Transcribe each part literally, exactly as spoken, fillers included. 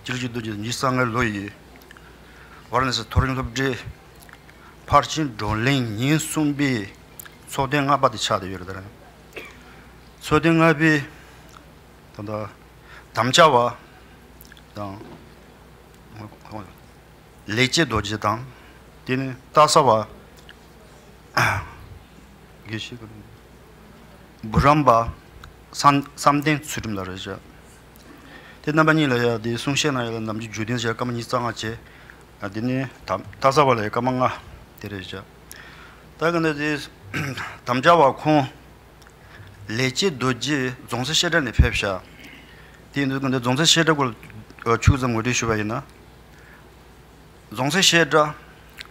ཤེས་རིག་རྡོ་རྗེ་ཉི་ཤུ་རྩ་ལྔའི་ལོ་ཡི་ཝཱ་ར་ཎ་སི་མཐོ་རིམ་སློབ་གྲྭའི་ཕར་ཕྱིན་བགྲོ་གླེང་ཉིན་གསུམ་པའི་ཚོགས་ཐེངས་ལྔ་པ་དེ་ཆགས་བསྡད་ཡོད་རེད། ད་རེས་ཚོགས་ཐེངས་ལྔ་པའི་ད་ལྟ་དམ་བཅའ་བ་དང་། ལེགས་བྱས་རྡོ་རྗེ་དང་། དེ་ནས་རྟ་ས་བ། དགེ་བཤེས་ཀུན། བུ་རམ་པ། བསམ་བསམ་གཏན་ཚུལ་ཁྲིམས་ལགས་རེད་བཞག་དེ་རྣམ་པ་གཉིས་ལ་ཡ་དེ་གསུང་བཤད་གནང་ཡ་ལ་ནམ་རྒྱུན་རྒྱུན་ལྡན་བཞག་སྐར་མ་ཉི་ཤུ་རྩ་ལྔ་བྱས། དེ་ནས་དམ་རྟ་ས་བ་ལ་ཡ་སྐར་མ་ལྔ་དེ་རེད་བཞག་ད་ག་ནས་དེ་དམ་བཅའ་བ་ཁོང་ལེགས་བྱས་རྡོ་རྗེ་རྫོང་སར་བཤད་གྲྭ་ནས་ཕེབས་ཤག་དེ་ཡིན་དུས་ཀྱང་འདི་རྫོང་སར་བཤད་གྲྭ་སྐོར་ལ་ཆུ་ཙམ་ངོ་སྤྲོད་ཞུ་བ་ཡིན་ན། རྫོང་སར་བཤད་གྲྭ་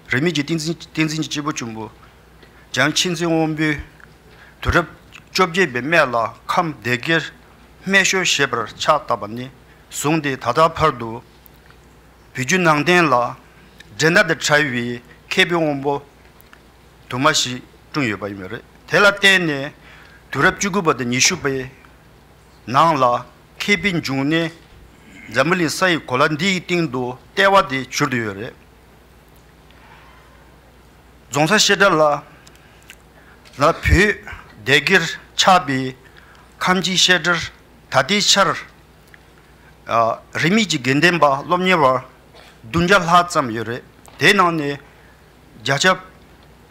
རིས་མེད་ཀྱི་བསྟན་འཛིན་བསྟན་འཛིན་གྱི་སྐྱེས་བུ་ཆེན་པོ་འཇམ་མཆེད་མཚན་དབང་པོས་དུས་རབས་བཅོ་བརྒྱད་པའི་སྨད་ལ་ཁམས་སྡེ་དགེར་སྨན་ཤོག་ཞེས་པར་ཕྱག་བཏབ་པ་ནས་བཟུང་སྟེ་ད་ལྟ་བར་དུ་བོད་བརྒྱུད་ནང་བསྟན་ལ་འགྲན་ཟླ་དང་བྲལ་བའི་མཁས་པའི་དབང་པོ་དུ་མ་ཞིག་བསྐྲུན་ཡོད་པ་ཡིན་པ་རེད། དེ་ལ་བརྟེན་ནས་དུས་རབས་བཅུ་དགུ་པ་དང་ཉི་ཤུ་པའི་ནང་ལ་མཁས་པའི་འབྱུང་གནས་འཛམ་བུ་གླིང་ས་ཡི་གོ་ལ་འདིའི་སྟེང་དུ་ལྟེ་བ་དེ་གྱུར་ཏེ་ཡོད་རེད། རྫོང་སར་བཤད་གྲྭ་ལ་ལ་བོད་སྡེ་དགེར་ཆགས་པའི་ཁམས་ཀྱི་བཤད་གྲྭར་ད་ལྟའི་ཆར་རིས་མེད་ཀྱི་དགེ་ལྡན་པ་སློབ་གཉེར་བ་བདུན་བརྒྱ་ལྷག་ཙམ་ཡོད་རེད། དེའི་ནང་ནས་བརྒྱ་ཆ་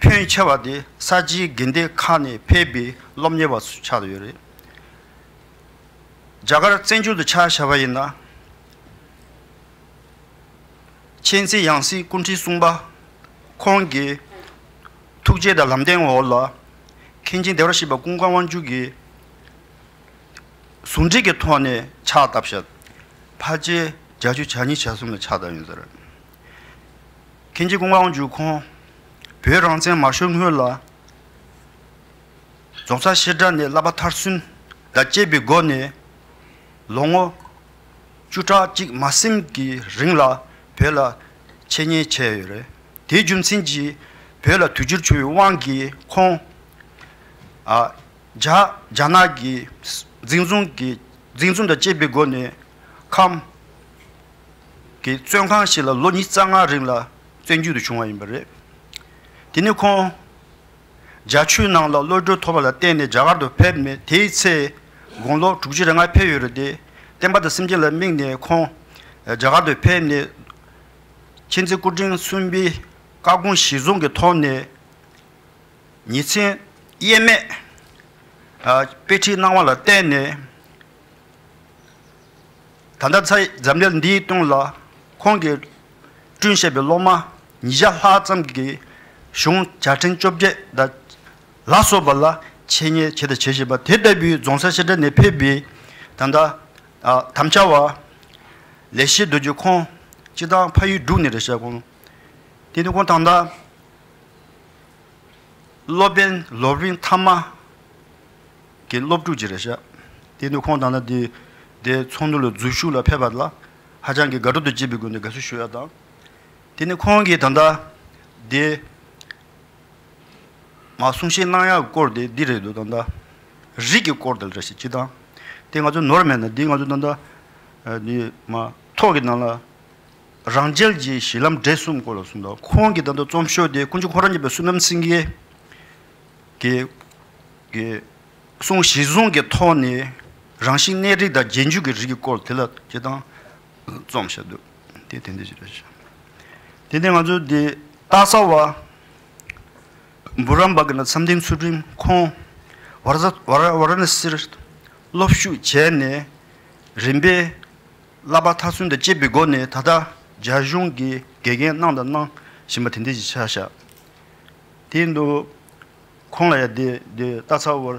ཕོན་ཆེ་བ་དེ་ས་ཆའི་དགོན་སྡེ་ཁག་ནས་ཕེབས་པའི་སློབ་གཉེར་བ་ཚོ་ཆགས་ཡོད་རེད། རྒྱ་གར་བཙན་བྱོལ་དུ་ཆ་བཞག་པ་ཡིན་ན། མཁྱེན་བརྩེ་ཡང་སྲིད་སྐུ་ཕྲེང་གསུམ་པ་ཁོང་གི་ཐུགས་རྗེ་དང་ལམ་སྟོན་འོག་ལ་མཁན་ཆེན་བདེ་བར་གཤེགས་པ་ཀུན་དགའ་དབང་ཕྱུག་གིས་ཟུང་འབྲེལ་གྱི་ཐོག་ནས་ཕྱག་བཏབ་ཤག་ཕལ་ཆེར་བརྒྱད་ཅུ་གྱ་གཉིས་གྱ་གསུམ་ལ་ཕྱག་བཏབ་ཡོད་ཟེར། མཁན་ཆེན་ཀུན་དགའ་དབང་ཕྱུག་ཁོང་བོད་རང་བཙན་མ་ཤོར་སྔོན་ལ་རྫོང་སར་བཤད་གྲྭ་ནས་བསླབ་པ་མཐར་སོན་དང་བཅས་པའི་སྒོ་ནས་ལོ་ངོ་བཅུ་ཕྲག་གཅིག་མ་ཟིན་གྱི་རིང་ལ་བོད་ལ་འཆད་ཉན་བྱས་ཡོད་རེད། དེའི་རྒྱུ་མཚན་གྱིས་བོད་ལ་དུས་འགྱུར་བྱུང་བའི་དབང་གིས་ཁོང་ཨ་རྒྱ་རྒྱ་ནག་གི་འཛིན་བཟུང་གི་འཛིན་བཟུང་དང་བཅས་པའི་སྒོ་ནས་ཁམས་ཀྱི་བཙོན་ཁང་ཞིག་ལ་ལོ་ཉི་ཤུ་རྩ་ལྔ་རིང་ལ་བཙོན་འཇུག་ཏུ་བྱུང་བ་ཡིན་པ་རེད། དེ་ནས་ཁོང་རྒྱ་ཆོས་ནང་ལ་བློ་གྲོས་ཐོབ་པ་ལ་བརྟེན་ནས་རྒྱ་གར་དུ་ཕེབས་ནས་དེའི་ཚེ་དགུང་ལོ་དྲུག་ཅུ་རེ་ལྔ་ཕེབས་ཡོད་རེད་དེ། བསྟན་པ་དང་སེམས་ཅན་ལ་དམིགས་ནས་ཁོང་རྒྱ་གར་དུ་ཕེབས་ནས་མཁྱེན་བརྩེ་སྐུ་ཕྲེང་གསུམ་པའི་བཀའ་དགོངས་གཞིར་བཟུང་གི་ཐོག་ནས་ཉིན་མཚན་དབྱེར་མེད་དཔེ་ཁྲིད་གནང་བ་ལ་བརྟེན་ནས། ད་ལྟ་ཚེ་འཛམ་གླིང་འདིའི་སྟེང་ལ་ཁོང་གིས་བསྐྲུན་བཞག་པའི་སློབ་མ་ཉིས་བརྒྱ་ལྷག་ཙམ་གྱིས་གཞུང་བརྒྱ་ཕྲན་བཅོ་བརྒྱད་དང་ལ་སོགས་པ་ལ་འཆད་ཉན་བྱས་དང་བྱེད་བཞིན་པ་དེ་ལྟ་བུའི་རྫོང་སར་བཤད་གྲྭ་ནས་ཕེབས་པའི་ད་ལྟ་དམ་བཅའ་བ་ལེགས་བཤད་རྡོ་རྗེ་ཁོང་སྤྱིར་བཏང་ཕ་ཡུལ་འབྲུག་ནས་རེད་ཤག་ཁོང་། དེ་ནི་ཁོང་ད་ལྟ། སློབ་དཔོན་སློབ་དཔོན་ཐ་མ་གི་སློབ་ཕྲུག་ཅིག་རེད་ཤག་དེ་ནི་ཁོང་ད་ལྟ་དེ་དེ་ཚོགས་འདུ་ལ་འཛུལ་ཞུགས་ལ་ཕེབས་པ་ལ་ཧ་ཅང་གི་དགའ་སྤྲོ་དང་བཅས་པའི་སྒོ་ནས་དགའ་བསུ་ཞུ་ཡ་དང་། དེ་ནི་ཁོང་གིས་ད་ལྟ་དེ་མ་གསུང་བཤད་གནང་ཡག་སྐོར་དེ་འདི་རེད་འདུག་ད་ལྟ་རིགས་ཀྱི་སྐོར་དེ་ལ་རེད་ཤག་སྤྱིར་བཏང་དེ་ང་ཚོ་ནོར་མེད་ན་འདི་ང་ཚོ་ད་ལྟ་འདི་མ་ཐོག་གི་ནང་ལ། རང་རྒྱལ་གྱི་གཞི་ལམ་འབྲས་གསུམ་སྐོར་ལ་གསུངས་དང་། ཁོང་གིས་ད་ལྟ་རྩོམ་ཤོག་དེ་དཀོན་མཆོག་ཁོ་རང་ཉིད་པའི་བསོད་ནམས་སེང་གེ་གི་གི་གསུང་གཞིར་བཟུང་གི་ཐོག་ནས་རང་བཞིན་གནས་རིགས་དང་རྗེས་འཇུག་གི་རིགས་ཀྱི་སྐོར་དེ་ལ་སྤྱིར་བཏང་རྩོམ་བཞག་འདུག་དེ་དེ་འདྲ་ཞིག་རེད་ཤག་དེ་ནས་ང་ཚོ་དེ་རྟ་ས་བ་འབུམ་རམས་པ་གི་ན་བསམ་གཏན་ཚུལ་ཁྲིམས་ཁོང་ཝ་ར་ཝ་ར་ཝ་ར་ཎ་སིར་སློབ་ཞུགས་བྱས་ནས་རིམ་པས། བསླབ་པ་མཐར་སོན་དང་བཅས་པའི་སྒོ་ནས་ད་ལྟ་རྒྱ་གཞུང་གི་དགེ་རྒན་གནང་དང་གནང་བཞིན་པ་དེ་འདྲ་ཞིག་ཆགས་ཤག་དེ་འདུག་ཁོང་ལ་ཡང་དེ་དེ་རྟ་ཚ་བར་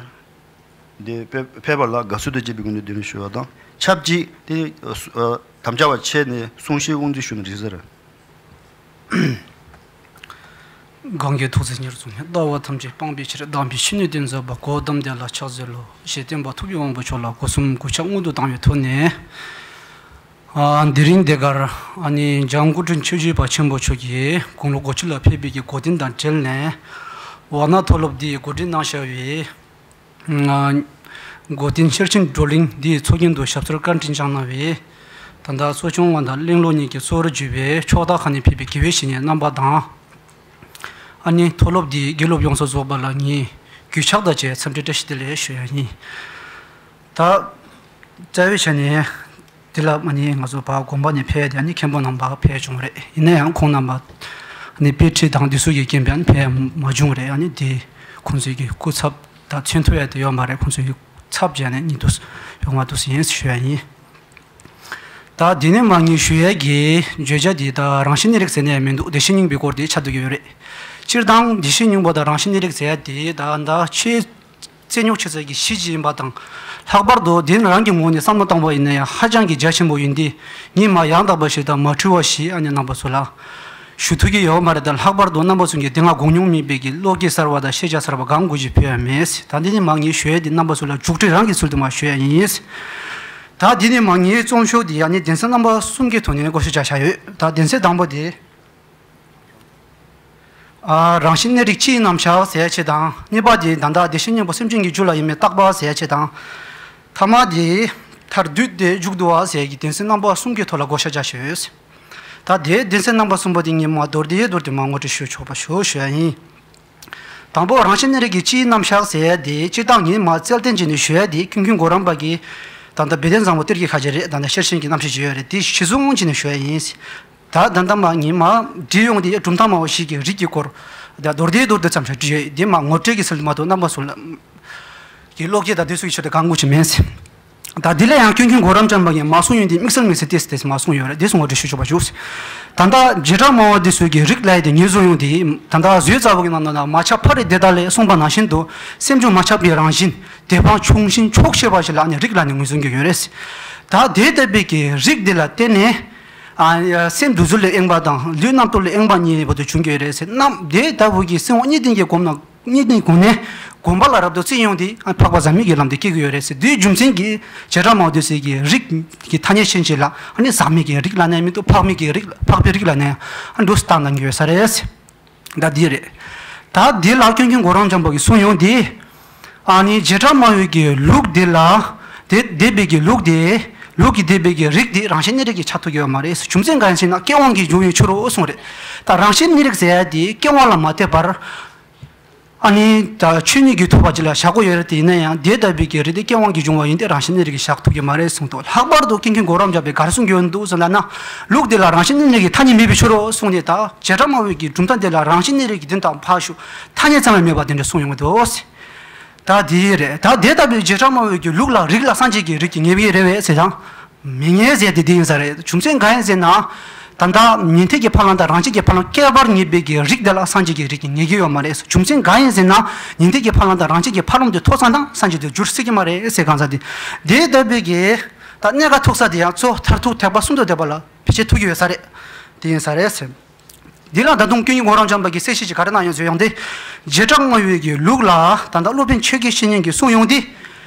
དེ་ཕེབས་ཕེབས་པ་ལ་དགའ་བསུ་དང་བཅས་པའི་སྒོ་ནས་བདེ་ལེགས་ཞུ་བ་དང་ཆབས་ཅིག་དེ་དམ་བཅའ་བ་ཆེ་ནས་གསུང་བཤད་དབུ་འཛུགས་ཞུ་ན་འགྲིག་ཟེར། གང་གིས་ཐུགས་བརྩེ་ཉེར་བཟུང་ནས། ལྟ་བ་ཐམས་ཅད་སྤང་བའི་ཕྱིར། དམ་པའི་ཆོས་ནི་སྟོན་མཛད་པ། གོའུ་ཏམ་དེ་ལ་ཕྱག་འཚལ་ལོ། ཞེས་བསྟན་པ་ཐུབ་པའི་དབང་པོ་མཆོག་ལ་སྒོ་གསུམ་གུས་ཕྱག་སྔོན་དུ་བཏང་བའི་ཐོག་ནས། ཨ་དེ་རིང་འདི་གར་ཨ་ནི་འཇམ་སྐུ་ཕྲེང་ཆོས་རྗེ་པ་ཆེན་པོ་མཆོག་གིས་དགུང་ལོ་དགུ་བཅུ་ལ་ཕེབས་པའི་གི་གོ་སྟོན་དང་འབྲེལ་ནས་ཝཱ་ཎ་མཐོ་སློབ་འདིའི་འགོ་ཁྲིད་གནང་བཞག་པའི། གོ་སྟོན་ཤེར་ཕྱིན་བགྲོ་གླེང་འདིའི་ཚོགས་རྒྱན་དུ་ཞབས་སོར་བཀའ་དྲིན་བསྐྱངས་གནང་བའི་ད་ ད་ལྟ་གཙོ་སྐྱོང་བ་དང་གླེང་སློང་གཉིས་ཀྱིས་གཙོ་བོར་གྱུར་པའི་ཕྱོགས་མཐའ་ཁག་ནས་ཕེབས་པའི་དགེ་བའི་བཤེས་གཉེན་རྣམ་པ་དང་། ཨ་ནི་མཐོ་སློབ་འདིའི་དགེ་སློབ་ཡོངས་སུ་རྫོགས་པ་ལ་ངས་གུས་ཕྱག་དང་བཅས་འཚམས་འདྲི་བཀྲ་ཤིས་བདེ་ལེགས་ཞུ་ཡ་ཡིན། ད་རྩ་བའི་ཆ་ནས་འདི་ལ་ཨ་ནི་ང་ཚོ་ཕར་དགོན་པ་ནས་ཕེབས་ཏེ་ཨ་ནི་མཁན་པོ་རྣམ་པ་ཕེབས་བྱུང་རེད། ཡིན་ན་ཡང་ཁོང་རྣམ་པ་ཨ་ནི་དཔེ་ཁྲིད་དང་འདི་ཚོ་གི་རྐྱེན་པས་ཨ་ནི་ཕེབས་མ་བྱུང་རེད། ཨ་ནི་དེ་ཁོང་ཚོའི་གི་སྐུ་ཚབ་དང་མཚན་ཐོ་ཡ་དེ་ཡོད་མ་རེད། ཁོང་ཚོའི་གི་ཚབ་བྱས་ནས་ཉིད་དུ་ཡོང་བ་འདུག་ཟིན་ཞུ་ཡ་ཡིན། ད་འདི་ནས་མར་ངས་ཞུ་ཡས་ཀྱི་བརྗོད་བྱ་འདི་ད་རང་བཞིན་གནས་རིགས་ཟེར་ནས་མི་འདུག་བདེ་གཤེགས་སྙིང་པོའི་སྐོར་དེ་ཆགས་བསྡད་ཀྱི་ཡོད་རེད། སྤྱིར་བཏང་བདེ་གཤེགས་སྙིང་པོ་དང་རང་བཞིན་གནས་རིགས་ཟེར་ཡ་དེ་ད་ད་ཆེས་རྩེ་ཉོག་ཆེ་ས་གི་གཞི་ཅིག་ཡིན་པ་དང་། ལྷག་པར་དུ་དེ་ནི་རང་གི་ངོས་ནས་བསམ་བློ་བཏང་བ་ཡིན་ན་ཡང་ཧ་ཅང་གི་རྒྱ་ཆེན་པོ་ཡིན་ཏེ། ངས་མར་ཡང་དག་པ་ཞིག་དང་མ་འཁྲུལ་བ་ཞིག་ཨ་ནི་རྣམ་པ་ཚོ་ལ་ཞུ་ཐུབ་ཀྱི་ཡོད་མ་རེད། དང་ལྷག་པར་དུ་རྣམ་པ་ཚོ་གིས་དེ་སྔ་གོ་མྱོང་མེད་པའི་གི་བློ་སྐྱེད་གསར་བ་དང་ཤེས་བྱ་གསར་བ་གང་དགོས་ཀྱི་ཕུལ་ཡ་མེད། ད་འདི་ནས་མར་ངས་ཞུ་ཡས་དེ་རྣམ་པ་ཚོ་ལ་མཇུག་འབྲས་རང་གི་ཚུལ་དུ་མར་ཞུ་ཡ་ཡིན། ད་འདི་ནས་མར་ངའི་རྩོམ་ཤོག་འདི་ཡ་ནི་སྡེ་ཚན་རྣམ་པ་གསུམ་གྱི་ཐོག་ནས་བགོ་བཤའ་བྱས་བཞག་ཡོད། ད་སྡེ་ཚན་དང་པོ་དེ། ཨ། རང་བཞིན་གནས་རིགས་སྤྱིའི་རྣམ་གཞག་ཟེར་ཡ་ཆེད་དང་། གཉིས་པ་དེ་ད་ལྟ་བདེ་གཤེགས་སྙིང་པོ་སེམས་ཅན་གྱི་རྒྱུད་ལ་ཡོད་མེད་བརྟག་པ་ཟེར་ཡ་ཆེད་དང་། ཐ་མ་དེ་མཐར་བསྡུས་ཏེ་མཇུག་བསྡུ་བ་ཟེར་ཡ་གི་སྡེ་ཚན་རྣམ་པ་གསུམ་གྱི་ཐོག་ལ་བགོ་བཤའ་བྱས་ཡོད། ད་དེའི་སྡེ་ཚན་རྣམ་པ་གསུམ་པོ་དེ་ངས་མར་མདོར་བསྡུས་མདོར་བསྡུས་མར་ངོ་སྤྲོད་ཞུ་ཆོག་པ་ཞུ་ཞུ་ཡ་ཡིན། དང་པོ་རང་བཞིན་གནས་རིགས་ཀྱི་སྤྱིའི་རྣམ་གཞག་ཟེར་ཡ་དེ་སྤྱིར་བཏང་ངས་མར་རྩལ་བསྟན་བྱས་ནས་ཞུ་ཡ་དེ་ཀུན་མཁྱེན་གོ་རམས་པ་གི་ད་ལྟ་བེ་ཏན་བཟང་པོ་གཏེར་གྱི་ཁ་ཆེ་རེད། ད་ལྟ་ཤེར་ཕྱིན་གྱི་རྣམ་བཤད་ཅིག་ཡོད་རེད། དེ་གཞི་བཟུང་བྱས་ནས་ཞུ་ཡ་ཡིན། ད་ད་ལྟ་མར་ངས་མར་བྲིས་ཡོང་དེ་གྲུབ་མཐའ་སྨྲ་བ་བཞི་གི་རིགས་ཀྱི་སྐོར་ད་མདོར་བསྡུས་མདོར་བསྡུས་ཙམ་ཞིག་བྲིས་ཡོད། དེ་མར་ངོ་སྤྲོད་ཀྱི་ཚུལ་དུ་མ་གཏོགས་རྣམ་པ་ཚོ་ལ་གི་བློ་སྐྱེད་དང་དེ་ཚོ་ཡི་ཆེད་དུ་གང་དགོས་ཀྱི་མེད། ད་འདི་ལ་ཡང་ཀུན་མཁྱེན་གོ་རམས་ཅན་པ་ཡིས་མར་གསུངས་ཡོང་དེ་དམིགས་བསལ་དམིགས་བསལ་ཏེས་ཏེས་མར་གསུངས་ཡོད་རེད། དེ་སོང་བ་འདྲ་ཞུ་ཆོག་པ་ཞུ། ད་ལྟ་བྱེ་བྲག་སྨྲ་བ་འདི་ཚོའི་གི་རིགས་ལ་ཡི་དེ་ངེས་བཟུང་ཡོང་དེ་ད་ལྟ་བཟོད་ཚ་བོ་གི་ནང་ན་མ་ཁྱབ་ཕ་རི་དེ་དག་ལས་གསུངས་པ་ནང་བཞིན་དུ་སེམས་བྱུང་མ་ཁྱབ་པའི་རང་བཞིན་དེ་འཕང་ཆུང་ཞིང་ཆོག་ཤེས་པ་ཞིག་ལ་ནི་རིགས་ལ་ནི་ངོས་བཟུང་གི་ཡོད་རེད། ད་དེ་ལྟ་བུའི་གི་རིགས་འདི་ལ་བརྟེན་ནས་ཨ་སེམས་འདུ་འཛི་ལས་གཡེངས་པ་དང་ལུས་རྣམ་རྟོག་ལས་གཡེངས་པ་གཉིས་བར་དུ་བྱུང་གི་ཡོད་རེད་ཟེར། རྣམ་དེ་ལྟ་བུ་གི་སེམས་དབང་གཉིས་ལྡན་གྱི་སྒོམ་ན། གཉིས་ལྡན་སྒོམ་ནས་སྒོམ་པ་ལ་རབ་ཏུ་བརྩིས་ཡོང་དུས་འཕགས་པ་ཟག་མེད་ཀྱི་ལམ་དུ་སྐྱེ་གི་ཡོད་རེད་ཟེར། དེའི་རྒྱུ་མཚན་གྱིས་བྱེ་བྲག་སྨྲ་བ་འདི་ཚོའི་གི་རིགས་ཀྱི་ཐ་སྙད་ཤན་ཞིག་ལ་ཨ་ནི་ཟག་མེད་ཀྱི་རིགས་ལ་ནས་མི་འདུག་འཕགས་མེད་ཀྱི་རིགས་འཕགས་པའི་རིགས་ལ་ནས་ཨ་འདུག་སྟངས་དང་ཡོད་ས་རེད། ད་འདི་རེད། ད་འདི་ལ་ཀུན་མཁྱེན་གོ་རམས་ཅན་པ་གིས་གསུངས་ཡོང་དེ། ཨ་ནི་བྱེ་བྲག་སྨྲ་བའི་གི་ལུགས་འདི་ལ། དེ་སྡེ་པའི་གི་ལུགས་དེ། ལུགས་ཀྱི་སྡེ་པའི་གི་རིགས་དེ་རང་བཞིན་གནས་རིགས་ཀྱི་ཆ་ཐུབ་ཀྱི་ཡོད་མ་རེད། རྒྱུ་མཚན་གང་ཡིན་ཟེར་ན་སྐྱེ་དབང་གིས་འབྱུང་བའི་ཆོས་རོ་གསུངས་རེད། ད་རང་བཞིན་གནས་རིགས་ཟེར་ཡ་དེ་སྐྱེ་དབང་ལ་མ་ལྟོས་པར། ཨ་ནི་ད་ཆོས་ཉིད་ཀྱིས་ཐུབ་པ་ཅིག་ལ་བཞག་གོ་ཡོད་རེད་དེ། ཡིན་ན་ཡང་དེ་ལྟ་བུའི་གི་རིགས་དེ་སྐྱེ་དབང་གིས་འབྱུང་བ་ཡིན་ཏེ་རང་བཞིན་གནས་རིགས་ཀྱིས་བཞག་ཐུབ་ཀྱི་མ་རེད་གསུངས་འདུག་ལྷག་པར་དུ་ཀུན་མཁྱེན་གོ་རམས་ཅན་པས་ག་རེ་གསུང་གི་ཡོད་འདུག་ཟེར་ན། ལུགས་དེ་ལ་རང་བཞིན་གནས་རིགས་ཀྱི་ཐ་སྙད་མེད་པའི་ཕྱིར་རོ་གསུངས་ནས། ད་བྱེ་བྲག་སྨྲ་བའི་གི་གྲུབ་མཐའ་དེ་ལ་རང་བཞིན་གནས་རིགས་ཀྱི་དེ་དང་ཕར་ཞུགས་ཐ་སྙད་ཙམ་ཡང་མེད་པ་དེ་འདྲ་གསུངས་ཡོང་གི་འདུག་ད་དེ་རེད། ད་དེ་ལྟ་བུའི་བྱེ་བྲག་སྨྲ་བའི་གི་ལུགས་ལ་རིགས་ལ་སངས་རྒྱས་ཀྱི་རིགས་ཀྱི་ངེས་པ་རེད་པས་ཟེར་ན། མི་ངེས་ཟེར་དེ་དེ་ཡིན་ས་རེད། རྒྱུ་མཚན་གང་ཡིན་ཟེར་ན། ད་ལྟ་ཉན་ཐོས་ཀྱི་ཕ་ལམ་དང་རང་རྒྱལ་གྱི་ཕ་ལམ་ཁྱད་པར་ངེས་པའི་གི་རིགས་དེ་ལ་སངས་རྒྱས་ཀྱི་རིགས་ཀྱི་ངེས་ཀྱི་ཡོད་མ་རེད། རྒྱུ་མཚན་གང་ཡིན་ཟེར་ན། ཉན་ཐོས་ཀྱི་ཕ་ལམ་དང་རང་རྒྱལ་གྱི་ཕ་ལམ་དེ་ཐོབ་ཚང་དང་སངས་རྒྱས་དུ་འགྱུར་སྲིད་ཀྱི་མ་རེད་ཟེར། གང་ཟག་དེ་དེ་ལྟ་བུའི་གི་ད་གནད་འགག་ཐུག་ས་དེ་ཡང་གཙོ་མཐར་ཐུག་ཐེག་པ་གསུམ་དུ་བསྡེབས་པ་ལ་ཕལ་ཆེར་ཐུག་གི་ཡོད་ས་རེད། དེ་ཡིན་ས་རེད་ཟེར། འདི་ལ་ད་དུང་ཀུན་མཁྱེན་གོ་རམས་ཅན་པ་གིས་གསལ་བཤད་ཅིག་ག་རེ་གནང་ཡོད་ཟེར་ཡོང་དེ། བྱེ་བྲག་སྨྲ་བའི་གི་ལུགས་ལ་ད་ལྟ་སློབ་དཔོན་ཆོས་རྒྱལ་བཤེས་གཉེན་གྱིས་གསུངས་ཡོང་དེ།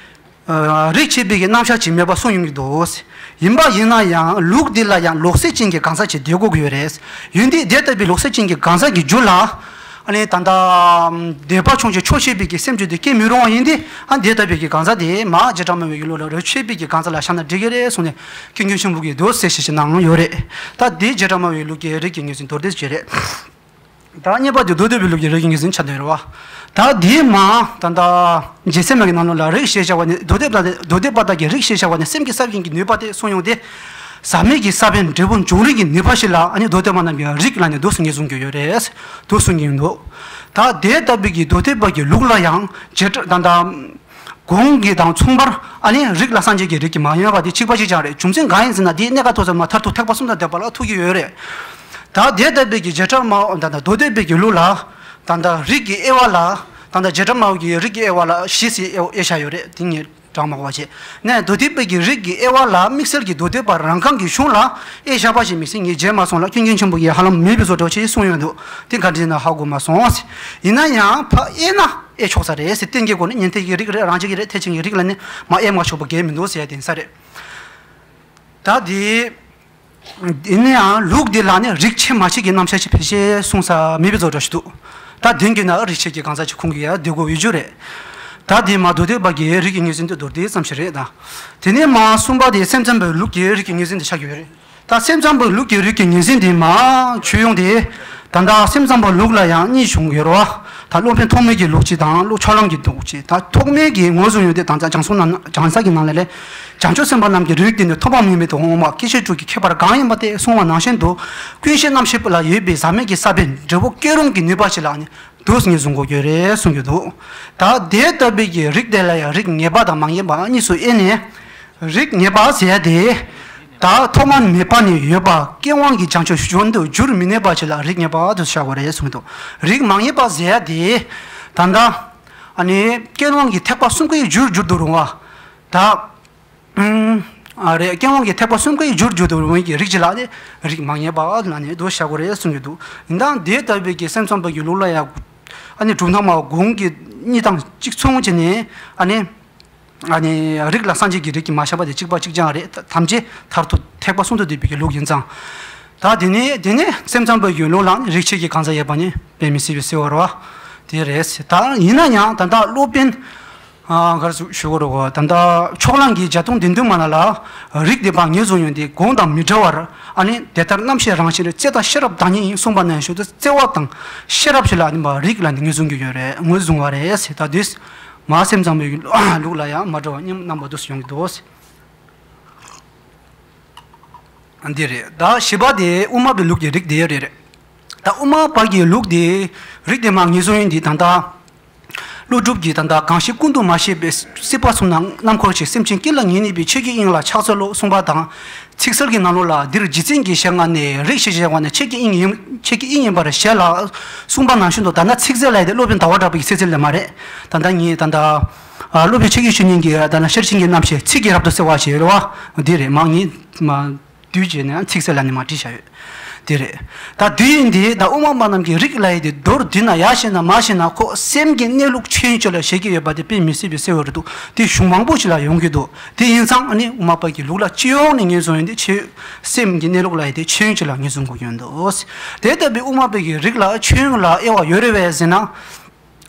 ཨ། རིགས་ཆད་པའི་གི་རྣམ་གཞག་ཅིག་མེད་པ་གསུངས་ཡོང་གི་འདུག་ཡིན་པ་ཡིན་ན་ཡང་ལུགས་འདི་ལ་ཡང་ལོག་སྲེད་ཅན་གྱི་གང་ཟག་ཅིག་བསྡད་དགོས་ཀྱི་ཡོད་རེད། ཡོད་དེ་དེ་ལྟ་བུའི་ལོག་སྲེད་ཅན་གྱི་གང་ཟག་གི་རྒྱུད་ལ། ཨ་ནི་ད་ལྟ་འདོད་པ་ཆུང་ཆེ་ཆོག་ཤེས་པའི་གི་སེམས་རྒྱུད་དེ་སྐྱེ་མི་རུང་བ་ཡིན་ཏེ། ཨ། དེ་ལྟ་བུའི་གི་གང་ཟག་དེ་མར་བྱེ་བྲག་སྨྲ་བའི་གི་ལུགས་ལ་རིགས་ཆད་པའི་གི་གང་ཟག་ལ་བཞག་ན་འགྲིག་གི་རེད་གསུངས་ནས་ཀུན་མཁྱེན་ཆེན་པོ་གིས་འདུག་སེ་གསལ་བཤད་ཅིག་གནང་ཡོད་རེད། ད་དེ་བྱེ་བྲག་སྨྲ་བའི་ལུགས་ཀྱི་རིགས་ཀྱི་ངོས་འཛིན་མདོར་བསྡུས་ཅིག་རེད། ད་གཉིས་པ་དེ་མདོ་སྡེ་པའི་ལུགས་ཀྱི་རིགས་ཀྱི་ངོས་འཛིན་ཆགས་བསྡད་རེད་བ། ད་དེའི་མ་ད་ལྟ་རྒྱལ་སྲས་མ་གི་ནང་ལོགས་ལ་རིགས་ཞེས་བྱ་བ་ནི་མདོ་སྡེ་པ་དང་མདོ་སྡེ་པ་དག་གིས་རིགས་ཞེས་བྱ་བ་ནི་སེམས་ཀྱི་ས་བོན་གྱི་ནུས་པ་སྟེ་གསུངས་ཡོང་སྟེ། ཟག་མེད་ཀྱི་ས་བོན་འབྲས་བུ་འབྱུང་རིགས་ཀྱི་ནུས་པ་ཞིག་ལ་ཨ་ནི་མདོ་སྡེ་པ་རྣམས་ཀྱིས་རིགས་ལ་ནི་འདུག་སེ་ངེས་བཟུང་གི་ཡོད་རེད། འདུག་གསུང་གི་ཡོད་འདུག་ད་དེ་ལྟ་བུའི་གི་མདོ་སྡེ་པ་གི་ལུགས་ལ་ཡང་བྱེ་བྲག་ད་ལྟ་གོང་གི་དང་མཚུངས་པར་ཨ་ནི་རིགས་ལ་སངས་རྒྱས་ཀྱི་རིགས་ཀྱི་མ་ཡིན་པ་དེ་གཅིག་པ་གཅིག་རྐྱང་རེད། རྒྱུ་མཚན་གང་ཡིན་ཟེར་ན་དེའི་གནད་འགག་ཐོག་ཚང་མ་མཐར་ཐུག་ཐེག་པ་གསུམ་དང་བསྡེབས་པ་ལ་ཐུག་གི་ཡོད་རེད། ད་དེ་ལྟ་བུའི་གི་བྱེ་བྲག་སྨྲ་བ་ད་ལྟ་མདོ་སྡེ་པའི་གི་ལུགས་ལ་ད་ལྟ་རིགས་ཀྱི་དབྱེ་བ་ལ་ད་ལྟ་བྱེ་བྲག་སྨྲ་བ་གི་རིགས་ཀྱི་དབྱེ་བ་ལ་བཞི་ཟེར་དབྱེ་བཞག་ཡོད་རེད། དེ་ངས་དྲང་མ་བ་བྱས་ནས་མདོ་སྡེ་པའི་གི་རིགས་ཀྱི་དབྱེ་བ་ལ་དམིགས་བསལ་གྱི་མདོ་སྡེ་པ་རང་རྐང་གི་གཞུང་ལ་དབྱེ་བཞག་པ་ཞིག་མི་སྲིད། ངས་མཇལ་མ་སོང་ལ་ཀུན་མཁྱེན་ཆེན་པོ་ཡིས་ཧ་ལམ་མེད་པའི་བཟོ་འདྲ་ཞིག་གསུངས་ཡོད་འདུག་དེ་ག་འདྲ་ཡིན་ན་ཧ་གོ་མ་སོང་། ཡིན་ན་ཡང་ཕར་དབྱེ་ན་དབྱེ་ཆོག་ས་རེད་ཟེར། གཏན་གྱི་སྒོ་ནས་ཉན་ཐོས་ཀྱི་རིགས་རེད། རང་རྒྱལ་གྱི་རིགས་རེད། ཐེག་ཆེན་གྱི་རིགས་ལ་ནི་མ་དབྱེ་མ་ཆོག་པ་གང་ཡང་མི་འདུག་ཟེར་ཡ་དེ་ཡིན་ས་རེད། ད་དེ། ཡིན་ན་ཡང་ལུགས་འདི་ལ་ནི་རིགས་ཆད་མ་ཆད་ཀྱི་རྣམ་གཞག་ཅིག་ཕལ་ཆེར་གསུངས་ས་མེད་པའི་བཟོ་འདྲ་ཞིག་འདུག་ད་དོན་གྱིས་ན་རིགས་ཆད་ཀྱི་གང་ཟག་ཅིག་ཁོང་གིས་ཡར་བསྡུ་དགོས་ཡོད་རྒྱུ་རེད། ད་དེ་མ་མདོ་སྡེ་པ་གི་རིགས་ཀྱི་ངོས་འཛིན་དེ་མདོར་བསྡུས་ཙམ་ཞིག་རེད་ད། དེ་ནས་མ་གསུམ་པ་དེ་སེམས་ཙམ་པའི་ལུགས་ཀྱི་རིགས་ཀྱི་ངོས་འཛིན་དེ་ཆགས་ཡོད་རེད། ད་སེམས་ཙམ་པའི་ལུགས་ཀྱི་རིགས་ཀྱི་ངོས་འཛིན་དེ་མ་ཆོས་དབྱིངས་དེ། ད་ལྟ་སེམས་ཙམ་པའི་ལུགས་ལ་ཡང་གཉིས་བྱུང་ཡོད་རེད་བ། ད་སློབ་དཔོན་ཐོགས་མེད་ཀྱི་ལུགས་གཅིག་དང་སློབ་ཕྱོགས་གླང་གི་ལུགས་གཅིག་ད་ཐོགས་མེད་ཀྱི་ངོས་བཟུང་ཡོད་དེ་ད་ལྟ་སྦྱང་གསུང་ནང་སྦྱང་ས་གི་ནང་ལ་ལས། བྱང་ཆུབ་སེམས་དཔའ་རྣམས་ཀྱི་རིགས་དེ་ནི་ཐོབ་པ་དམིགས་མེད་དུ་འོང་བ་སྐྱེ་མཆེད་དྲུག་གི་ཁྱད་པར་གང་ཡིན་པ་སྟེ་གསུངས་པ་ནང་བཞིན་དུ། ཀུན་ཤེས་རྣམ་ཤེས་ལ་ཡོད་པའི་ཟག་མེད་ཀྱི་ས་བོན་འབྲས་བུ་སྐྱེ་རུང་གི་ནུས་པ་ཞིག་ལ་ནི། དུས་ངེས་བཟུང་དགོས་ཀྱི་རེད་གསུང་གི་འདུག་ད་དེ་ལྟ་བུའི་གི་རིགས་དེ་ལ་ཡང་རིགས་ངེས་པ་དང་མ་ངེས་པ་གཉིས་སུ་དབྱེ་ནས། རིགས་ངེས་པ་ཟེར་ཡ་དེ། ད་ཐོག་མ་མེད་པ་ནས་ཡོད་པ་སྐྱེ་དབང་གི་བྱང་ཆུབ་བྱོན་དུ་འགྱུར་མི་ནུས་པ་ཞིག་ལ་རིགས་ངེས་པ་དུ་བྱ་དགོས་རེད་གསུང་གི་འདུག་རིགས་མ་ངེས་པ་ཟེར་ཡ་དེ། ད་ལྟ། ཨ་ནི་སྐྱེ་དབང་གི་ཐེག་པ་གསུམ་ཀའི་རྒྱུར་འགྱུར་དུ་རུང་བ། ད། ཨ་རེད་སྐྱེ་དབང་གི་ཐེག་པ་གསུམ་ཀའི་རྒྱུར་འགྱུར་དུ་རུང་བའི་རིགས་ཀྱི་ལག་ནས་རིགས་མ་ངེས་པ་ལ་ནི་དུ་བྱ་དགོས་རེད་གསུང་གི་འདུག་ཡིན་ད་དེ་ལྟ་བུའི་གི་སེམས་ཙམ་པ་གི་ལུགས་ལ་ཡང་། ཨ་ནི་གྲུབ་མཐའ་མ་གོང་གི་གཉིས་དང་གཅིག་མཚུངས་བྱས་ནས་ཨ་ནི། ཨ་ནི་རིགས་ལ་སངས་རྒྱས་ཀྱི་རིགས་ཀྱི་མ་བྱ་བ་དེ་གཅིག་པ་གཅིག་རྐྱང་རེད་ཐམས་ཅད་མཐར་ཐུག་ཐེག་པ་གསུམ་དུ་བསྡུས་པའི་གི་ལུགས་ཡིན་ཙང་། ད་དེ་ནས་དེ་ནས་སེམས་ཙམ་པ་གི་ལུགས་ལ་ནི་རིགས་ཆད་ཀྱི་གང་ཟག་ཡོད་པ་ནི་དཔེ་མི་སྲིད་པའི་སྲིད་པ་རེད་བ། དེ་རེད་ད་ཡིན་ན་ཡང་ད་ལྟ་སློབ་དཔོན། ག་རེ་ཞུ་དགོས་རེད་གོ་ད་ལྟ་ཕྱོགས་གླང་གི་བརྒྱད་སྟོང་བདུན་བདུན་མ་ལ་ལ་རིགས་དེ་པ་ངོས་བཟུང་ཡོང་དུས་གོང་དང་མི་འདྲ་བར་ཨ་ནི་དེ་ལྟར་རྣམ་ཤེས་རང་བཞིན་རེད་བརྩེ་དང་ཤེས་རབ་བདག་ཉིད་ཡིན་གསུངས་པ་ནང་བཞིན་དུ་བརྩེ་བ་དང་ཤེས་རབ་ཞིག་ལ་ནི་མ་རིགས་ལ་ནི་ངོས་བཟུང་གི་ཡོད་རེད་ངོས་བཟུང་བ་རེད་ཟེར་ད་དུས་མ་སེམས་ཙམ་པའི་ལུགས་ལ་ཡང་མ་འདྲ་བ་མཉམ་རྣམ་པ་དུ་ཡོང་གི་འདུག་འདི་རེད་ད་བཞི་པ་དེ་དབུ་མ་པའི་ལུགས་ཀྱི་རིགས་དེ་རེད་རེད། ད་དབུ་མ་པ་གི་ལུགས་དེ་རིགས་དེ་མ་ངེས་བཟུང་ཡིན་དེ་ད་ལྟ། ཀླུ་སྒྲུབ་ཀྱིས་ད་ལྟ་གང་ཞིག་ཀུན་ཏུ་མ་སྐྱེས་པའི་སྲིད་པ་གསུམ་ན་རྣམ་འཁོར་ཞིག་སེམས་ཅན་ཀུན་ལ་ངེས་གནས་པའི་ཆོས་ཀྱི་དབྱིངས་ལ་ཕྱག་འཚལ་ལོ་གསུངས་པ་དང་། ཚིག་གསལ་གྱི་ནང་ལོགས་ལ་འདིར་རྗེ་བཙུན་གྱི་ཞལ་སྔ་ནས་རིགས་ཞེས་བྱ་བ་ནི་ཆོས་ཀྱི་དབྱིངས་ཡིན་ཆོས་ཀྱི་དབྱིངས་ཡིན་པར་ཞལ་ལ་གསུངས་པ་ནང་བཞིན་དུ་ད་ལྟ་ཚིག་གསལ་ལ་ཡི་དེ་སློབ་དཔོན་ཟླ་བ་གྲགས་པའི་ཚིག་གསལ་ལས་མ་རེད། ད་ལྟ་ངས་ད་ལྟ་སློབ་དཔོན་ཆོས་ཀྱི་བཤེས་གཉེན་གྱི་ད་ལྟ་ཤེར་ཕྱིན་གྱི་རྣམ་བཤད་ཚིག་གི་རབ་ཏུ་གསལ་བ་ཞེས་ལ་བ་འདི་རེད་མ་ངས་མ། བསྡུས་བྱས་ནས་ཚིག་གསལ་ལ་ནི་མ་བྲིས་བཞག་ཡོད། དེ་རེད། ད་བསྡུས་ཡིན་དེ་ད་དབུ་མ་པ་རྣམས་ཀྱི་རིགས་ལ་ཡི་དེ་མདོར་བསྡུས་ན་ཡག་ཤེས་ན་མ་ཤེས་ན་ཁོ་སེམས་ཀྱི་གནས་ལུགས་ཆོས་དབྱིངས་ལ་བཞེད་ཀྱི་ཡོད་པ་དེ་དཔེ་མི་སྲིད་པའི་གསལ་བོ་རེད་འདུག་དེ་གཞུང་མང་པོ་ཞིག་ལ་ཡོང་གི་འདུག་དེ་ཡིན་ཙང་ཨ་ནི་དབུ་མ་པ་གི་ལུགས་ལ་སྤྱི་ཡོངས་ནས་ངོས་བཟུང་ཡོད་དེ་ཆོས་སེམས་ཀྱི་གནས་ལུགས་ལ་ཡི་དེ་ཆོས་དབྱིངས་ལ་ངོས་བཟུང་དགོས་ཀྱི་ཡོད་འདུག་དེ་ལྟ་བུའི་དབུ་མ་པ་གི་རིགས་ལ་ཆོས་དབྱིངས་ལ་དབྱེ་བ་ཡོད་རེད་བས་ཟེར་ན།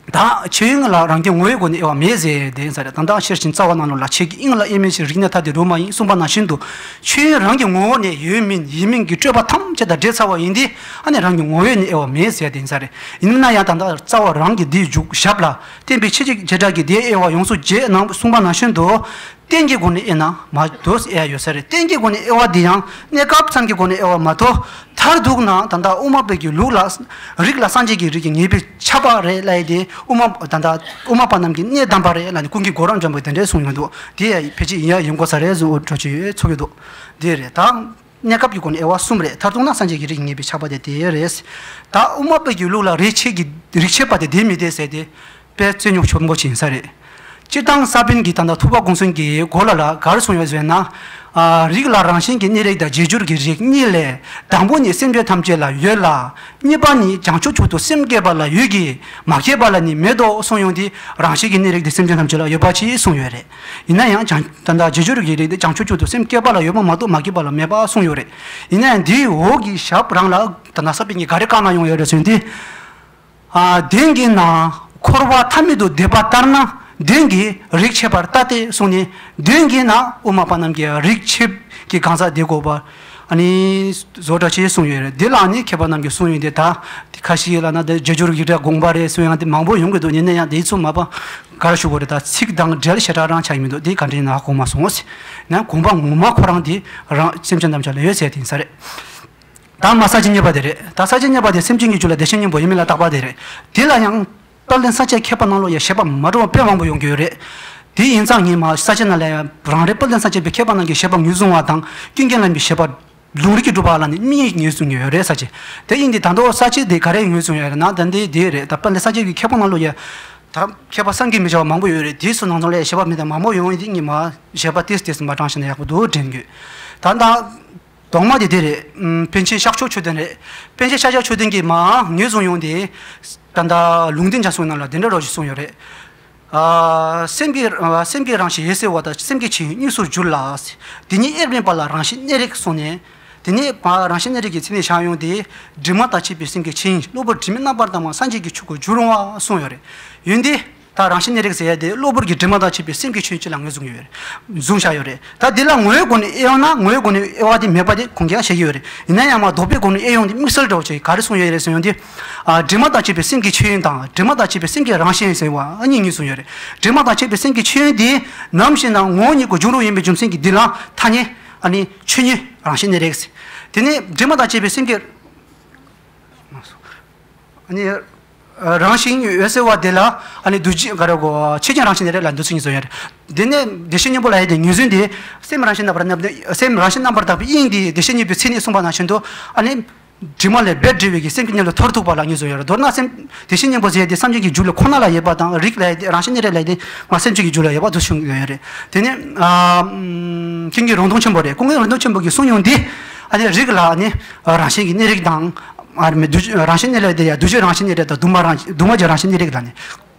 ད་ཆོས་དབྱིངས་ལ་རང་གི་ངོ་བོའི་སྒོ་ནས་དབྱེ་བ་མེད་ཟེར་དེ་ཡིན་ས་རེད། ད་ལྟ་ཤེར་ཕྱིན་རྩ་བ་ནང་ལོགས་ལ་ཆོས་ཀྱི་དབྱིངས་ལ་དབྱེར་མེད་ཕྱིར་རིགས་གནས་ཐ་དད་རུ་མ་ཡིན་གསུངས་པ་ནང་བཞིན་དུ། ཆོས་དབྱིངས་རང་གི་ངོ་བོ་ནས་ཡོད་མིན་ཡིན་མིན་གྱི་སྤྲོས་པ་ཐམས་ཅད་དང་འབྲེལ་ཚར་བ་ཡིན་དུས་ཨ་ནི་རང་གི་ངོ་བོ་ནས་དབྱེ་བ་མེད་ཟེར་དེ་ཡིན་ས་རེད། ཡིན་ན་ཡང་ད་ལྟ་རྩ་བ་རང་གི་དེའི་འཇུག་ཞབས་ལ་བསྟན་པའི་ཆོས་ཀྱི་བྱེ་བྲག་གི་དེའི་དབྱེ་བ་ཡོངས་སུ་བརྗེད་གནང་གསུངས་པ་ནང་བཞིན་དུ། རྟེན་གྱི་སྒོ་ནས་དབྱེ་ན་མ་དོ་དབྱེ་ཡ་ཡོད་ས་རེད། རྟེན་གྱི་སྒོ་ནས་དབྱེ་བ་འདི་ཡང་གནས་སྐབས་ཙམ་གྱི་སྒོ་ནས་དབྱེ་བ་མ་གཏོགས་མཐར་གཏུགས་ན་ད་ལྟ་དབུ་མ་པའི་གི་ལུགས་ལ་རིགས་ལ་སངས་རྒྱས་ཀྱི་རིགས་ཀྱི་ངེས་པའི་ཁྱབ་པ་རེད་ལབ་ཡ་དེ་དབུ་མ་ད་ལྟ་དབུ་མ་པ་རྣམས་ཀྱི་གནས་དམ་པ་རེད་ལབ་ནས་ཀུན་མཁྱེན་གོ་རམས་འཇམ་པོས་དེ་འདྲས་གསུངས་ཡོང་འདུག་དེ་ཡང་ཕལ་ཆེར་ཡིན་ཡ་ཡིན་དགོས་ས་རེད་བཟོ་འོ་འགྲོ་ཆེ་ཡོད་ཚོགས་ཀྱི་འདུག་དེ་རེད་ད། གནས་སྐབས་ཀྱི་སྒོ་ནས་དབྱེ་བ་གསུམ་རེད། མཐར་གཏུགས་ན་སངས་རྒྱས་ཀྱི་རིགས་ཀྱི་ངེས་པའི་ཁྱབ་པ་དེ་དེ་རེད། ད་དབུ་མ་པའི་གི་ལུགས་ལ་རིགས་ཆད་ཀྱི་རིགས་ཆད་པ་དེ་དེ་མི་དེ་ཟེར་ཏེ། དཔེ་རྩོད་རྙོག་ཆེན་པོ་ཅིག་ཡིན་ས་རེད། སྤྱིར་བཏང་ས་པཎ་གྱིས་ད་ལྟ་ཐུབ་པ་དགོངས་གསལ་གྱི་མགོ་ལ་ལ་ག་རེ་གསུངས་ཡོད་ཟེར་ན། ཨ་རིགས་ལ་རང་བཞིན་གྱི་གནས་རིགས་དང་རྗེས་འཇུག་གི་རིགས་གཉིས་ལས། དང་པོ་ནི་སེམས་ཅན་ཐམས་ཅད་ལ་ཡོད་ལ། གཉིས་པ་ནི་བྱང་ཆུབ་མཆོག་ཏུ་སེམས་བསྐྱེད་པ་ལ་ཡོད་ཀྱི། མ་སྐྱེས་པ་ལ་ནི་མེད་དོ་གསུངས་ཡོང་དུས་རང་བཞིན་གྱི་གནས་རིགས་དེ་སེམས་ཅན་ཐམས་ཅད་ལ་ཡོད་པ་ཅིག་གསུངས་ཡོད་རེད། ཡིན་ན་ཡང་བྱང་ད་ལྟ་རྗེས་འཇུག་གི་རིགས་དེ་བྱང་ཆུབ་མཆོག་ཏུ་སེམས་བསྐྱེད་པ་ལ་ཡོད་པ་མ་གཏོགས་མ་སྐྱེས་པ་ལ་མེད་པ་གསུངས་ཡོད་རེད། ཡིན་ན་ཡང་འདིའི་འོག་གི་ཞབས་རང་ལ་ད་ལྟ་ས་པཎ་གྱིས་ག་རེ་བཀའ་གནང་ཡོང་ཡོད་རེད་ཟེར་དུས། ཨ་དོན་གྱི་ནང་འཁོར་བ་མཐའ་མེད་དུ་འདས་པ་ལྟར་ན་དོན་གྱི་རིགས་ཆད་པར་ལྟ་སྟེ་གསུངས་ནས་དོན་གྱི་ནང་དབུ་མ་པ་རྣམས་ཀྱི་རིགས་ཆད་ཀྱི་གང་ཟག་དེ་དགོས་པ་ཨ་ནི་བཟོ་འདྲ་ཆེ་གསུངས་ཡོད་རེད། འདི་ལ་ནི་མཁས་པ་རྣམས་ཀྱིས་གསུངས་ཡོད་དེ་ད་ཁ་ཤས་ལ་ན་དེ་རྗེས་འཇུག་རིགས་དགོངས་པ་རེད་གསུངས་ཡང་དེ་མང་པོ་ཡོང་གི་འདུག་ཡིན་ན་ཡང་དེའི་ཚོ་མ་པ་ག་རེ་ཞུ་དགོས་རེད། ད་ཚིག་དང་འབྲེལ་ཞེ་དྲག་རང་ཆགས་ཡིན་མི་འདུག་དེ་ག་འདྲ་ཡིན་ན་གོ་མ་སོང་ཟེར་ན་དགོངས་པ་ངོ་མ་ཁོ་རང་དེ་རང་སེམས་ཅན་ཐམས་ཅད་ལ་ཡོད་ཟེར་དེ་ཡིན་ས་རེད། ད་མ་ས་བཅད་གཉིས་པ་དེ་རེད། ད་ས་བཅད་གཉིས་པ་དེ་སེམས་ཅན་གྱི་རྒྱུད་ལ་བདེ་གཤེགས་སྙིང་པོ་ཡིན་མིན་ལ་བརྟག་པ་དེ་རེད། དེ་ལ་ཡང་དཔལ་ལྡན་ས་སྐྱའི་མཁས་པ་རྣམས་ལ་ཡང་བཞེད་པ་མ་འདྲ་བ་དཔེ་མང་པོ་ཡོང་གི་ཡོད་རེད། དེ་ཡིན་ཙང་ངས་མ་ས་བཅད་ནང་ལ་ཡང་རང་རེ་དཔལ་ལྡན་ས་སྐྱ་པའི་མཁས་པ་རྣམས་ཀྱི་བཞེད་པ་ངོས་བཟུང་བ་དང་ཀུན་མཁྱེན་བླ་མའི་བཞེད་པ་ལུང་རིགས་ཀྱི་གྲུབ་པ་ལ་ནི་གཉིས་ངོས་བཟུང་གི་ཡོད་རེད་ས་བཅད། དེ་ཡིན་དུས་ད་དུང་ས་བཅད་དེ་ག་རེ་ངོས་བཟུང་ཡོད་རེད་ན་ད་འདི་དེ་རེད། ད་དཔལ་ལྡན་ས་སྐྱ་པའི་མཁས་པ་རྣམས་ལ་ཡང་ད་མཁས་པ་བསམ་གྱིས་མི་ཁྱབ་པ་མང་པོ་ཡོད་རེད། དེ་ཚོ་ནང་ཚོ་ལ་ཡང་བཞེད་པ་མི་དང་མང་པོ་ཡོང་ཡིན་དུས་ངས་མ་བཞེད་པ་ཏིས་ཏིས་མ་དྲངས་ཤེ་ན་ཡག་པོ་འདུག་དྲན་གྱི། ད་ད། གདོང་མ་དེ་དེ་རེད། ཨམ། པཎ་ཆེན་ཤཱཀྱ་མཆོག་ཆོས་ལྡན་རེད། པཎ་ཆེན་ཤཱཀྱ་མཆོག་ལྡན་གྱིས་མ་ངོས་བཟུང་ཡོང་དེ། ད་ལྟ་ལུང་བསྟན་རྒྱ་མཚོའི་ནང་ལ་དེ་འདྲ་རོ་ཞིག་གསུངས་ཡོད་རེད། ཨ། སེམས་ཀྱི་ཨ། སེམས་ཀྱི་རང་བཞིན་འོད་གསལ་བ་དང་སེམས་ཀྱི་ཆོས་དབྱིངས་གཉིས་སུ་འགྱུར་ལ། དེ་གཉིས་དབྱེར་མེད་པ་ལ་རང་བཞིན་གནས་རིགས་གསུངས་ནས། དེ་ནས་མ་རང་བཞིན་གནས་རིགས་ཀྱི་མཚན་ཉིད་བཞག་ཡོང་དེ། དྲི་མ་དང་བཅས་པའི་སེམས་ཀྱི་ཆོས་དབྱིངས་གློ་བུར་དྲི་མའི་རྣམ་པར་དག་པ་སངས་རྒྱས་ཀྱི་ཆོས་སྐུར་འགྱུར་རུང་བ་གསུངས་ཡོད་རེད། ཡོན་ཏན། ད་རང་བཞིན་གནས་རིགས་ཟེར་ཡ་དེ་གློ་བུར་གྱི་དྲི་མ་དང་བཅས་པའི་སེམས་ཀྱི་ཆོས་ཉིད་ལ་ངོས་བཟུང་ཡོད་རེད། བཟུང་བཞག་ཡོད་རེད། ད་འདི་ལ་ངོ་བོའི་སྒོ་ནས་དབྱེ་བ་ན་ངོ་བོའི་སྒོ་ནས་དབྱེ་བ་དེ་མེད་པ་དེ་ཁུངས་སྐྱེལ་བྱེད་ཀྱི་ཡོད་རེད། ཡིན་ན་ཡང་མ་ལྡོག་པའི་སྒོ་ནས་དབྱེ་བ་དེ་དམིགས་བསལ་འདྲ་བོ་ཅིག་ག་རེ་གསུངས་ཡོད་རེད་ཟེར་ཡོང་དུས། ཨ། དྲི་མ་དང་བཅས་པའི་སེམས་ཀྱི་ཆོས་དབྱིངས་དང་དྲི་མ་དང་བཅས་པའི་སེམས་ཀྱི་རང་བཞིན་ཟེར་བ་ཨ་གཉིས་ངོས་བཟུང་ཡོད་རེད། དྲི་མ་དང་བཅས་པའི་སེམས་ཀྱི་ཆོས་དབྱིངས་དེ་ནམ་ཞིག་ན་ངོ་བོ་ཉིད་ཀྱི་འབྱུང་རུང་ཡིན་པའི་རྒྱུ་མཚན་གྱིས་འདི་ལ་ཐ་སྙད་ཨ་ནི་ཆོས་ཉིད་རང་བཞིན་གནས་རིགས། དེ་ནས་དྲི་མ་དང་བཅས་པའི་སེམས་ཀྱི། ཨ་ནི། རང་བཞིན་ཡོད་ཟེར་བ་དེ་ལ་ཨ་ནི་འདུ་བྱེད་ག་རེ་གོ་ཆོས་ཅན་རང་བཞིན་གནས་རིགས་ལ་འདུ་ཚུལ་གཉིས་སུ་ཡོད་རེད། དེ་ནས་བདེ་གཤེགས་སྙིང་པོ་ལ་ཡོད་དེ་ངོས་འཛིན་དེ་སེམས་རང་བཞིན་རྣམ་པར་དག་པའི་སེམས་རང་བཞིན་རྣམ་པར་དག་པའི་དབྱིངས་དེ་བདེ་གཤེགས་སྙིང་པོའི་མཚན་ཉིད་གསུངས་པ་ནང་བཞིན་དུ་ཨ་ནི་དྲི་མ་ལས་རྦད་བྲལ་བའི་གི་སེམས་ཀྱི་གནས་ལུགས་མཐར་ཐུག་པ་ལ་ངོས་འཛིན་ཡོད་རེད། མདོར་ན་སེམས་བདེ་གཤེགས་སྙིང་པོ་ཟེར་ཡ་དེ་སེམས་ཅན་གྱི་རྒྱུད་ལ་ཁོ་ན་ལ་ཡོད་པ་དང་རིགས་ལ་ཡོད་དེ་རང་བཞིན་གནས་རིགས་ལ་ཡོད་དེ་མ་སེམས་ཅན་གྱི་རྒྱུད་ལ་ཡོད་པ་འདུ་བྱུང་ཡོད་རེད། དེ་ནས་ཨ། ཀུན་མཁྱེན་རོང་སྟོན་ཆེན་པོ་རེད། ཀུན་མཁྱེན་རོང་སྟོན་ཆེན་པོ་གི་གསུང་ཡོང་འདི་ཨ་ནི་རིགས་ལ་ནི་རང་བཞིན་གྱི་གནས་རིགས་དང་། ཨ་རི་མེད་འདུ་བྱེད་རང་བཞིན་གནས་ལུགས་དེ་ཡང་འདུ་བྱེད་རང་བཞིན་གནས་རིགས་དང་འདུས་མ་རང་འདུས་མ་བྱས་རང་བཞིན་གནས་རིགས་ལ་ནི།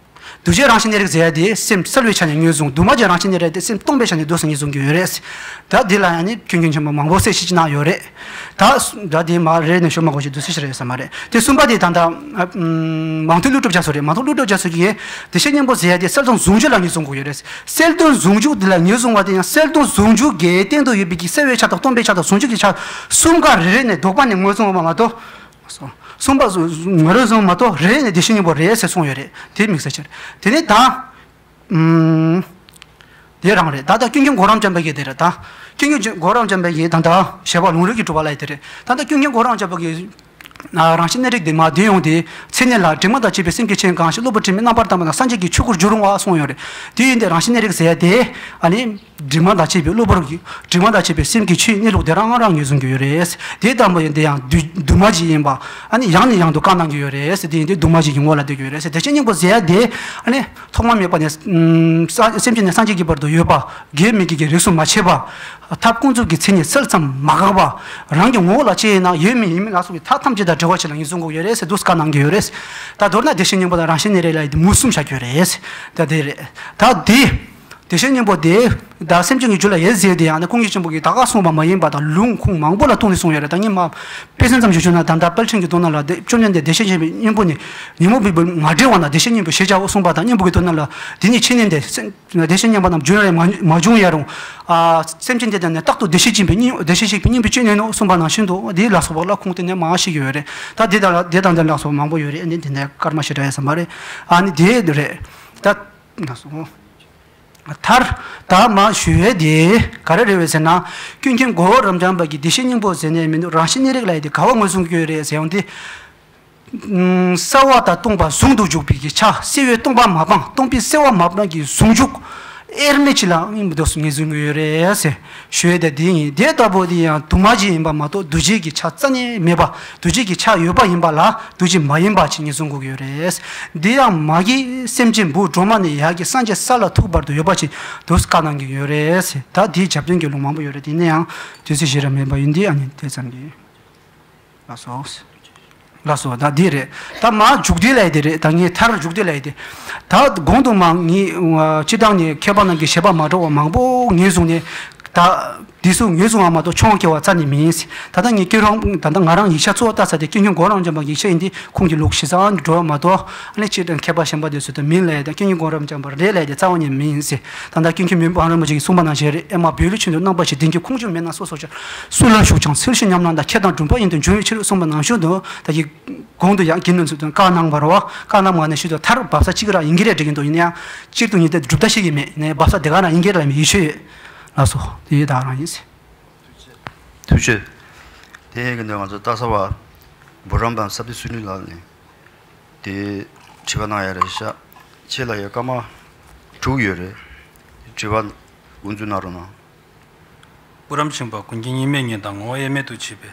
འདུ་བྱེད་རང་བཞིན་གནས་རིགས་ཟེར་ཡ་དེ་སེམས་གསལ་བའི་ཆ་ནས་ངོས་བཟུང་། འདུས་མ་བྱས་རང་བཞིན་གནས་རིགས་དེ་སེམས་སྟོང་པའི་ཆ་ནས་འདུག་སེ་ངོས་བཟུང་གི་ཡོད་རེད། ད་འདི་ལ་ཡང་ནི་ཀུན་མཁྱེན་ཆེན་པོ་མང་པོ་གསལ་བཤད་ཅིག་གནང་ཡོད་རེད། ད་ད་དེ་མ་རེད་ནས་ཤོད་མ་དགོས་ཤིག་འདུག་སེ་ཞིག་རེད་ས་མ་རེད། དེ་གསུམ་པ་དེ་ད་ལྟ་མང་ཐོས་ཀླུ་སྒྲུབ་རྒྱ་མཚོ་རེད། མང་ཐོས་ཀླུ་སྒྲུབ་རྒྱ་མཚོ་གིས་བདེ་གཤེགས་སྙིང་པོ་ཟེར་ཡ་དེ་གསལ་སྟོང་ཟུང་འཇུག་ལ་ངོས་བཟུང་དགོས་ཡོད་རེད། གསལ་སྟོང་ཟུང་འཇུག་འདི་ལ་ངོས་བཟུང་བ་དེ་ཡང་གསལ་སྟོང་ཟུང་འཇུག་གི་སྟེང་དུ་ཡོད་པའི་གི་གསལ་བའི་ཆ་དང་སྟོང་པའི་ཆ་དང་ཟུང་འཇུག་གི་ཆ་གསུམ་ཀ་རེ་རེ་ནས་ལྡོག་པ་ནས་ངོས་བཟུང་བ་མ་གཏོགས། གསུམ་པ་ངོས་བཟུང་མ་གཏོགས་རེ་རེ་ནས་བདེ་གཤེགས་སྙིང་པོ་རེད་ཟེར་གསུངས་ཡོད་རེད། དེ་དམིགས་བསལ་ཆེར། དེ་ནས་ད། ཨུམ། དེ་རང་རེད། ད་ལྟ་ཀུན་མཁྱེན་གོ་རམས་ཅན་པ་གི་དེ་རེད་ད། ཀུན་མཁྱེན་གོ་རམས་ཅན་པ་གི་ད་ལྟ་བཞེད་པ་ལུང་རིགས་ཀྱི་གྲུབ་པ་ལ་ཡི་དེ་རེད། ད་ལྟ་ཀུན་མཁྱེན་གོ་རམས་ཅན་པ་གི། རང་བཞིན་གནས་རིགས་དེ་མ་བདེན་ཡོང་དེ་མཚན་ཉིད་ལ་དྲི་མ་དང་བཅས་པའི་སེམས་ཀྱི་ཆོས་གང་ཞིག་གློ་བུར་དྲི་མས་རྣམ་པར་བཏབ་པ་ན་སངས་རྒྱས་ཀྱི་ཆོས་སྐུར་འགྱུར་རུང་བ་གསུངས་ཡོད་རེད། དེ་ཡིན་ཏེ་རང་བཞིན་གནས་རིགས་ཟེར་ཡ་དེ་ཨ་ནི། དྲི་མ་དང་བཅས་པའི་གློ་བུར་གྱི་དྲི་མ་དང་བཅས་པའི་སེམས་ཀྱི་ཆོས་གནས་ལུགས་དེ་རང་རང་ངོས་བཟུང་གི་ཡོད་རེད། དེ་ལྟ་བུ་ཡིན་དེ་ཡང་འདུས་འདུས་མ་བྱས་ཡིན་པ་ཨ་ནི་ཡང་ནས་ཡང་དུ་བཀའ་གནང་གི་ཡོད་རེད། དེ་ཡིན་དེ་འདུས་མ་བྱས་ཀྱི་ངོ་ལ་བསྡད་ཀྱི་ཡོད་རེད། བདེ་གཤེགས་སྙིང་པོ་ཟེར་ཡ་དེ་ཨ་ནི་ཐོག་མ་མེད་པ་ནས་ཨུམ་ས་སེམས་ཅན་ནས་སངས་རྒྱས་ཀྱི་བར་དུ་ཡོད་པ་དགེ་མི་དགེ་གི་རིས་སུ་མ་ཆད་པ། ཐབས་ཀུན་རྫོབ་ཀྱི་མཚན་ཉིད་སེལ་ཙམ་མ་འགགས་པ། རང་གི་ངོ་བོ་ལ་དཔྱད་ན་ཡོད་མིན་ཡིན་མིན་ལ་སོགས་པའི་མཐའ་ཐམས་ཅད་དང་བྲལ་བ་ཅིག་ལ་ངོས་བཟུང་དགོས་ཡོད་རེད་ཟེར་འདུག་བཀའ་གནང་གི་ཡོད་རེད། ད་མདོར་ན་བདེ་གཤེགས་སྙིང་པོ་དང་རང་བཞིན་གནས་རིགས་ལ་ཡི་དེ་མུ་གསུམ་བཞག་གི་ཡོད་རེད། ད་དེ་རེད། ད་དེ། བདེ་གཤེགས་སྙིང་པོ་དེ། ད་སེམས་ཅན་གྱི་རྒྱུད་ལ་ཡོད་ཟེར་དེ་ཡང་ན་ཀུན་མཁྱེན་ཆེན་པོ་གིས་ད་ག་གསུངས་པ་མ་ཡིན་པ་དང་ལུང་ཁུངས་མང་པོ་ལ་ལྟོས་ནས་གསུངས་ཡོད་རེད། ད་ངས་མ། དཔེ་མཚོན་ཙམ་ཞིག་བརྗོད་ན་ད་ལྟ་དཔལ་ཕྲེང་གི་མདོ་ནང་ལ་བདེ་བཅོམ་ལྡན་འདས་བདེ་གཤེགས་ཆེན་པོའི་སྙིང་པོ་ནི་ཉོན་མོངས་པའི་བུ་མ་བསྒྲལ་བ་ན་བདེ་གཤེགས་སྙིང་པོ་ཞེས་བྱའོ་གསུངས་པ་དང་སྙིང་པོ་གི་མདོ་ནང་ལ་དེ་ཉིད་ཕྱི་ནས་འདས་སེམས་བདེ་གཤེགས་སྙིང་པོ་རྣམས་རྒྱུན་རིང་མ་མ་བྱུང་ཡང་རུང་། ཨ། སེམས་ཅན་དེ་དག་ནི་རྟག་ཏུ་བདེ་གཤེགས་སྦྱིན་པའི་སྙིང་བདེ་གཤེགས་གཤེགས་པའི་སྙིང་པོའི་སྤྱོད་ནས་ནོ་གསུངས་པ་ནང་བཞིན་དུ་དེའི་ལ་སོགས་པ་ལ་ཁུངས་གཏན་ནས་མང་ཞིག་ཡོད་རེད། ད་དེ་དང་དེ་དང་དེ་ལ་སོགས་མང་པོ་ཡོད་རེད། ཨ་ནི་དེ་འདྲའི་སྐར་མ་ཞེ་དྲག་ཡོད་ས་མ་རེད། ཨ་ནི་དེ་རེད། ད་ལ་སོགས། མཐར། ད་མ་ཞུ་ཡས་དེ་ག་རེ་རེད་བས་ཟེར་ན། ཀུན་མཁྱེན་གོ་རམས་པ་གིས་བདེ་གཤེགས་སྙིང་པོ་ཟེར་ནས་མི་འདུག་རང་བཞིན་གནས་རིགས་ལ་ཡི་དེ་ག་བ་ངོས་བཟུང་གི་ཡོད་རེད་ཟེར་ཡོང་དུས། གསལ་བ་དང་སྟོང་པ་ཟུང་དུ་འཇུག་པའི་གི་ཆ་གསལ་བས་སྟོང་པ་མ་སྤངས་སྟོང་པས་གསལ་བ་མ་སྤངས་ཀྱི་ཟུང་འཇུག་དབྱེར་མེད་ཅིག་ལ་ངོས་བཟུང་གི་ཡོད་རེད་ཟེར། ཞུ་ཡས་དེ་འདི་ཡིན། དེ་ལྟ་བུ་དེ་ཡང་དུ་མ་ཅིག་ཡིན་པ་མ་གཏོགས་འདུ་བྱེད་ཀྱི་ཆ་རྩ་ནས་མེད་པ། འདུ་བྱེད་ཀྱི་ཆ་ཡོད་པ་ཡིན་པ་ལ་འདུ་བྱེད་མ་ཡིན་པ་ཅིག་ངོས་བཟུང་དགོས་ཀྱི་ཡོད་རེད། འདི་ཡང་མ་གི་སེམས་ཅན་བུ་སྒྲོལ་མ་ནས་ཡར་གྱི་སངས་རྒྱས་ས་ལ་ཐུག་བར་དུ་ཡོད་པ་ཅིག་འདུག་བཀའ་གནང་གི་ཡོད་རེད། ད་འདིའི་རྒྱབ་རྟེན་གྱི་ལུང་མང་པོ་ཡོད་རེད། དེ་ནས་ཡང་དུས་ཚོད་ཞེ་དྲག་མེད་པ་ཡིན་དུས་ཨ་ནི་དེ་ཙམ་གྱིས། ལགས་སོ། ལགས་སོ། ད་འདི་རེད། ད་མ་མཇུག་སྡེ་ལ་ཡི་དེ་རེད། ད་ངས་མཐར་མཇུག་སྡེ་ལ་ཡི་དེ། ད་གོང་དུ་མ་ངས་སྤྱི་བཏང་ནས་མཁས་པ་རྣམས་ཀྱི་བཞེད་པ་མ་འདྲ་བ་མང་པོ་ངོས་བཟུང་ནས། ད་འདི་ཚོ་ངོས་བཟུང་བ་མ་གཏོགས་ཆུང་བ་སྐྱེ་བ་རྩ་ནས་མིན། ད་ལྟ་ངས་ཁྱོད་རང་ད་ལྟ་ང་རང་ཡིག་ཆ་གཙོ་བོ་ལྟ་ས་དེ་ཀུན་མཁྱེན་གོ་རམས་པའི་ཡིག་ཆ་ཡིན་དུས་ཁོང་གི་ལུགས་གཞི་བཟང་འགྲོ་བ་མ་གཏོགས་ཨ་ནི་སྤྱིར་དང་མཁས་པ་གཞན་པ་དེ་ཚོ་དང་མིན་ལ་ཡི་དེ་ཀུན་མཁྱེན་གོ་རམས་པ་རེད་ལ་ཡི་དེ་རྩ་བ་ནས་མིན། ད་ལྟ་ཀུན་མཁྱེན་མི་ཕམ་རིན་པོ་ཆེ་གིས་གསུངས་པ་ནང་བཞིན་རེད། ཨེ་མ་བོད་ལུགས་ཆོས་འདུལ་རྣམ་པ་བཞི་ལྡན་གྱི་ཁུངས་ཆུང་མེད་ན་སོ་སོར་ཕྱེ། སུ་ལ་ཞུགས་ཀྱང་ཚུལ་བཞིན་ཉམས་ལེན་དང་། ཁྱེད་དང་འགྲུབ་པ་ཡིན་དུ་འབྱུང་བའི་ཕྱིར་གསུངས་པ་ནང་བཞིན་དུ་ད་ཀྱི་གོང་དུ་ཡང་དགེ་འདུན་ཚོས་བཀའ་གནང་བ་རེད་བ། བཀའ་གནང་བ་ནས་ཞུས་དུས་མཐར་བབས་ས་གཅིག་རང་ཡིན་གྱི་རེད་འགྲིག་གི་འདུག་ཡིན་ན་ཡང་སྤྱིར་དུ་ཉིད་དེ་སྒྲུབ་ད་ཤེས་ཀྱི་མེད་ནས་བབས་ས་དེ་ག་རང་ཡིན་གྱི་རེད་ལ་ཡིད་ཆེས་ཡོད། ལགས་སོ། དེ་ཡིས་ད་རང་ཡིན། ཐུགས་རྗེ་ཆེ། དེ་ཡིན་གྱི་འདུག་ང་ཚོ་ལྟ་ས་བ་བུ་རམ་བམ་ས་བདེ་སུ་ནུས་ལགས་ནས། དེ་དྲི་བ་གནང་ཡ་རེད་ཤག་ཁྱེད་ལ་ཡ་སྐར་མ་དྲུག་ཡོད་རེད། དྲི་བ་དབུ་འཛུགས་གནང་རོགས་གནང་། བུ་རམ་ཆེན་པོ་ཀུན་མཁྱེན་གཉིས་མེད་ཉིད་དང་ངོ་བོ་དབྱེར་མེད་དུ་བྱས་པའི་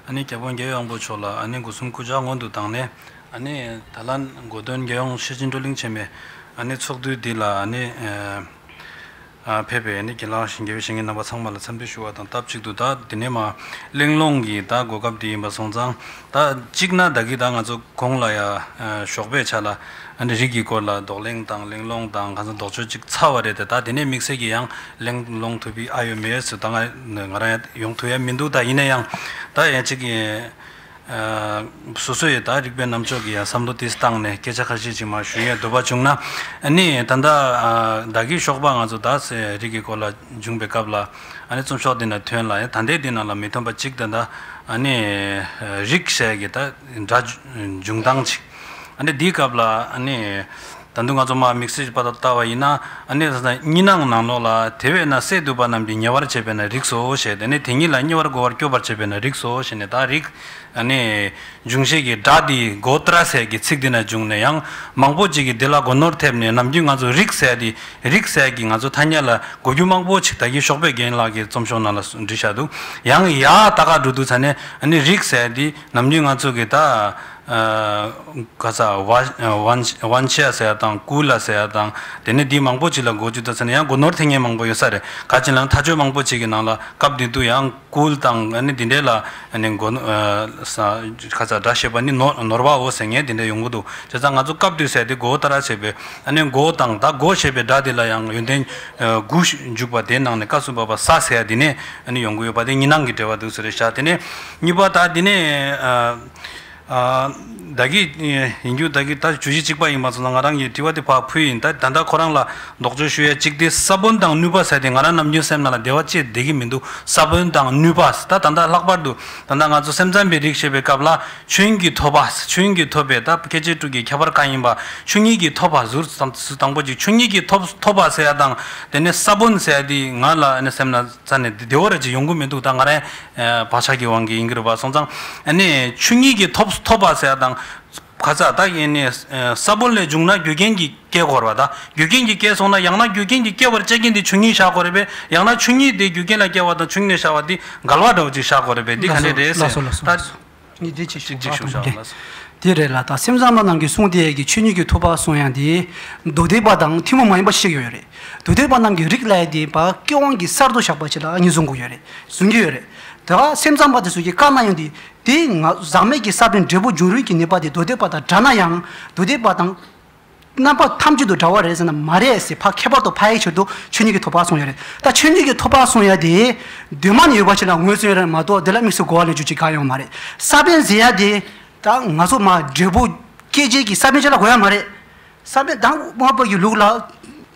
ཨ་ནི་རྒྱལ་དབང་རྒྱལ་བའི་དབང་པོ་མཆོག་ལ་ཨ་ནི་སྒོ་གསུམ་སྐུ་ཕྱག་སྔོན་དུ་བཏང་ནས་ཨ་ནི་ད་ལན་གོ་སྟོན་རྒྱལ་ཡོངས་ཤེར་ཕྱིན་བགྲོ་གླེང་ཆེན་མོའི་ཨ་ནི་ཚོགས་འདུ་འདི་ལ་ཨ་ནི། ཨ། ཕེབས་པའི་ནི་དགེ་ལགས་ཞིང་རྒྱས་པའི་བཤེས་གཉེན་རྣམ་པ་ཚང་མ་ལ་འཚམས་འདྲི་ཞུ་བ་དང་སྟབས་གཅིག་ཏུ་ད་དེ་ནས་མ་གླེང་སློང་གི་ད་གོ་སྐབས་དེ་ཡིན་པ་སོང་ཙང་ད་གཅིག་ན་ད་གི་ད་ང་ཚོ་གོང་ལ་ཡ་ཞོགས་པའི་ཆ་ལ་ཨ་ནི་རིགས་ཀྱི་སྐོར་ལ་རྡོག་གླེང་དང་གླེང་སློང་དང་གང་ཟག་ལྡོག་ཕྱོགས་གཅིག་ཚར་བ་རེད་དེ་ད་དེ་ནས་དམིགས་བསལ་གྱི་ཡང་གླེང་སློང་ཐུབ་པའི་ཨ་ཡོད་མེད་སུ་ད་ང་ང་རང་ཡ་ཡོང་ཐུབ་ཡ་མི་འདུག་ད་ཡིན་ན་ཡང་ད་ཡ་གཅིག་སོ་སོ་ཡི་ད་རིག་པའི་རྣམ་དཔྱོད་ཀྱི་ཡང་བསམ་བློ་དེ་བཏང་ནས་སྐད་ཆ་ཁ་ཤས་ཅིག་མར་ཞུ་ཡས་འདོད་པ་བྱུང་ན། ཨ་ནི་ད་ལྟ་ཨ་བདག་གིས་ཞོགས་པ་ང་ཚོ་ད་རིག་གི་སྐོར་ལ་བྱུང་པའི་སྐབས་ལ། ཨ་ནི་རྩོམ་ཤོག་འདི་ན་ཐོན་ལ་ཡང་ད་ལྟའི་འདི་ནང་ལ་མི་ཐོན་པ་གཅིག་ད་ལྟ་ཨ་ནི་རིག་ཟེར་གི་ད་སྒྲ་འབྱུང་སྟངས་ཅིག་ཨ་ནི་འདིའི་སྐབས་ལ་ཨ་ནི། ད་དུང་ང་ཚོ་མར་དམིགས་བསལ་པ་ལྟ་བ་ཡིན་ན། ཨ་ནི་གཉིས་སྣང་ནང་ལོགས་ལ་དེ་བས་ན་སས་བསྡུས་པ་རྣམས་ཀྱིས་ཉེ་བར་བྱས་པས་ན་རིགས་སོ་ཞེས། དེ་ནས་དེ་ཉིད་ལ་ཉེ་བར་གོ་བར་སྐྱོབ་པར་བྱས་པས་ན་རིགས་སོ་ཞེས་ནས། ད་རིགས་ཨ་ནི་འབྱུང་བྱེད་ཀྱི་སྒྲ་འདི་གོ་ཏྲ་ཟེར་གྱི་ཚིག་འདི་ན་བྱུང་ནས། ཡང་མང་པོ་ཅིག་གིས་འདི་ལ་གོ་ནོར་ཐེབས་ནས། ནམ་རྒྱུན་ང་ཚོ་རིགས་ཟེར་འདི་རིགས་ཟེར་གྱི་ང་ཚོ་ཐ་སྙད་ལ་གོ་རྒྱུ་མང་པོ་ཅིག་ད་གིན་ཞོགས་པའི་རྒན་ལགས་ཀྱི་རྩོམ་ཤོག་ནང་ལ་བྲིས་བཞག་འདུག་ཡང་ཡ་ད་ག་འགྲོ་དུས་ཙ་ནས་ཨ་ནི་རིགས་ཟེར་འདི་ནམ་རྒྱུན་ང་ཚོ་གི་ད། ཨ་ག་ས་ཝ་ཝན་ཝན་ཆ་ཟེར་ཡ་དང་ཀུ་ལ་ཟེར་ཡ་དང་། དེ་ནས་འདི་མང་པོ་ཅིག་ལ་གོ་རྒྱུ་ད་ཟེར་ན་ཡང་གོ་ནོར་ཐེབས་མཁན་མང་པོ་ཡོད་ས་རེད། ག་ཅི་ལ་ཐག་གཅོད་མང་པོ་ཅིག་གི་ནང་ལ་སྐབས་དེ་དུས་ཡང་ཀུལ་དང་ཨ་ནི་འདི་འདྲས་ལ་ཨ་ནི་གོ་ནོ་ཨ་ས་ག་ས་སྒྲ་བཤད་པ་ནི་ནོར་ནོར་བའོ་ཟེར་མཁན་དེ་འདྲས་ཡོང་གི་འདུག་བྱས་ཙང་ང་ཚོ་སྐབས་དུས་ཟེར་དེ་གོ་ཏ་ར་བྱས་པས། ཨ་ནི་གོ་དང་ད་གོ་ཞེས་པའི་སྒྲ་དེ་ལ་ཡང་ཡོན་ཏན་ཨ་དགུ་འཇུག་པ་དེའི་ནང་ནས་ཀ་སུ་བ་བ་ས་ཟེར་ཡ་དེ་ནས་ཨ་ནི་ཡོང་གི་ཡོད་པ་དེ་གཉིས་སྣང་གི་འབྲེལ་བ་འདུག་ཟེར་རེད་ཤག་དེ་ནས་གཉིས་པ་ད་དེ་ནས་ཨ། ཨ་བདག་གིས་ཡིན་རྒྱུ་བདག་གིས་ད་བརྗོད་གཞི་གཅིག་པ་ཡིན་པ་སོང་ཙང་ང་རང་གིས་དྲི་བ་དེ་ཕར་ཕུལ་ཡིན། ད་ད་ལྟ་ཁོ་རང་ལ་ལྡོག་ཕྱོགས་ཞུ་ཡ་གཅིག་དེ་ས་བོན་དང་ནུས་པ་ཟེར་དེ་ང་རང་ནམ་རྒྱུན་སེམས་ནང་ལ་བདེ་བ་སྐྱེ་བསྡད་ཀྱི་མི་འདུག་ས་བོན་དང་ནུས་པ་ད་ད་ལྟ་ལྷག་པར་དུ་ད་ལྟ་ང་ཚོ་སེམས་ཙམ་པའི་རིགས་བཤད་པའི་སྐབས་ལ་ཆོས་ཉིད་ཀྱིས་ཐོབ་པ། ཆོས་ཉིད་ཀྱིས་ཐོབ་པའི་ད་སྐད་ཅིག་དྲུག་གི་ཁྱད་པར་གང་ཡིན་པ། ཆོས་ཉིད་ཀྱིས་ཐོབ་པ་ཟུར་དང་ཟུར་དང་པོ་གཅིག་ཆོས་ཉིད་ཀྱིས་ཐོབ་ཐོབ་པ་ཟེར་ཡ་དང་དེ་ནས་ས་བོན་ཟེར་ཡ་དེ་ང་ལ་ཨ་ནི་སེམས་ན་རྩ་ནས་བདེ་བོ་ར་ཅིག་ཡོང་གི་མི་འདུག་ད་ང་རང་བག་ཆགས་ཀྱི་དབང་གིས་ཡིན་གྱི་རེད་པ་སོང་ཙང་། ཨ་ནི་ཆོས་ཉིད་ཀྱིས་ཐོབ་ཐོབ་པ་ཟེར་ཡ་དང་། ག་ས་ད་ཡིན་ནི་ས་བོན་ལས་བྱུང་ན་རྒྱུ་རྐྱེན་གྱིས་སྐྱེ་དགོས་རེད་པ། ད་རྒྱུ་རྐྱེན་གྱིས་སྐྱེ་སོང་ན་ཡང་ན་རྒྱུ་རྐྱེན་གྱིས་སྐྱེ་བར་བྱེད་མཁན་དེ་ཆོས་ཉིད་བཞག་དགོས་རེད་པས། ཡང་ན་ཆོས་ཉིད་དེ་རྒྱུ་རྐྱེན་ལ་སྐྱེ་བ་དང་ཆོས་ཉིད་ལ་བཞག་པ་དེ་འགལ་བ་འདྲ་བོ་ཅིག་བཞག་དགོས་རེད་པས། འདི་ག་འདྲས་རེད་ཟེར། ལགས་སོ་ལགས་སོ། ད་ངས་འདི་ཅིག་ཞུ་གཅིག་ཞུ་བཞག་ལགས་སོ། དེ་རེད་ལ་ད་སེམས་ཙམ་པ་རྣམས་ཀྱིས་གསུངས་དེ་ཡས་ཀྱི་ཆོས་ཉིད་ཀྱིས་ཐོབ་པ་གསུང་ཡང་དེ་མདོ་སྡེ་པ་དང་ཐུན་མོང་མ་ཡིན་པ་ཞིག་ཡོད་རེད། མདོ་སྡེ་པ་རྣམས་ཀྱི་རིགས་ལ་ཡ་དེ་པ་སྐྱེ་དབང་གི་གསར་དུ་བཞག་པ་ཅིག་ལ་ངོས་བཟུང་དགོས་ཡོད་རེད། བཟུང་གི་ཡོད་རེད། ད་སེམས་ཙམ་པ་དེ་ཚོ་གི་བཀའ་ན་ཡང་དེ་དེ་ང་ཟག་མེད་ཀྱི་ས་བོན་འབྲས་བུ་འབྱུང་རུས་ཀྱི་ནུས་པ་དེ་མདོ་སྡེ་པ་དང་འདྲ་ན་ཡང་མདོ་སྡེ་པ་དང་རྣམ་པ་ཐམས་ཅད་དུ་འདྲ་བ་རེད་ཟེར་ན་མ་རེད་ཟེར་ཕ་ཁྱད་པར་དུ་ཕ་ཡི་ཕྱིར་དུ་ཆོས་ཉིད་ཀྱི་ཐོབ་པ་གསུང་ཡ་རེད། ད་ཆོས་ཉིད་ཀྱི་ཐོབ་པ་གསུང་ཡ་དེ་གདོད་མ་ནས་ཡོད་པ་ཞིག་ལ་ངོས་བཟུང་ཡ་རེད་མ་གཏོགས་དེ་ལ་དམིགས་སུ་གོ་བ་ལེན་རྒྱུ་ཅིག་གང་ཡོང་མ་རེད། ས་བོན་ཟེར་ཡ་དེ་ད་ང་ཚོ་མ་འབྲས་བུ་སྐྱེད་བྱེད་ཀྱི་ས་བོན་ཅིག་ལ་གོ་ཡ་མ་རེད། ས་བོན་དང་དབང་པོ་ཡི་ལུགས་ལ་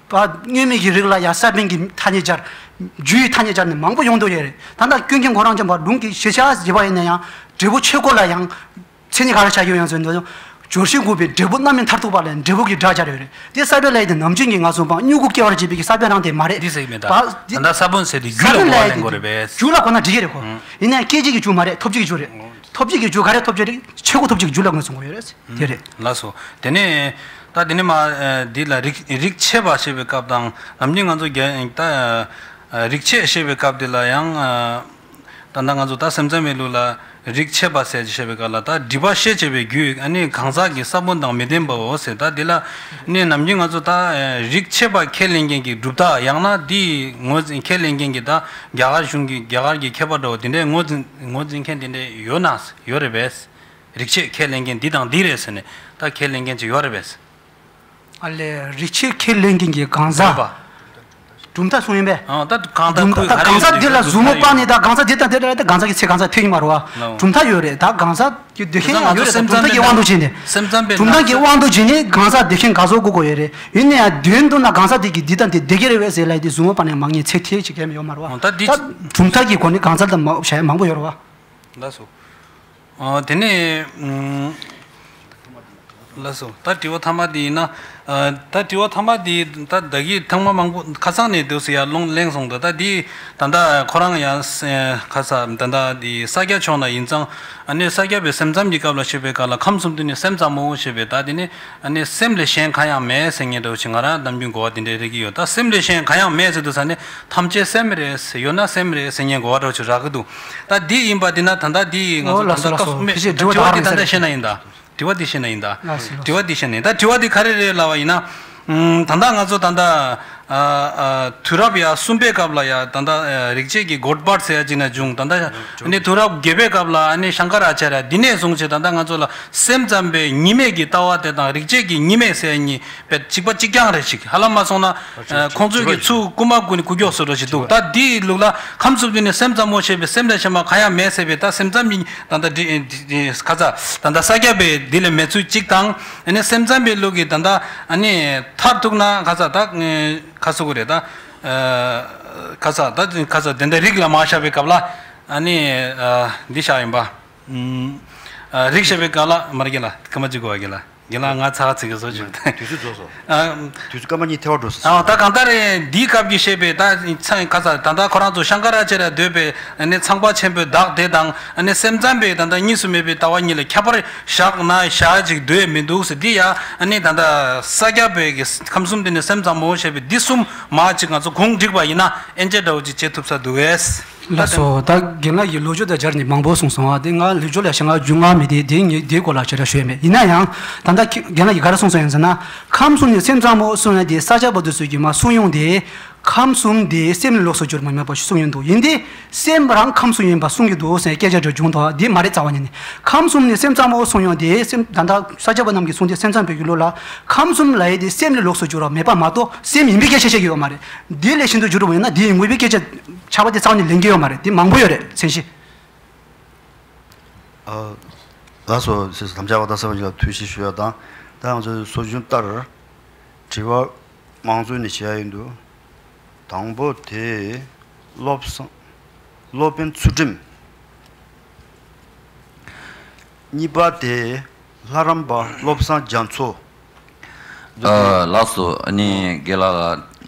བ་དངོས་མེད་ཀྱི་རིགས་ལ་ཡང་ས་བོན་གྱི་ཐ་སྙད་སྦྱར། རྒྱུ་ཡི་ཐ་སྙད་སྦྱར་ནས་མང་པོ་ཡོང་འདུག་ཡོད་རེད། ད་ལྟ་ཀུན་མཁྱེན་ཁོ་རང་ཅན་པ་ལུང་གི་ཤེས་བྱ་ཞེས་པ་ཡིན་ན་ཡང་འབྲས་བུ་ཆོས་སྐུ་ལ་ཡང་མཚན་ཉིད་ག་རེ་བྱ་རྒྱུ་ཡང་ཟེར་འདུག་སྦྱོར་བྱེད་དགུ་པའི་འབྲས་བུ་རྣམ་སྨིན་མཐར་ཐུག་པ་ལས་འབྲས་བུ་གི་སྒྲ་སྦྱར་ཡོད་རེད། དེ་ས་བོན་ལ་ཡིན་ཏེ་ནམ་རྒྱུན་གྱི་ང་ཚོ་འབངས་མྱུ་གུ་སྐྱེ་བར་བྱེད་པའི་གི་ས་བོན་རང་དེ་མ་རེད། འདི་ཟེར་གྱི་མེད་ད། པ་འདི་ད་ལྟ་ས་བོན་ཟེར་དེ་རྒྱུ་ལ་ས་བོན་གོ་བ་ལ་ལེན་དགོས་རེད་པས། རྒྱུ་ལ་གོ་ན་འགྲིག་གི་རེད་ཁོ། ཡིན་ན་ཡང་སྐྱེད་བྱེད་ཀྱི་རྒྱུ་མ་རེད། ཐོབ་བྱེད་ཀྱི་རྒྱུ་རེད། ཐོབ་བྱེད་ཀྱི་རྒྱུ་ག་རེ་ཐོབ་བྱེད་རེད། ཆོས་སྐུ་ཐོབ་བྱེད་ཀྱི་རྒྱུ་ལ་ངོས་བཟུང་དགོས་ཡོད་རེད། དེ་རེད། ལགས་སོ། དེ་ནས་ད་དེ་ནས་མ་ཨ་འདི་ལ་རིག་རིག་བྱེད་པ་ཞེས་པའི་སྐབས་དང་ནམ་རྒྱུན་ང་ཚོ་རྒྱ་ད་ཨ་རིག་བྱེད་ཞེས་པའི་སྐབས་དེ་ལ་ཡང་ཨ་ད་ལྟ་ང་ཚོ་ད་སེམས་ཙམ་པའི་ལུགས་ལ་རིག་བྱེད་པ་ཟེར་ཞེས་པའི་སྐབས་ལ་ད་སྒྲིབ་པ་ཤེས་བྱེད་པའི་རྒྱུད་ཨ་ནི་གང་ཟག་གི་ས་བོན་དང་མི་ལྡན་པའོ་ཟེར། ད་འདི་ལ་ནི་ནམ་རྒྱུན་ང་ཚོ་ད་ཨ་རིག་བྱེད་པ་ཁས་ལེན་མཁན་གྱི་གྲུབ་མཐའ་ཡང་ན་འདི་ངོས་འཛིན་ཁས་ལེན་མཁན་གྱི་ད་རྒྱ་གར་གཞུང་གི་རྒྱ་གར་གྱི་མཁས་པ་འདྲ་བོ་དེ་འདྲའི་ངོས་འཛིན་ངོས་འཛིན་མཁན་དེ་འདྲ་ཡོད་ན་ཡོད་རེད་པས། རིག་བྱེད་ཁས་ལེན་མཁན་འདི་དང་འདི་རེད་ཟེར་ནས་ད་ཁས་ལེན་མཁན་ཅིག་ཡོད་རེད་པས། ཨ་ལས་རིག་བྱེད་ཁས་ལེན་མཁན་གྱི་གང་ཟག་ཡོད་པ། གྲུབ་མཐའ་གསུངས་ཡིན་པས། ཨང་ད་གང་ལྟར་གྲུབ་མཐའ་ཁོས་ག་གང་ཟག་འདི་ལ་གཟུགས་མོ་སྤར་ནས་ད་གང་ཟག་འདི་དང་འདི་འདྲ་ད་གང་ཟག་གི་ཚེ་གང་ཟག་ཐོན་གྱི་མ་རེད་བ། ལགས། གྲུབ་མཐའ་ཡོད་རེད། ད་གང་ཟག་གི་འདོད་མཁན་ཡང་ཡོད་རེད། ད་གྲུབ་མཐའ་གི་དབང་དུ་བྱས་ནས། སེམས་ཙམ་པའི་གྲུབ་མཐའ་གི་དབང་དུ་བྱས་ནས་གང་ཟག་འདོད་མཁན་ག་ཚོད་དགོས་དགོས་ཡོད་རེད། ཡིན་ན་ཡང་དོན་དུ་ན་གང་ཟག་འདི་གི་འདི་དང་འདི་འདོད་ཀྱི་རེད་བས་ཟེར་ལབ་དེ་གཟུགས་མོ་སྤར་ནས་མང་ཉེས་ཚེ་ཐེ་ཅིག་གས་མི་ཡོད་མ་རེད་བ། ད་འདི་ད་གྲུབ་མཐའ་གི་སྒོ་ནས་གང་ཟག་དང་མ་བྱ་ཡ་མང་པོ་ཡོད་རེད་བ། ལགས་སོ། ཨ་དེ་ནས་ཨུམ། ལགས་སོ། ད་དྲི་བ་ཐ་མ་དེ་ཡིན་ན། ཨ་ད་དྲི་བ་ཐ་མ་དེ་ད་བདག་གིས་ཐེངས་མ་མང་པོ་ཁ་སང་ནས་འདུག་སེ་ཡར་ལོང་གླེང་སོང་། ད་ད་དེ་ད་ལྟ་ཁོ་རང་ཡང་ཁ་ས་ད་ལྟ་དེ་ས་སྐྱ་ཕྱོགས་ན་ཡིན་ཙང་། ཨ་ནི་ས་སྐྱ་པའི་སེམས་ཙམ་གྱི་སྐབས་ལ་བཤད་པའི་སྐབས་ལ་ཁམས་གསུམ་དུ་ནི་སེམས་ཙམ་མོ་ཞེས་པའི་ད་དེ་ནི་ཨ་ནི་སེམས་ལས་གཞན་གང་ཡང་མེད་ཟེར་མཁན་འདྲ་བོ་ཞིག་ང་རང་ནམ་རྒྱུན་གོ་བ་དེ་འདྲ་རེག་གི་ཡོད། ད་སེམས་ལས་གཞན་གང་ཡང་མེད་ཟེར་དུས་ཙ་ནི་ཐམས་ཅད་སེམས་རེད་ཟེར་ཡོད་ན་སེམས་རེད་ཟེར་མཁན་གོ་བ་འདྲ་བོ་ཞིག་རག་གི་འདུག་ད་འདི་ཡིན་པ་འདི་ན་ད་ལྟ་འདི་ང་ཨོ་ཚོ་ད་ལགས་སོ་ལྟ་ལགས་སྐབས་སོ། སུ་མེད་ཕལ་ཆེར་དྲི་བ་དྲི་བ་འདི་ད་ད་ལྟ་བཤད་ན་ཡིན་ད། དྲི་བ་འདི་བཤད་ན་ཡིན་ད། ལགས་སོ་ལགས་སོ། དྲི་བ་འདི་བཤད་ན་ཡིན་ད། དྲི་བ་འདི་ག་རེ་རེད་ལབ་པ་ཡིན་ན། ཨུམ། ད་ལྟ་ང་ཚོ་ད་ལྟ་ ཨ་ཨ་དུས་རབས་ཡ་གསུམ་པའི་སྐབས་ལ་ཡ་ད་ལྟ་ཨ་རིག་བྱེད་ཀྱི་གོ་ཌི་པཱར་ཟེར་ཡ་ཅིག་ན་བྱུང་། ད་ལྟ་ཨ་ནི་དུས་རབས་བརྒྱད་པའི་སྐབས་ལ་ཨ་ནི་ཤང་ཀ་ར་ཨ་ཅཱརྱ། འདི་ནས་བཟུང་བྱས་ད་ལྟ་ང་ཚོ་ལ་སེམས་ཙམ་པའི་གཉིས་མེད་ཀྱི་ལྟ་བ་དེ་དང་རིག་བྱེད་ཀྱི་གཉིས་མེད་ཟེར་ཡ་གཉིས་པའི་གཅིག་པ་གཅིག་རྐྱང་རེད་ཅིག་ཧ་ལམ་མ་སོང་ན་ཨ་ཁོང་ཚོའི་གི་ཚུར་རྐུན་མ་རྐུ་ནས་རྐུ་མགྱོགས་བཟོ་འདྲ་ཞིག་འདུག་ད་འདིའི་ལུགས་ལ་ཁམས་གསུམ་འདི་ནི་སེམས་ཙམ་མོ་ཞེས་པའི་སེམས་ལས་གཞན་པ་གང་ཡང་མེད་ཟེར་བའི་ད་སེམས་ཙམ་གྱི་ད་ལྟ་འདི་འདི་འདི་ཁ་ཚ་ད་ལྟ་ས་སྐྱ་པའི་འདི་ལས་མེད་ཚུལ་གཅིག་དང་། ཨ་ནི་སེམས་ཙམ་པའི་ལུགས་ཀྱི་ད་ལྟ་ཨ་ནི་མཐར་ཐུག་ན་ཁ་ཚ་ད་ཁ་སུ་གུ་རེད་ད། ཁ་ཚ་ད་ཁ་ཚ་དེ་འདྲ་རིགས་ལ་མ་བཞག་པའི་སྐབས་ལ་ཨ་ནི་འདི་བཞག་ཡིན་པ། རིགས་བཞག་པའི་སྐབས་ལ་མ་རྒན་ལ་ཁ་མ་ཅིག་གོ་བ་རྒན་ལ། རྒན་ལགས་ང་ཚ་ཚིག་གི་བཟོ་བྱུང་། དུས་ཚོད་རྫོགས་སོང་། ཨ། དུས་ཚོད་སྐར་མ་གཉིས་ཐལ་བ་འགྲོ་སོང་། ཨ་ད་གང་ལྟར་རེད། འདིའི་སྐབས་ཀྱི་བཤད་པའི་ད་ཚང་ཁ་ཚ་ད་ལྟ་ཁོ་རང་ཚོ་ཤང་ཀ་ར་ཨ་ཅཱརྱ་འདོད་པའི་ནི་ཚངས་པ་ཆེན་པོའི་བདག་དེ་དང་ནི་སེམས་ཙམ་པའི་ད་ལྟ་གཉིས་སུ་མེད་པའི་ལྟ་བ་གཉིས་ལ་ཁྱད་པར་བཞག་ན་བཞག་ཅིག་འདོད་མི་འདུག་ཟེར། འདི་ཡང་ནི་ད་ལྟ་ས་སྐྱ་པའི་གི་ཁམས་གསུམ་འདི་ནི་སེམས་ཙམ་མོ་ཞེས་པའི་འདི་གསུམ་མ་ཅིག་ང་ཚོ་གུང་བསྒྲིགས་པ་ཡིན་ན་ཨེན་ཅེ་འདྲ་བོ་ཅིག་བྱེད་ཐུབ་ས་འདུག་གས། ལགས་སོ། ད་རྒན་ལགས་ཀྱིས་ལོ་རྒྱུས་དང་སྦྱར་ནས་མང་པོ་གསུངས་སོང་ཨ། དེ་ང་ལོ་རྒྱུས་ལ་ཞེ་དྲག་རྒྱུས་མངའ་མེད་དེ་དེ་ངས་དེའི་སྐོར་ལ་ཞེ་དྲག་ཤོད་མེད། ཡིན་ན་ཡང་ད་ལྟ་ཁྱེད་རྒན་ལགས་ཀྱིས་ག་རེ་གསུངས་སོང་ཡིན་ཟེར་ན། ཁམས་གསུམ་ནི་སེམས་ཙམ་མོ་གསུངས་ཡ་དེ་ས་སྐྱ་པ་དེ་ཚོས་ཀྱིས་མ་གསུངས་ཡོང་དེ། ཁམས་གསུམ་དེ་སེམས་ལས་ལོགས་སུ་གྱུར་པ་མེད་པ་ཞིག་གསུངས་ཡོང་འདུག་ཡིན་དེ་སེམས་རང་ཁམས་གསུམ་ཡིན་པ་གསུང་གི་འདུག་ཟེར་སྐད་ཆ་འདྲ་བྱུང་འདུག་འདི་མ་རེད། རྩ་བ་ཉིད་ནས་ཁམས་གསུམ་ནི་སེམས་ཙམ་མོ་གསུངས་ཡོང་དེ་སེམས་ད་ལྟ་ས་སྐྱ་པ་རྣམས་ཀྱིས་གསུངས་དེ་སེམས་ཙམ་པའི་གི་ལུགས་ལ་ཁམས་གསུམ་ལབ་ཡ་དེ་སེམས་ལས་ལོགས་སུ་གྱུར་བ་མེད་པ་མ་གཏོགས་སེམས་ཡིན་པའི་སྐད་ཆ་བཤད་ཀྱི་ཡོད་མ་རེད། འདི་ལས་ཤིན་ཏུ་འགྱུར་བ་ཡིན་ན་འདི་ཡི་དངོས་པོའི་སྐད་ཆ་ཆགས་པ་དེ་རྩ་བ་ནས་ལེན་གྱི་ཡོད་མ་རེད། དེ་མང་པོ་ཡོད་རེད། མཚན་གཞི། ཨ། ལགས་སོ། སྲས་དམ་བཅའ་བ་དང་སེམས་པ་ཉིད་ལ་ཐུགས་རྗེ་ཆེ་ཞུ་ཡ་དང་། ད་ང་ཚོའི་སྲོལ་རྒྱུན་ལྟར་དྲི་བ་མང་ཚོགས་ནས་བྱེད་ཡ་ཡིན་འདུག་དང་པོ་དེ་སློབ་སང་སློབ་དཔོན་ཚུལ་ཁྲིམས། གཉིས་པ་དེ་ལྷ་རམས་པ་བློ་བཟང་རྒྱ་མཚོ། ཨ། ལགས་སོ། ཨ་ནི་རྒན་ལགས་ལ་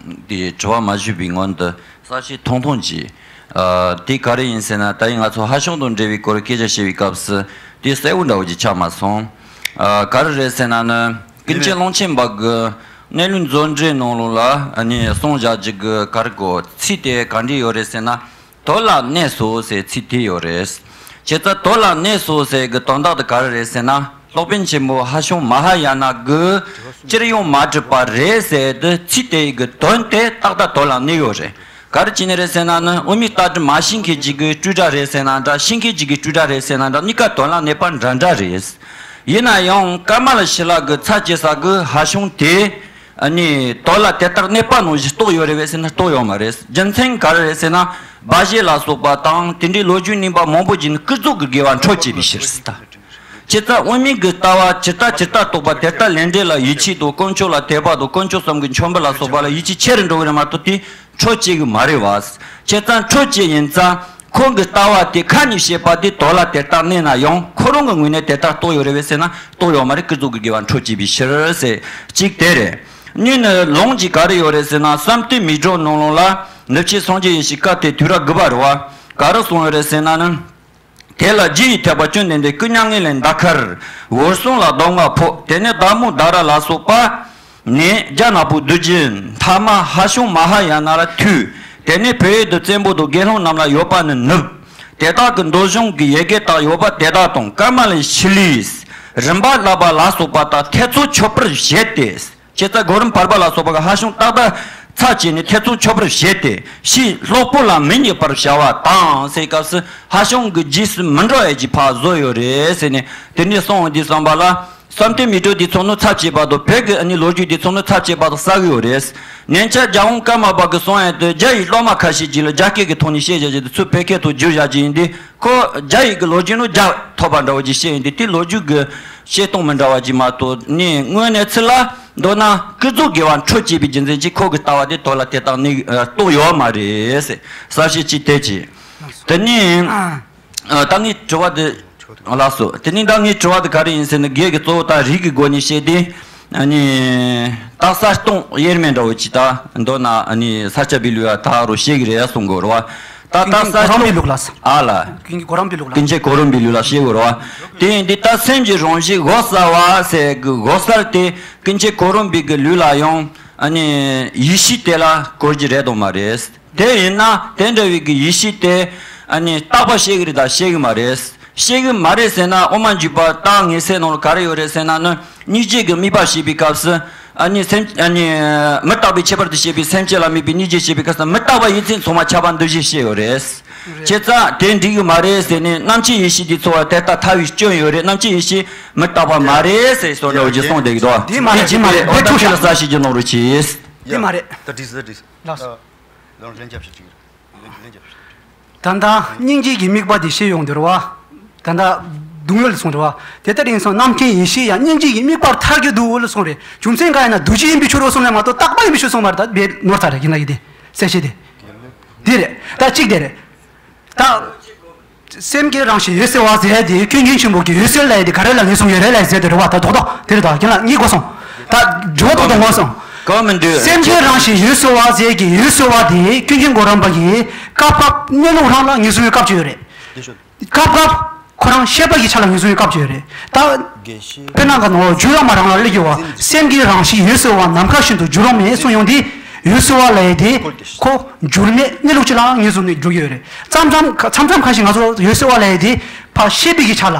དེ་དྲི་བ་མ་ཞུས་པའི་སྔོན་དུ་གསལ་བཤད་ཐུང་ཐུང་ཅིག་ཨ། དེ་ག་རེ་ཡིན་ཟེར་ན་ད་ཡིན་ང་ཚོ་ཧ་ཤང་དང་འབྲེལ་བའི་སྐོར་སྐད་ཆ་བཤད་པའི་སྐབས་སུ་དེ་གསལ་བོ་འདྲ་བོ་ཅིག་ཆགས་མ་སོང་། ཨ། ག་རེ་རེད་ཟེར་ན་ནི་ཀུན་མཁྱེན་ཀློང་ཆེན་པ་གི་གནས་ལུགས་མཛོད་འགྲེལ་ནང་ལོགས་ལ་ཨ་ནི་གསུངས་བཞག་ཅིག་གི་ག་རེ་གོ་ཚིག་དེ་ག་འདྲ་ཡོད་རེད་ཟེར་ན། དོན་ལ་གནས་སོ་ཟེར་ཚིག་དེ་ཡོད་རེད། བྱས་ཙང་དོན་ལ་གནས་སོ་ཟེར་གི་དོན་དག་དེ་ག་རེ་རེད་ཟེར་ན། སློབ་དཔོན་ཆེན་པོ་ཧ་ཤང་མ་ཧཱ་ཡ་ན་གི་སྤྱིར་ཡང་མ་གྲུབ་པ་རེད་ཟེར་དུས་ཚིག་དེ་གི་དོན་དེ་ཏག་ཏག་དོན་ལ་གནས་ཡོད་རེད། ག་རེ་བྱས་ནས་རེད་ཟེར་ན་ནི་དབུ་མའི་ལྟ་གྲུབ་མ་ཤེས་མཁན་ཅིག་གི་སྤྲོས་བྲལ་རེད་ཟེར་ན་འདྲ། ཤེས་མཁན་ཅིག་གི་སྤྲོས་བྲལ་རེད་ཟེར་ན་འདྲ། གཉིས་ཀ་དོན་ལ་གནས་པ་འདྲ་འདྲ་རེད། ཡིན་ན་ཡང་ཀ་མ་ལ་ཤཱི་ལ་གི་ཚབ་བྱེད་ས་གི་ཧ་ཤང་དེ། ཨ་ནི་དོན་ལ་དེ་ལྟར་གནས་པ་ནང་བཞིན་རྟོགས་ཡོད་རེད་བས་ཟེར་ན་རྟོགས་ཡོད་མ་རེད། རྒྱུ་མཚན་ག་རེ་རེད་ཟེར་ན་སྦ་བཞེད་ལ་སོགས་པ་དང་དེ་འདྲའི་ལོ་རྒྱུས་རྙིང་པ་མང་པོ་ཅིག་ནི་ཀུན་རྫོབ་ཀྱི་དགེ་བ་འཕྲོ་བཅད་པའི་ཕྱིར་ཟེར་ད། ཇི་ལྟར་དབུ་མའི་གི་ལྟ་བ་ཇི་ལྟ་ཇི་ལྟར་རྟོགས་པ་དེ་ལྟར་ལས་འབྲས་ལ་ཡིད་ཆེས་དང་དཀོན་མཆོག་ལ་དད་པ་དང་དཀོན་མཆོག་གསུམ་གྱི་མཆོད་འབུལ་ལ་སོགས་པ་ལ་ཡིད་ཆེས་ཆེ་རུ་འགྲོ་གི་རེད་མ་གཏོགས་དེ་འཕྲོ་བཅད་གི་མ་རེད་བ། བྱས་ཙང་འཕྲོ་བཅད་ཡིན་ཙང་ཁོང་གི་ལྟ་བ་དེ་ཁ་ནས་བཤད་པ་དེ་དོན་ལ་དེ་ལྟར་གནས་ན་ཡང་ཁོ་རང་གི་ངོས་ནས་དེ་ལྟར་རྟོགས་ཡོད་རེད་བས་ཟེར་ན་རྟོགས་ཡོད་མ་རེད། ཀུན་རྫོབ་ཀྱི་དགེ་བ་འཕྲོ་བཅད་པའི་ཕྱིར་ཟེར་གཅིག་དེ་རེད། གཉིས་ནི་ལུང་གཅིག་ག་རེ་ཡོད་རེད་ཟེར་ན་བསམ་གཏན་མིག་སྒྲོན་ནང་ལོགས་ལ་ནུབ་ཕྱོགས་སངས་རྒྱས་ཡེ་ཤེས་སྐབས་དེ་དུས་རབས་དགུ་པ་རེད་བ། ག་རེ་གསུངས་ཡོད་རེད་ཟེར་ན་ནི། དེ་ལ་རྒྱུ་ཡི་ཐེག་པ་བཅོམ་ལྡན་འདས་སྐུ་མྱ་ངན་ལས་འདའ་ཁར་འོད་སྲུང་ལ་གདམས་ངག་ཕོག་དེ་ནས་བདག་མོ་དྷ་ར་ལ་སོགས་པ་ནས་རྒྱ་ནག་པོའི་གདུལ་བྱའི་མཐའ་མ་ཧ་ཤང་མ་ཧཱ་ཡ་ན་ལ་ཐུག་དེ་ནས་བོད་ཡུལ་དུ་བཙན་པོ་དང་དགེ་སློང་རྣམས་ལ་ཡོད་པ་ནི་ནུབ། དེ་དག་གི་མདོ་གཞུང་གི་ཡི་གེ་དག་ཡོད་པ་དེ་དག་དང་ཀ་མ་ལའི་ཤཱི་ལའི་རིམ་པ་བསླབ་པ་ལ་སོགས་པ་དག་ཐེ་ཚོམ་ཆོད་པར་བཞེད་དེ། བྱས་ཙང་གོ་རིམ་བར་པ་ལ་སོགས་པ་གི་ཧ་ཤང་ཏག་ཏག་ཚར་བཅད་ནས་ཐེ་ཚོམ་ཆོད་པར་བྱས་ཏེ་ཕྱིས་ཀློག་པོ་ལ་མི་སྙེག་པར་བྱ་བ་དང་ཟེར་སྐབས་སུ་ཧ་ཤང་གི་རྗེས་སུ་མི་འགྲོ་ཡ་གྱི་ཕར་བཟོ་ཡོད་རེད་ཟེར་ནས་དེ་ནས་གསུངས་འོང་དུས་ཙམ་པ་ལ་བསམ་གཏན་མིག་སྒྲོན་དེ་ཚོ་ནི་ཚར་བཅད་པ་དང་བོད་ཀྱི་ཨ་ནི་ལོ་རྒྱུས་དེ་ཚོ་ནི་ཚར་བཅད་པ་དང་གསལ་གི་ཡོད་རེད། སྙན་ཆ་རྒྱལ་དབང་ཀརྨ་པ་གི་གསུང་ཡ་དེ་རྒྱ་ཡི་སློབ་མ་ཁ་ཤས་ཅིག་ལ་རྒྱ་སྐད་ཀྱི་ཐོག་ནས་བཤད་བཞག་རྒྱུ་དེ་ཚུར་བོད་སྐད་ཐོག་བསྒྱུར་བཞག་རྒྱུ་ཡིན་དུས། ཁོ་རྒྱ་ཡིག་གི་ལོ་རྒྱུས་ནི་རྒྱ་ཐོབ་པ་འདྲ་བོ་ཅིག་བཤད་ཡིན་དུས་དེ་ལོ་རྒྱུས་ཀྱི་བཤད་སྟངས་མི་འདྲ་བ་ཅིག་མ་གཏོགས་ནི་དངོས་གནས་ཚུལ་ལ་མདོར་ན་ཀུན་རྫོབ་དགེ་བ་འཕྲོ་བཅད་པའི་རྒྱུ་མཚན་གྱིས་ཁོ་གི་ལྟ་བ་དེ་དོན་ལ་དེ་དག་ནི་རྟོགས་ཡོད་མ་རེད་ཟེར་གསལ་བཤད་ཅིག་དེ་བྱས། དེ་ནས་ད་ངའི་དྲི་བ་དེ་ལགས་སོ། དེ་ནས་ད་ངའི་དྲི་བ་དེ་ག་རེ་ཡིན་ཟེར་ན་སྒེར་གྱི་གཙོ་བོ་ད་རིགས་ཀྱི་སྒོ་ནས་བཤད་དེ། ཨ་ནི། རྟགས་གསལ་སྟོང་དབྱེར་མེད་འདྲ་བོ་ཅིག་ད། མདོར་ན་ཨ་ནི་ས་སྐྱ་པའི་ལུགས་ལ་ད་རུ་བཤད་གི་རེད་གསུང་གི་རེད་བ། ད་ད་ཀུན་མཁྱེན་གོ་རམས་པའི་ལུགས་ལ། ཨ་ལ། ཀུན་མཁྱེན་གོ་རམས་པའི་ལུགས་ལ། ཀུན་མཁྱེན་གོ་རམས་པའི་ལུགས་ལ་བཤད་གི་རེད་བ། དེ་ཡིན་དུས་ད་སེམས་ཀྱི་རང་བཞིན་འོད་གསལ་བ་ཟེར་གི་འོད་གསལ་དེ་ཀུན་མཁྱེན་གོ་རམས་པའི་གི་ལུགས་ལ་ཡང་ཨ་ནི་ཡེ་ཤེས་དེ་ལ་གོ་རྒྱུ་རེད་དང་མ་རེད། དེ་ཡིན་ན་དེ་འདྲ་བའི་གི་ཡེ་ཤེས་དེ་ཨ་ནི་རྟག་པ་བཤད་གི་རེད་ད་བཤད་གི་མ་རེད། བཤད་གི་མ་རེད་ཟེར་ན་དབུ་མ་འཇུག་པ་རྟགས་ངེས་གསལ་ནང་ལ་ག་རེ་ཡོད་རེད་ཟེར་ན་ནི་སྙིང་རྗེ་གི་དམིགས་པ་བཤད་པའི་སྐབས་སུ་ ཨ་ནི་སེམས་ཨ་ནི་མི་རྟག་པའི་ཁྱད་པར་དུ་བྱས་པའི་སེམས་ཅན་ལ་དམིགས་པའི་སྙིང་རྗེ་བྱེད་པའི་སྐབས་སུ་མི་རྟག་པ་ཡིན་ཚེ་ཚང་མ་ཁྱབ་པ་འདུ་བྱེད་བཤད་ཡོད་རེད། བྱས་ཙང་དེ་འགྲིག་གི་མ་རེད་ཟེར་ནས་རྣམ་མཁྱེན་ཡེ་ཤེས་དེ་ཚོ་བ་དེ་ལྟ་ཐལ་བའི་སྐྱོན་ཡོད་རེད། རྣམ་མཁྱེན་ཡེ་ཤེས་མི་རྟག་པ་མ་རེད་ཟེར་སོགས་འདྲ་བོ་ཅིག་གསུངས་བསྡད་ཀྱི་འདུག་དེ་མ་རེད། དེ་མ་རེད། འོ་ད་ཁྱེད་ལ་གསལ་བཤད་ཅིག་གནང་རོགས་གྱིས། དེ་མ་རེད། ད་འགྲིག་སོང་། ད་འགྲིག་སོང་། ལགས་སོ། ལགས་སོ། ལགས་སོ། ལན་རྒྱབ་ཤིག་ཅིག་རེད། ལན་ལན་རྒྱབ་ཤིག་ཅིག་རེད། ད་ལྟ་སྙིང་རྗེ་གི་དམིགས་པ་དེ་བཤད་ཡོང་དུས་རེད་བ། ད་ལྟ་གདུང་ཡོད་ལ་སོང་རེད་བ། དེ་ལྟར་ཡིན་སོང་རྣམ་མཁྱེན་ཡེ་ཤེས་ཡང་སྙིང་རྗེ་གི་དམིགས་པར་ཐལ་གྱི་འདུག་ལ་སོང་རེད། རྒྱུ་མཚན་གང་ཡིན་ན་འདུ་བྱེད་ཡིན་པའི་ཕྱིར་རོ་གསུངས་ནས་མ་གཏོགས་རྟག་པ་ཡིན་པའི་ཕྱིར་གསུངས་མ་རེད། ད་དཔེ་ནོར་ཚར་རེད། ཡིན་ན་ཡིན་ཏེ་གསལ་བཤད་དེ། འདི་རེད། ད་གཅིག་དེ་རེད། ད། སེམས་ཀྱི་རང་བཞིན་འོད་གསལ་བ་ཟེར་དེ་ཀུན་མཁྱེན་ཆེན་པོ་གི་འོད་གསལ་ལབ་ཡ་དེ་ག་རེ་ལ་ངེས་བཟུང་ཡོད་རེད་ལབ་ཡ་ཟེར་དེ་རེད་བ། ད་རྡོག་རྡོག་དེ་རེད། ད་ཁྱེད་ལ་གཉིས་གོ་སོང་། ད་དྲི་བ་རྡོག་རྡོག་ངོ་སོང་། གང་མི་འདུག་སེམས་ཀྱི་རང་བཞིན་འོད་གསལ་བ་ཟེར་གི་འོད་གསལ་བ་དེ་ཀུན་མཁྱེན་གོ་རམས་པ་གིས་སྐབས་སྐབས་གནས་ལུགས་རང་ལ་ངེས་བཟུང་བའི་སྐབས་ཅིག་ཡོད་རེད། སྐབས་སྐབས་ཁོ་རང་ཤེས་པ་གི་ཆ་ལ་ངེས་བཟུང་བའི་སྐབས་ཅིག་ཡོད་རེད། ད། དཔེར་ན་ག་ནོ་རྒྱུད་བླ་མ་རང་ལ་སླེབས་ཡོད་བ། སེམས་ཀྱི་རང་བཞིན་འོད་གསལ་བ་ནམ་མཁའ་བཞིན་དུ་འགྱུར་བ་མེད་གསུངས་ཡོང་དུས། འོད་གསལ་བ་ལབ་ཡ་དེ་ཁོ་འགྱུར་མེད་གནས་ལུགས་ཅིག་ལ་ངེས་བཟུང་ནས་འགྱུར་གྱི་ཡོད་རེད། མཚམས་མཚམས་མཚམས་མཚམས་ཁ་ཤས་ང་ཚོ་འོད་གསལ་བ་ལབ་ཡ་དེ་ཕར་ཤེས་པའི་གི་ཆ་ལ།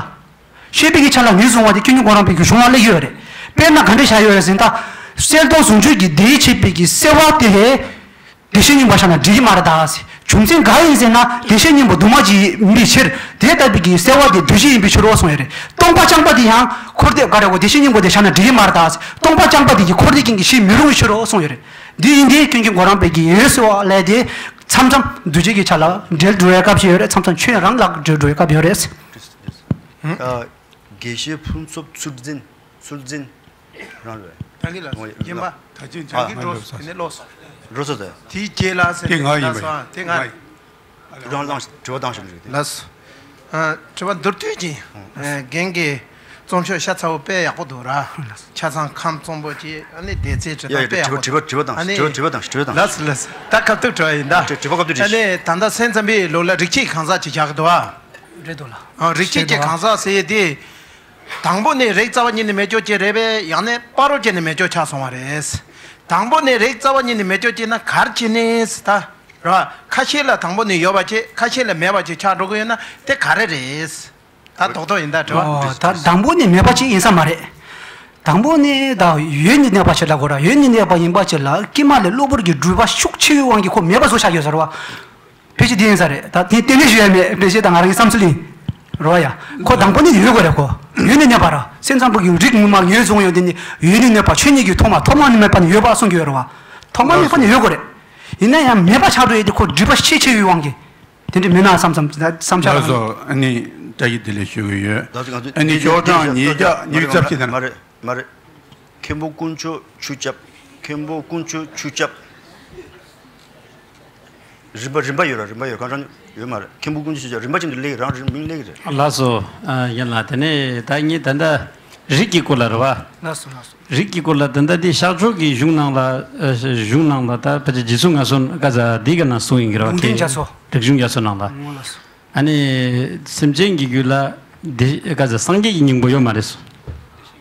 ཤེས་པའི་གི་ཆ་ལ་ངེས་བཟུང་བ་དེ་ཀུན་མཁྱེན་གོ་རམས་པའི་གི་གཞུང་ལ་སླེབས་ཡོད་རེད། དཔེར་ན་ག་འདྲ་བཞག་ཡོད་རེད་ཟེར་ན། ད། གསལ་སྟོང་ཟུང་འཇུག་གི་དེའི་ཆད་པའི་གི་གསལ་བ་དེ་ལས། བདེ་གཤེགས་སྙིང་པོ་ཆགས་ན་འགྲིག་གི་མ་རེད་ད་ཟེར། རྒྱུ་མཚན་ག་ཡིན་ཟེར་ན་བདེ་གཤེགས་སྙིང་པོ་འདུས་མ་བྱས་ཡིན་པའི་ཕྱིར། དེ་ལྟ་བུའི་གི་གསལ་བ་དེ་འདུས་བྱས་ཡིན་པའི་ཕྱིར་རོ་གསུངས་ཡོད་རེད། སྟོང་པ་རྐྱང་པ་དེ་ཡང་འཁོར་འདས་ག་རེ་གོ་བདེ་གཤེགས་སྙིང་པོ་དེ་ཆགས་ན་འགྲིག་གི་མ་རེད་ད་ཟེར། སྟོང་པ་རྐྱང་པ་དེ་གི་འཁོར་འདས་ཀུན་གྱི་གཞི་མི་རུང་བའི་ཕྱིར་རོ་གསུངས་ཡོད་རེད། འདི་ཡིན་དུས་ཀུན་མཁྱེན་གོ་རམས་པའི་གི་འོད་གསལ་བ་ལས་དེ། མཚམས་མཚམས་འདུས་བྱས་ཀྱི་ཆ་ལ་འབྲེལ་འགྲོ་བའི་སྐབས་ཤིག་ཡོད་རེད། མཚམས་མཚམས་ཁྱོན་རང་ལ་འབྲེལ་འགྲོ་བའི་སྐབས་ཡོད་རེད། ཨ། དགེ་བཤེས་ཕུན་ཚོགས་ཚུལ་འཛིན། ཚུལ་འཛིན། རང་རེད། ད་གིན་ལ་ངོ་ཡ་རྒན་པ། ད་ཅི་ད་ཨ། གིན་འགྲོ་ཨ། དེ་ནས་ལོག་སོང་། འགྲོ་སོང་ཟེར། དེའི་རྗེས་ལ་ཟེར་དེ་ང་ཡིན་པ་སོང་། དེ་ང་ཡིན། རང་རང་དྲི་བ་བཏང་ཞིག་རེད་དེ། ལགས་སོ། ཨ། དྲི་བ་མདོར་བསྡུས་ཀྱིས། ཨ། རྒན་གྱི་རྩོམ་ཤོག་ཤ་ཚ་བོ་དཔེ་ཡག་པོ་འདུག་ར། ལགས་སོ། ཆ་ཚང་ཁམས་གཙང་པོ་ཅིག་ཨ་ནི་སྡེ་ཚན་དྲི་ཡ་བཏང་ཡ་དཔེ་ཡག་པོ་དྲི་བ་འདུག་དྲི་བ་བཏང་ཨ་ནི་དྲི་བ་དྲི་བ་བཏང་དྲི་བ་བཏང་། ལགས་སོ་ལགས་སོ། ད་སྐབས་ཐུག་དྲི་བ་ཡིན་ད། དྲི་དྲི་བ་སྐབས་ཐུག་དྲིས་ཨ་ཤིག་ནི་ད་ལྟ་སེམས་ཙམ་པའི་ལུགས་ལ་རིགས་གཅིག་གང་ཟག་ཅིག་བཞག་གི་འདུག་ཨ། རེད་འདུག་ལ། ཨ། རིགས་གཅིག་གི་གང་ཟག་ཟེར་ཡས་དེ། དང་པོ་ནས་རིགས་རྩ་བ་ཉིད་ནས་མེད་ཀྱོག་ཅིག་རེད་པས། ཡང་ན་སྤ་རོ་ཅིག་ནས་མེད་ཀྱོག་ཆགས་སོང་བ་རེད། དང་པོ་ནས་རིགས་རྩ་བ་ཉིད་ནས་མེད་ཀྱོག་ཅིག་ན་ག་རེ་བྱས་ནས་ད། རེད་བ། ཁ་ཤས་ལ་དང་པོ་ནས་ཡོད་པ་ཅིག་ཁ་ཤས་ལ་མེད་པ་ཅིག་ཆགས་འགྲོ་གི་ཡོད་ན་དེ་ག་རེ་རེད། ད་རྡོག་རྡོག་ཡིན་ད་དྲི་བ། ཨོ། ད་དང་པོ་ནས་མེད་པ་ཅིག་ཡིན་ས་མ་རེད། དང་པོ་ནས་ད་ཡོད་ནས་གནས་པ་ཅིག་ལ་གོ་ར། ཡོད་ནས་གནས་པ་ཡིན་པ་ཅིག་ལ་དཀྱིལ་མ་ལས་གློ་བུར་གྱི་སྒྲིབ་པ་ཤུགས་ཆེ་བའི་དབང་གིས་ཁོ་མེད་པ་བཟོ་བཞག་ཡོད་ས་རེད་བ། ཕལ་ཆེར་དེ་ཡིན་ས་རེད། ད་དེ་གཏན་ནས་ཞུ་ཡ་མེད། ཕལ་ཆེར་ད་ང་རང་གི་བསམ་ཚུལ་ཡིན། རེད་བ་ཡ། ཁོ་དང་པོ་ནས་ཡོད་དགོས་རེད་ཁོ། ཡོད་ནས་གནས་པ་ར། སེམས་ཙམ་པ་གི་རིགས་ངོ་མ་ངོས་བཟུང་ཡོད་དེ་ནི་ཡོད་ནས་གནས་པ་ཆོས་ཉིད་ཀྱི་ཐོག་མ་ཐོག་མ་ནས་མེད་པ་ནས་ཡོད་པ་གསུང་གི་ཡོད་རེད་བ། ཐོག་མ་མེད་པ་ནས་ཡོད་དགོས་རེད། ཡིན་ན་ཡང་མེད་པ་ཆགས་འགྲོ་ཡས་དེ་ཁོ་སྒྲིབ་པ་ཤས་ཆེ་བའི་དབང་གིས། དེ་འདྲ་མིན་ན་བསམ་བསམ་བསམ་འཆར་ལགས་སོ། ཨ་ནི་བཀྲ་ཤིས་བདེ་ལེགས་ཞུ་གི་ཡོད། ལགས་སོ། ང་ཚོ་ཨ་ནི་ཤོག་གྲངས་ཉིས་བརྒྱ་ཉི་ཤུ་རྩ་བཞི་དང་། མ་རེད་མ་རེད། མཁན་པོ་དཀོན་མཆོག་ཆོས་སྐྱབས། མཁན་པོ་དཀོན་མཆོག་ཆོས་སྐྱབས། རིམ་པ་རིམ་པ་ཡོད་ར། རིམ་པ་ཡོད། གང་རང་ཡོད་མ་རེད། མཁན་པོ་དཀོན་མཆོག་ཆོས་སྐྱབས་རིམ་པ་བཞིན་དུ་སླེབས། རང་རིང་མིང་སླེབས་ཀྱི་རེད། ལགས་སོ། ཨ། ཡིན་ལ་དེ་ནས་ད་ངས་ད་ལྟ་རིགས་ཀྱི་སྐོར་ལ་རེད་བ། ལགས་སོ་ལགས་སོ། རིགས་ཀྱི་སྐོར་ལ་ད་ལྟ་འདི་ཤར་ཕྱོགས་ཀྱི་གཞུང་ནང་ལ། ཨ། གཞུང་ནང་ལ་ད་ཕལ་ཆེར་རྗེ་བཙུན་མངའ་གསོལ་བཀའ་རྩ་འདི་ག་ནང་གསུངས་ཡིན་གྱི་རེད་བ། ལུང་བསྟན་རྒྱ་མཚོ། རིག་གཞུང་རྒྱ་མཚོ་ནང་ལ། ཨོ་ལགས་སོ། ཨ་ནི་སེམས་ཅན་གྱི་རྒྱུད་ལ་བདེ། ག་ཟེར། སངས་རྒྱས་ཀྱི་སྙིང་པོ་ཡོད་མ་རེད་སོ།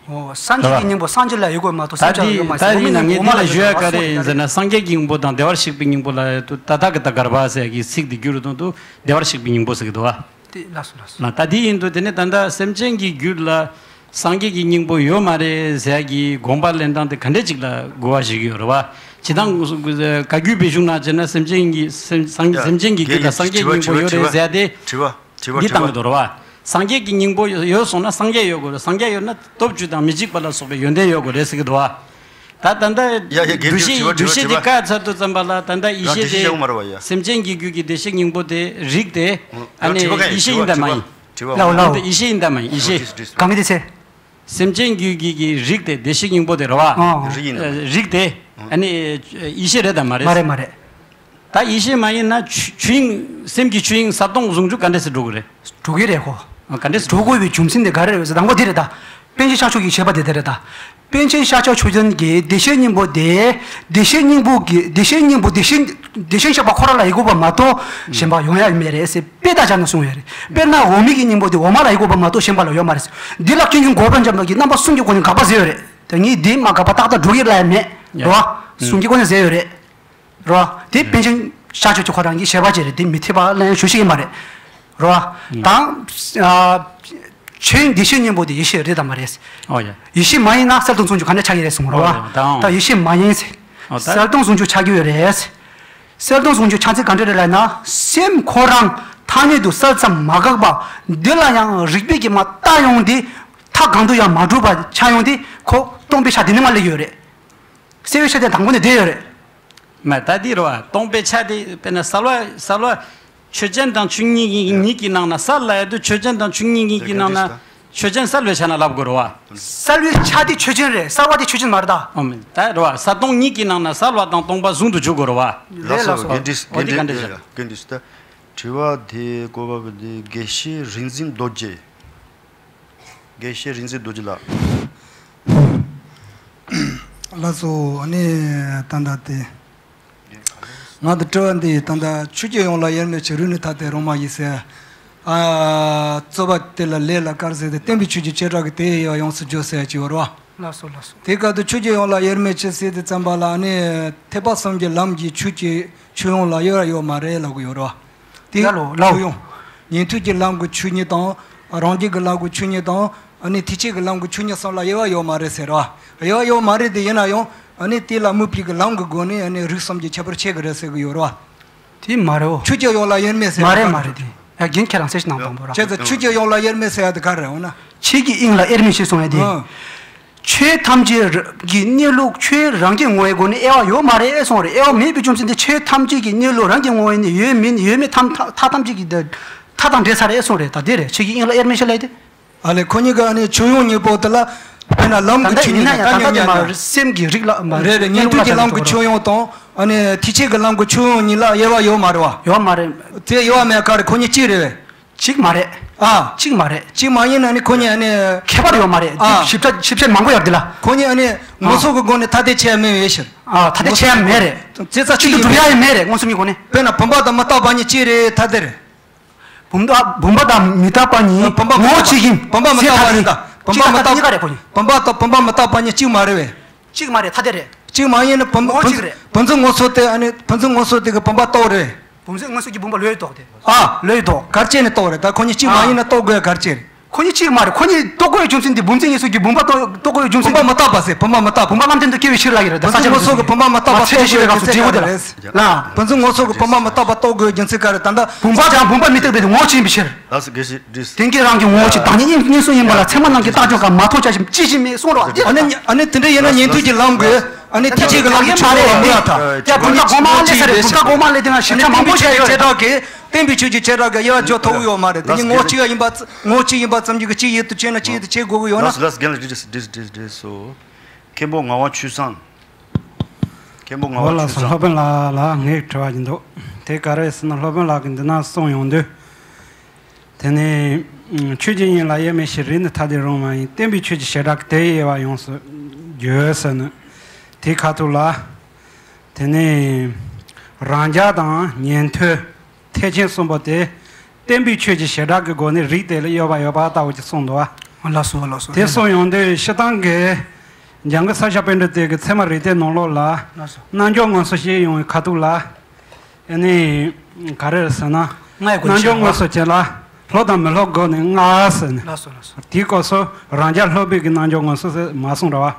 ཨོ། སངས་རྒྱས་ཀྱི་སྙིང་པོ་སངས་རྒྱས་ལ་ཡོད་དགོས་མ་གཏོགས་ད་སེམས་ཅན་ལ་ཡོད་མ་རེད། དེ་ད་འདི་ད་འདི་ནང་ངས་འདི་ལ་ཞུ་ཡ་ག་རེ་ཡིན་ཟེར་ན། སངས་རྒྱས་ཀྱི་སྙིང་པོ་དང་བདེ་བར་གཤེགས་པའི་སྙིང་པོ་ལ་ཏུ་ཏ་ཐཱ་ག་ཏ་གརྦྷ་ཟེར་གྱི་ཚིག་འདི་བསྒྱུར་དོན་དུ་བདེ་བར་གཤེགས་པའི་སྙིང་པོ་ཟེར་གྱི་འདུག་བ། དེ་ལགས་སོ་ལགས་སོ། ན་ད་འདི་ཡིན་དུས་དེ་ནི་ད་ལྟ་སེམས་ཅན་གྱི་རྒྱུད་ལ་སངས་རྒྱས་ཀྱི་སྙིང་པོ་ཡོད་མ་རེད་ཟེར་གྱི་དགོངས་པ་ལེན་སྟངས་དེ་ག་འདྲས་ཅིག་ལ་གོ་བ་ཞིག་ཡོད་རེད་བ། ཇི་ལྟར་བཀའ་བརྒྱུད་པའི་གཞུང་ན་བྱས་ན་སེམས་ཅན་གྱི་སེམས་སངས་སེམས་ཅན་གྱི་རྒྱུད་ལ་སངས་རྒྱས་སྙིང་པོ་ཡོད་རེད་ཟེར་ཏེ། དྲི་བ། དྲི་བ། འདི་བཏང་གི་འདུག་རེད་བ། སངས་རྒྱས་ཀྱི་སྙིང་པོ་ཡོད་སོང་ན་སངས་རྒྱས་ཡོད་དགོས་རེད། སངས་རྒྱས་ཡོད་ན་སྟོབས་བཅུ་དང་མི་འཇིགས་པ་ལ་སོགས་པའི་ཡོན་ཏན་ཡོད་དགོས་རེད་ཟེར་གྱི་འདུག་བ། ད་ད་ལྟ་ཡ་ཡ། འགན་འདུ་ཤེས་དྲི་བ་འདུ་ཤེས་དྲི་བ་དེ་བཀག་ཚར་དུས་ཙམ་པ་ལ་ད་ལྟ་ཡེ་ཤེས་དེ། རང་དྲི་ཤེས་བྱ་དགོས་མ་རེད་བ་ཡ། སེམས་ཅན་གྱི་རྒྱུད་ཀྱི་བདེ་གཤེགས་སྙིང་པོ་དེ་རིགས་དེ། ཨ་ནི་དྲི་བ་གང་ཡིན་ཡེ་ཤེས་ཡིན་དྲི་བ་དང་མ་ཡིན། དྲི་བ། ལའོ་ལའོ། ཡེ་ཤེས་ཡིན་དང་མ་ཡིན། ཡེ་ཤེས། གང་གི་དེ་ཚེ། སེམས་ཅན་རྒྱུད་ཀྱི་གི་རིགས་དེ་བདེ་གཤེགས་སྙིང་པོ་དེ་རེད་བ། ཨོ། རིགས་ཡིན་དང་མ་ཡིན། རིགས་དེ། ཨ་ནི་ཡེ་ཤེས་རེད་དང་མ་རེད། མ་རེད་མ་རེད། ད་ཡེ་ཤེས་མ་ཡིན་ན་ཆོས་ཆོས་དབྱིངས་སེམས་ཀྱི་ཆོས་དབྱིངས་གསལ་སྟོང་ཟུང་འཇུག་ག་འདྲ་སེ་འགྲོ་གི་རེད། འགྲོ་གི་རེད་ཁོ། ཨ། ག་འདྲ་སེ་འགྲོ་དགོས་པའི་རྒྱུ་མཚན་དེ་ག་རེ་རེད་ཟེར། དང་པོ་དེ་རེད་ད། པཎ་ཆེན་ཤཱཀྱ་མཆོག་བྱས་པ་དེ་དེ་རེད་ད། པཎ་ཆེན་ཤཱཀྱ་མཆོག་ལྗོན་གྱིས་བདེ་གཤེགས་སྙིང་པོ་དེ། བདེ་གཤེགས་སྙིང་པོ་གི་བདེ་གཤེགས་སྙིང་པོ་བདེ་གཤེགས་བདེ་གཤེགས་གཤེགས་པ་ཁོ་རང་ལ་ཡོད་དགོས་པ་མ་གཏོགས་གཞན་པ་ཡོང་ཡ་མེད་རེད་ཟེར་དཔེ་དང་སྦྱར་ནས་གསུངས་ཡོད་རེད། དཔེར་ན་འོ་མའི་གི་སྙིང་པོ་དེ་འོ་མ་ལ་ཡོད་དགོས་པ་མ་གཏོགས་གཞན་པ་ལ་ཡོད་མ་རེད་ཟེར། འདི་ལ་ཀུན་མཁྱེན་གོ་རམས་པ་འཇམ་དབྱངས་ཀྱིས་རྣམ་པ་གསུམ་གྱི་སྒོ་ནས་དགག་པ་མཛད་ཡོད་རེད། ད་ངས་འདི་མ་དགག་པ་ཏག་ཏག་འགྲོ་གི་ལ་ཡ་མེད་རེད་བ། གསུམ་གྱི་སྒོ་ནས་མཛད་ཡོད་རེད། རེད་བ། དེ་པཎ་ཆེན་ཤཱཀྱ་མཆོག་ཁོ་རང་གི་བཞེད་པ་ཅིག་རེད། དེ་མི་འཐད་པ་ལ་ཡང་ཞུ་ཤེས་ཀྱི་མ་རེད། རེད་བ། དང་། ཨ། ཆོས་དབྱིངས་བདེ་གཤེགས་སྙིང་པོ་དེ་ཡེ་ཤེས་རེད་དམ་མ་རེད། ཨོ་ཡ། ཡེ་ཤེས་མ་ཡིན་ན་གསལ་སྟོང་ཟུང་འཇུག་ག་འདྲ་ཆགས་ཀྱི་རེད་གསུངས་རོ། ཨོ་ཡ། ད་ཡེ་ཤེས་མ་ཡིན་ཟེར། ཨོ་ད་གསལ་སྟོང་ཟུང་འཇུག་ཆགས་ཀྱི་ཡོད་རེད། གསལ་སྟོང་ཟུང་འཇུག་ཆགས་ཚུལ་ག་འདྲ་རེད་ལབ་ན། སེམས་ཁོ་རང་ཐ་སྙད་དུ་གསལ་ཙམ་མ་འགགས་པ། འདི་ལ་ཡང་རིགས་པས་ཀྱིས་མ་བརྟགས་ཡོང་དེ། མཐའ་གང་དུ་ཡང་མ་གྲུབ་པ་ཆགས་ཡོང་དེ། ཁོ་སྟོང་པའི་ཆ་དེ་ནི་མ་སླེབས་ཡོད་རེད། གསལ་བའི་ཆ་དེ་དང་པོ་ནས་བསྡད་ཡོད་རེད། མ་ད་འདི་རེད་བ། སྟོང་པའི་ཆ་དེ་དཔེར་ན་གསལ་བ་གསལ་བ། ཆོས་ཅན་དང་ཆོས་ཉིད་ཀྱི་ཉིད་ཀྱི་ནང་ན་གསལ་ལབ་ཡ་དུས་ཆོས་ཅན་དང་ཆོས་ཉིད་ཉིད་ཀྱི་ནང་ན་ཆོས་ཅན་གསལ་བའི་ཆ་ན་ལབ་དགོས་རེད་བ། གསལ་བའི་ཆ་དེ་ཆོས་ཅན་རེད། གསལ་བ་དེ་ཆོས་ཅན་མ་རེད་ད། ཨོ་མིན་ད་རེད་བ། གསལ་སྟོང་ཉིད་ཀྱི་ནང་ན་གསལ་བ་དང་སྟོང་པ་ཟུང་དུ་འཇུག་དགོས་རེད་བ། ལགས་སོ། འགན་འཁྲི་འོ་དེ་འགན་འཁྲི་ཞིག་ལ། འགན་འཁྲི་ཞིག་ད། དྲི་བ་དེ་བཀོད་པ་དེ་དགེ་བཤེས་རིག་འཛིན་རྡོ་རྗེ། དགེ་བཤེས་རིག་འཛིན་རྡོ་རྗེ་ལགས། ལགས་སོ། ཨ་ནི་ད་ལྟ་དེ། ང་དང་དྲི་བ་འདི་ད་ལྟ་ཆོས་ཀྱི་དབྱིངས་ལ་དབྱེར་མེད་ཆོས་རིག་ནི་ཐ་དད་རང་མ་ཡིན་ཟེར། ཨ། རྩོད་པ་དེ་ལ་ལས་ལ་དཀར་ཟེར་ཏེ་བསྟན་པའི་ཆོས་ཀྱི་བྱེ་བྲག་གི་དེ་ཡི་ཡོངས་སུ་བརྗོད་ཟེར་གྱི་ཡོད་རེད་བ། ལགས་སོ་ལགས་སོ། དེ་སྐབས་དུ་ཆོས་ཀྱི་དབྱིངས་ལ་དབྱེར་མེད་ཆོས་ཟེར་དུས་ཙམ་པ་ལ་ཨ་ནི་ཐེག་པ་གསུམ་གྱི་ལམ་གྱི་ཆོས་ཀྱི་ཆོས་དབྱིངས་ལ་དབྱེ་བ་ཡོད་མ་རེད་ལབ་གི་ཡོད་རེད་བ། དེ་ལ་ལོ་ལོ། ཆོས་དབྱིངས། ཉན་ཐོས་ཀྱི་ལམ་གྱི་ཆོས་ཉིད་དང་། རང་རྒྱལ་གྱི་ལམ་གྱི་ཆོས་ཉིད་དང་། ཨ་ནི་ཐེག་ཆེན་གྱི་ལམ་གྱི་ཆོས་ཉིད་གསུམ་ལ་དབྱེ་བ་ཡོད་མ་རེད་ཟེར་རོ། དབྱེ་བ་ཡོད་མ་རེད་དེ་ཡིན་ན་ཡང་ཨ་ནི་དེ་ལ་མོས་པའི་གི་ལམ་གྱི་སྒོ་ནས་ཨ་ནི་རིགས་གསུམ་གྱི་ཁྱད་པར་ཕྱེ་གི་རེད་ཟེར་གི་ཡོད་རོ། དེ་མ་རེད་འོ། ཆོས་ཀྱི་དབྱིངས་ལ་དབྱེར་མེད་ཟེར་མ་རེད་ཡ་མ་རེད་དེ། ཡ་རྒན་ཁྱེད་རང་གསལ་ཞིག་གནང་དང་པོ་ར། བྱས་ཙང་ཆོས་ཀྱི་དབྱིངས་ལ་དབྱེར་མེད་ཟེར་ཡ་དེ་ག་རེད་འོ་ན། ཆོས་ཀྱི་དབྱིངས་ལ་དབྱེར་མེད་ཞེས་གསུངས་ཡ་དེ། ཨ། ཆོས་ཐམས་ཅད་ཀྱི་གནས་ལུགས་ཆོས་རང་གི་ངོ་བོའི་སྒོ་ནས་དབྱེ་བ་ཡོད་མ་རེད་གསུངས་རེད། དབྱེ་བ་མེད་པའི་རྒྱུ་མཚན་དེ་ཆོས་ཐམས་ཅད་ཀྱི་གནས་ལུགས་རང་གི་ངོ་བོ་ནས་ཡོད་མིན་ཡོད་མེད་ཐམས་མཐའ་ཐམས་ཅད་ཀྱི་མཐའ་དང་འབྲེལ་ཚར་རེད་གསུངས་རེད། ད་དེ་རེད། ཆོས་ཀྱི་དབྱིངས་ལ་དབྱེར་མེད་ཞེས་ལབ་དེ། ཨ་ལས་ཁོ་གཉིས་ཀ་ཨ་ནི་ཆོས་དབྱིངས་གཉིས་པོ་དེ་ལ་དཔེར་ན་ལམ་གྱི་ད་ལྟ་ཆོས་ཡིན་ན་ཉིད་ཡང་ད་ད་ལྟ་དེ་མ་རེད། སེམས་ཀྱི་རིགས་ལ་མ་རེད་རེད། ཉན་ཐོས་ཀྱི་ལམ་གྱི་ཆོས་དབྱིངས་དང་ཨ་ནི་ཐེག་ཆེན་གྱི་ལམ་གྱི་ཆོས་དབྱིངས་གཉིས་ལ་དབྱེ་བ་ཡོད་མ་རེད་བ། ཡོད་མ་རེད། དེ་དབྱེ་བ་མེད་ག་རེ་ཁོ་གཉིས་གཅིག་རེད་བས། གཅིག་མ་རེད། ཨ། གཅིག་མ་རེད། གཅིག་མ་ཡིན་ན་ནི་ཁོ་གཉིས་ཨ་ནི། ཁྱད་པར་ཡོད་མ་རེད། ཨ། ཞིབ་ཆ་ཞིབ་ཆ་མང་པོ་ཡོད་འདི་ལ། ཁོ་གཉིས་ཨ་ནི་ངོ་སོ་གི་སྒོ་ནས་ཐ་དད་ཆེ་ཡ་མེད་པའི་ཕྱིར། ཨ། ཐ་དད་ཆེ་ཡ་མེད་རེད། རྩེ་ས་གཅིག་ཏུ་གཅིག་གྲུབ་ཡ་ཡང་མེད་རེད་མངོན་སུམ་གྱི་སྒོ་ནས། དཔེར་ན་བུམ་པ་དང་མི་རྟག་པ་གཉིས་གཅིག་རེད་ཐ་དད་རེད། བུམ་པ་བུམ་པ་དང་མི་རྟག་པ་གཉིས་བུམ་པ་མི་ངོ་བོ་གཅིག་ཡིན། བུམ་པ་མི་རྟག་པ་རེད་ད། བུམ་པ་མི་རྟག་པ་གཉིས་ཀ་རེད་ཁོ་གཉིས། བུམ་པ་དང་བུམ་པ་མི་རྟག་པ་གཉིས་གཅིག་མ་རེད་བས། གཅིག་མ་རེད་ཐ་དད་རེད། གཅིག་མ་ཡིན་ན་བུམ་ངོ་བོ་གཅིག་རེད། བུམ་འཛིན་ངོ་སོ་དེ་ཨ་ནི་བུམ་འཛིན་ངོ་སོ་དེ་གི་བུམ་པ་རྟོགས་རེད། བུམ་འཛིན་མངོན་སུམ་གྱི་བུམ་པ་ལོས་རྟོགས་ཏེ། ཨ། ལོས་རྟོགས། གར་བྱས་ནས་རྟོགས་རེད། ད་ཁོ་གཉིས་གཅིག་མ་ཨ། ཡིན་ན་རྟོགས་དགོས་གར་བྱས་རེད། ཁོ་གཉིས་གཅིག་མ་རེད། ཁོ་གཉིས་རྟོགས་དགོས་ཡོད་རྒྱུ་མཚན་དེ་བུམ་འཛིན་མངོན་སུམ་གྱི་བུམ་པ་རྟོགས་རྟོགས་དགོས་ཡོད་རྒྱུ་མཚན་བུམ་པ་དེ། མི་རྟག་པ་ཟེར་བུམ་པ་མི་རྟག་པ། བུམ་པ་རྣམ་ལྡན་དུ་སྐྱེ་བའི་ཕྱིར་ལ་ཡིན་རེད། ད་ས་ཆ་ངོ་སོ་གི་བུམ་པ་མི་རྟག་པ་རྟོགས་དགོས་ཡོད་རྒྱུ་མཚན་ག་རེ་རེད། ལ། བུམ་འཛིན་ངོ་སོ་གི་བུམ་པ་མི་རྟག་པ་རྟོགས་དགོས་ཡོད་རྒྱུ་མཚན་ག་རེ་ད་ལྟ། བུམ་པ་དང་བུམ་པ་མི་རྟག་པའི་ངོ་བོ་ཡིན་པའི་ཕྱིར། ལགས་སོ་དགེ་བཤེས་བྲིས། དེང་གི་རང་གི་ངོ་བོ་ཅིག་བདག་ཉིད་དབྱིངས་དབྱིངས་སུ་ཡིན་པ་ལ་ཚད་མ་རྣམས་ཀྱིས་རྟགས་འཇོག་གམ་མ་མཐོང་བྱ་ཞིང་ཅི་ཞིག་མེད་གསུང་རོགས་འདི། ཨ་ནི་ཨ་ནི་དེ་འདྲ་ཡིན་ན་ཉན་ཐོས་ཀྱི་ལམ་གྱི་ཨ་ནི་ཐེག་ཆེན་གྱི་ལམ་གྱི་ཆོས་ལ་འོང་ཡ་ད། ཡ་བུམ་པ་གོང་མ་ལས་ས་རེད། བུམ་པ་གོང་མ་ལས་དེ་ང་ཞིབ་ཆ་མང་པོ་བྱས་ཡོད་རེད། བྱེ་བྲག་གི་བསྟན་པའི་ཆོས་ཀྱི་བྱེ་བྲག་གི་དབྱེ་བ་འཇོག་ཐུབ་ཀྱི་ཡོད་མ་རེད། དེ་ཉིད་ངོ་བོ་གཅིག་ཡིན་པ་ངོ་བོ་གཅིག་ཡིན་པ་ཙམ་གྱིས་གཅིག་ཡིད་དུ་བྱས་ན་གཅིག་ཡིད་དུ་བྱེད་དགོས་ཀྱི་ཡོད་ན། ལགས་སོ་ལགས་སོ་རྒན་ལགས་བྲིས་བྲིས་བྲིས་བྲིས་སོ། མཁན་པོ་ངག་དབང་ཆོས་བཟང་། མཁན་པོ་ངག་འོ་དབང་ལགས་ཆོས་སོ། བཟང་། སློབ་དཔོན་ལགས་ལ་ངས་དྲི་བ་ཞིག་འདུག་དེ་ག་རེ་ཟེར་ན་སློབ་དཔོན་ལགས་ཀྱིས་འདི་ན་གསུངས་ཡོང་དུས། དེ་ནས་ཆོས་ཀྱི་དབྱིངས་ལ་དབྱེར་མེད་ཕྱིར། རིགས་ནི་ཐ་དད་རང་མ་ཡིན། བསྟན་པའི་ཆོས་ཀྱི་བྱེ་བྲག་གི་དེ་ཡི་དབྱེ་བ་ཡོངས་སུ་བརྗོད་ཟེར་ནས་དེའི་ཁ་ཐུག་ལ། དེ་ནས་རང་རྒྱལ་དང་ཉན་ཐོས་ཐེག་ཆེན་གསུམ་པོ་དེ་བསྟན་པའི་ཆོས་ཀྱི་བྱེ་བྲག་གི་སྒོ་ནས་རིགས་དེ་ལ་དབྱེ་བ་ཡོད་པ་ལྟ་བུ་ཅིག་གསུངས་འདུག་བ། ལགས་སོ་ལགས་སོ། དེ་གསུངས་ཡོང་དུས་སྤྱིར་བཏང་གི་འཇམ་མགོན་ས་སྐྱ་པཎྜི་ཏ་གི་ཚད་མ་རིགས་གཏེར་ནང་ལོགས་ལ། ལགས་སོ། རྣལ་འབྱོར་ངོ་སོ་བཤད་ཡོང་བའི་ཁ་ཐུག་ལ། ཨ་ནི་ག་རེ་རེད་ཟེར་ན། ལྔའི་སྒོ་ནས་རྣལ་འབྱོར་ངོ་སོ་བྱེད་ལ་སློབ་དང་མི་སློབ་སྒོ་ནས་ལྔ་ཟེར་ནས། ལགས་སོ་ལགས་སོ། དེའི་སྐབས་སུ་རང་རྒྱལ་སློབ་པའི་གི་རྣལ་འབྱོར་ངོ་སོ་ཟེར་མ་གསུངས་ར་བ།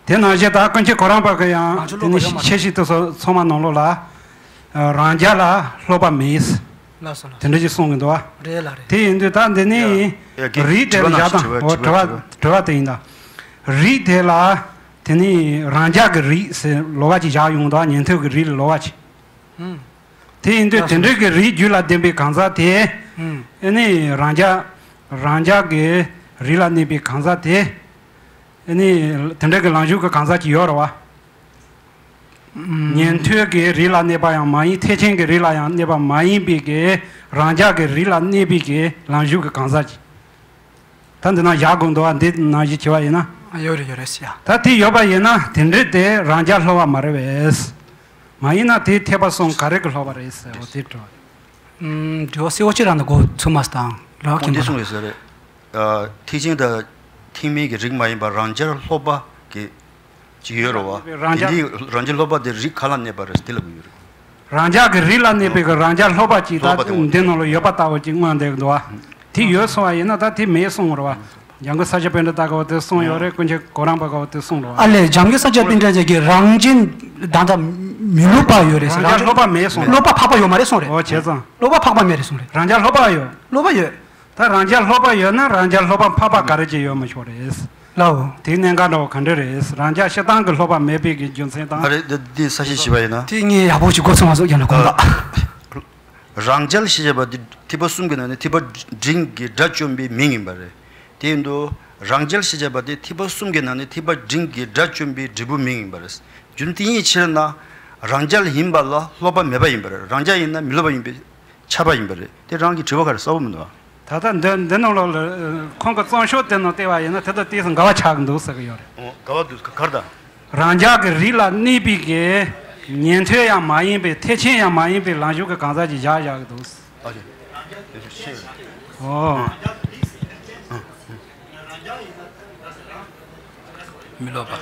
དེ་ནང་བཞིན་ད་ཀུན་མཁྱེན་གོ་རམས་པ་གི་ཡང་རང་ཆོས་དེ་ནི་སློབ་པ་ཡོད་མ་རེད། ཆེ་བཞི་དེ་ཚོ་ཚང་མ་ནང་ལོགས་ལ། རང་རྒྱལ་ལ་སློབ་པ་མེད། ལགས་སོ་ལགས་སོ། དེ་འདྲ་ཞིག་གསུངས་གི་འདུག་བ། རེད་ལགས་རེད། དེ་ཡིན་དུས་ད་འདི་ནི་ཡ་གི་རིགས་དེ་ལ་བཞག་དང་། དྲི་བ་འོ་དྲི་བ་དྲི་བ་དྲི་བ་དེ་ཡིན་ད། རིགས་དེ་ལ་དེ་ནི་རང་རྒྱལ་གི་རིགས་ཟེར་ལོགས་ཀ་ཅིག་བཞག་ཡོང་འདུག་བ། ཉན་ཐོས་ཀྱི་རིགས་ལ་ལོགས་ཀ་ཅིག་ཨུམ། དེ་ཡིན་དུས་དེ་འདྲའི་གི་རིགས་རྒྱུད་ལ་ལྡན་པའི་གང་ཟག་དེ། ཨུམ། ཨ་ནི་རང་རྒྱལ་རང་རྒྱལ་གི་རིགས་ལ་གནས་པའི་གང་ཟག་དེ། ཨ་ནི་དེ་འདྲའི་གི་ལམ་ཞུགས་ཀྱི་གང་ཟག་ཅིག་ཡོད་རེད་བ། ཨུམ། ཉན་ཐོས་ཀྱི་རིགས་ལ་གནས་པ་ཡང་མ་ཡིན། ཐེག་ཆེན་གྱི་རིགས་ལ་ཡང་གནས་པ་མ་ཡིན་པའི་གི་རང་རྒྱལ་གྱི་རིགས་ལ་གནས་པའི་གི་ལམ་ཞུགས་ཀྱི་གང་ཟག་ཅིག་ད་འདི་ན་བཞག་དགོས་འདུག་བ། འདི་ནང་བཞིན་བྱས་པ་ཡིན་ན། ཨ་ཡོད་རེད་ཡོད་རེད་ཟེར་ཡ། ད་དེ་ཡོད་པ་ཡིན་ན་དེ་འདྲའི་དེ་རང་རྒྱལ་སློབ་པ་མ་རེད་པས། མ་ཡིན་ན་དེ་ཐེག་པ་གསུམ་ག་རེ་གི་སློབ་པ་རེད་ཟེར་བ་དེ་དྲི་བ། ཨུམ། དྲི་བ་གསལ་བོ་ཅིག་རང་དུ་གོ་ཚུགས་མ་སོང་། ལགས་ཁོང་དེ་གསུངས་ཡོད་ས་རེད། ཨ། ཐེག་ཆེན་དང་ཐེག་དམན་གྱི་རིགས་མ་ཡིན་པ་རང་རྒྱལ་སློབ་པ་གི་ཅིག་ཡོད་རེད་བ། རང་རྒྱལ། དེ་འདི་རང་རྒྱལ་སློབ་པ་དེ་རིགས་ག་ལ་གནས་པ་རེད་དེ་ལབ་ཀྱི་ཡོད་རེད། རང་རྒྱལ་གྱི་རིགས་ལ་གནས་པའི་གི་རང་རྒྱལ་སློབ་པ་ཅིག་སློབ་པ་ད་དང་འདི་ནང་ལ་ཡོད་པ་ལྟ་བུ་ཅིག་མངོན་བསྡད་ཀྱི་འདུག་བ། དེ་ཡོད་སོང་བ་ཡིན་ན་ད་དེ་མེད་སོང་རེད་བ། འཇམ་མགོན་ས་སྐྱ་པཎྜི་ཏ་ག་བ་དེ་གསུངས་ཡོད་རེད། ཀུན་མཁྱེན་གོ་རམས་པ་ག་བ་དེ་གསུངས་རེད་བ། ཨ་ལས། འཇམ་མགོན་ས་སྐྱ་པཎྜི་ཏ་གིས་རང་བྱན་ད་ལྟ་མི་སློབ་པ་ཡོད་རེད་ཟེར། རང་རྒྱལ་སློབ་པ་མེད་གསུངས་རེད། སློབ་པ་འཕགས་པ་ཡོད་མ་རེད་གསུངས་རེད། ཨོ་བྱས་ཙང་། སློབ་པ་འཕགས་པ་མེད་རེད་གསུངས་རེད། རང་རྒྱལ་སློབ་པ་ཡོད། སློབ་པ་ཡོད། ད་རང་རྒྱལ་སློབ་པ་ཡོད་ན་རང་རྒྱལ་སློབ་པ་འཕགས་པ་ག་རེ་ཅིག་ཡོད་མི་ཆོག་རེད། ལའོ། དེའི་གནད་འགག་འདྲ་བོ་ག་འདྲ་རེད། རང་རྒྱལ་སྤྱིར་བཏང་གི་སློབ་པ་མེད་པའི་གི་རྒྱུ་མཚན་དང་། ཨ་རེད། འདི་འདི་ས་བཤད་བྱས་པ་ཡིན་ན། དེ་ངས་ཡག་པོ་ཅིག་གོ་ཚོད་མ་སོང་། ཡང་ན་དགོངས་དག་རང་རྒྱལ་ཞེས་བྱ་བ་འདི་ཐེག་པ་གསུམ་གྱི་ནང་ནས་ཐེག་པ་འབྲིང་གི་དགྲ་བཅོམ་པའི་མིང་ཡིན་པ་རེད། དེ་ཡིན་དུས་རང་རྒྱལ་ཞེས་བྱ་བ་དེ་ཐེག་པ་གསུམ་གྱི་ནང་ནས་ཐེག་པ་འབྲིང་གི་དགྲ་བཅོམ་པའི་འབྲས་བུ་མིང་ཡིན་པ་རེད། རྒྱུ་མཚན་དེ་ཉིད་ཕྱིར་ན་རང་རྒྱལ་ཡིན་པ་ལ་སློབ་པ་མེད་པ་ཡིན་པ་རེད། རང་རྒྱལ་ཡིན་ན་མི་སློབ་པ་ཡིན་པས་ཁྱབ་པ་ཡིན་པ་རེད། དེ་རང་གི་དྲི་བ་ག་རེ་གསལ་པོ་མི་འདུག་ཨ། ད་ལྟ་འདི་འདི་ནང་ལོགས་ལ་ཁོང་གི་རྩོམ་ཤོག་དེ་ནང་བལྟས་པ་ཡིན་ན་དེ་དང་དེ་ཚོ་འགལ་བ་ཆགས་ཀྱི་འདུག་ཟེར་གི་ཡོད་རེད། འོ། འགལ་བ་འདུག་ག་རེ་དང་། རང་ཅག་གི་རིགས་ལ་གནས་པའི་གི་ཉན་ཐོས་ཡང་མ་ཡིན་པའི་ཐེག་ཆེན་ཡང་མ་ཡིན་པའི་ལམ་ཞུགས་ཀྱི་གང་ཟག་ཅིག་བཞག་བཞག་གི་འདུག་ཨ་ཅེ། ཨོ། མི་སློབ་པ།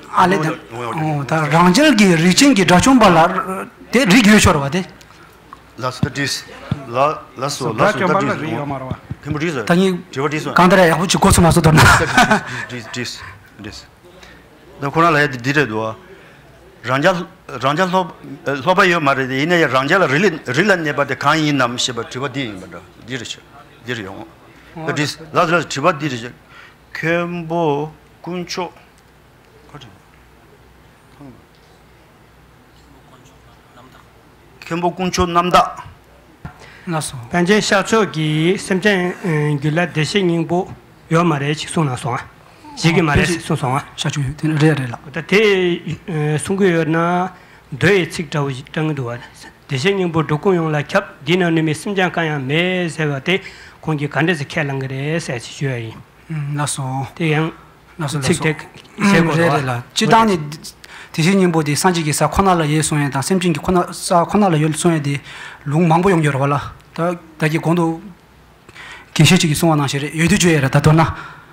ཨ་ལས། ད་ཨོ་ད་རང་རྒྱལ་གྱི་རིགས་ཅན་གྱི་དགྲ་བཅོམ་པ་ལ་དེ་རིགས་ཡོད་ཤོར་བ་དེ། ལགས་སོ། ད་འགྲིགས། ལ་ལགས་སོ། ལགས་སོ། ད་འགྲིགས། ཁྱོད་པ་ལ་རིགས་ཡོད་མ་རེད་བ། མཁན་པོ་འགྲིགས་སོང་། ད་ངས་དྲི་བ་འགྲིགས་སོང་། གང་ལྟར་ཡག་པོ་ཅིག་གོ་ཚོད་མ་སོང་། མདོར་ན། འགྲིགས་འགྲིགས་འགྲིགས། ད་ཁོ་རང་ལ་ཡ་འདི་འདི་རེད་འདུག་བ། རང་རྒྱལ་རང་རྒྱལ་སློབ་སློབ་པ་ཡོད་མ་རེད་དེ། ཡིན་ན་ཡང་རང་རྒྱལ་ལ་རིགས་ལ་རིགས་ལ་གནས་པ་དེ་གང་ཡིན་ནམ་ཞེས་པ་དྲི་བ་འདི་ཡིན་པ་འདྲ། འདི་རེད་ཤག་འདི་རེད་ཡོང་། ད་འགྲིགས། ལགས་སོ་ལགས་སོ། དྲི་བ་འདི་རེད་ཤག་མཁན་པོ་དཀོན་མཆོག་ཁ་ཁྲིད། མཁན་པོ་དཀོན་མཆོག་རྣམ་དག་ལགས་སོ། པཎ་ཆེན་ཤཱཀ་མཆོག་གིས་སེམས་ཅན་རྒྱུད་ལ་བདེ་གཤེགས་སྙིང་པོ་ཡོད་མ་རེད་ཅེས་གསུངས་གནང་སོང་ཨ། བཞེད་ཀྱི་མ་རེད་ཅེས་གསུངས་སོང་ཨ། ཤཱཀ་མཆོག་ཡོད་དེ་རེད་རེད་ལགས། ད་དེ་གསུང་གི་ཡོད་ན་མདོ་ཡི་ཚིག་འདྲ་བོ་ཞིག་བཏང་གི་འདུག་བ། བདེ་གཤེགས་སྙིང་པོ་འགྲོ་ཀུན་ཡོངས་ལ་ཁྱབ། འདི་ན་ནུས་མེད་སེམས་ཅན་གང་ཡང་མེད་ཟེར་བ་དེ་ཁོང་གིས་ག་འདྲ་ཟེར་ཁས་བླངས་ཀྱི་རེད་ཟེར་ཅིག་ཞུ་ཡ་ཡིན། ལགས་སོ། དེ་ཡང་ལགས་སོ། ཚིག་དེ་ལགས་སོ། བཤད་དགོས་རེད་རེད་ལགས། སྤྱིར་བཏང་ནས་བདེ་གཤེགས་སྙིང་པོ་དེ་སངས་རྒྱས་ཀྱི་ས་ཁོ་ན་ལ་ཡོད་གསུང་ཡས་དང་སེམས་ཅན་གྱི་ཁོ་ན་ས་ཁོ་ན་ལ་ཡོད་གསུང་ཡས་དེ་ལུང་མང་པོ་ཡོང་གི་ཡོད་རེད་བ་ལགས། ད་ད་གིན་གོང་དུ་དགེ་བཤེས་ཅིག་གིས་གསུངས་པ་ནང་བཞིན་རེད། ཡོད་དུས་བརྗོད་ཡས་རེད། ད་མདོར་ན་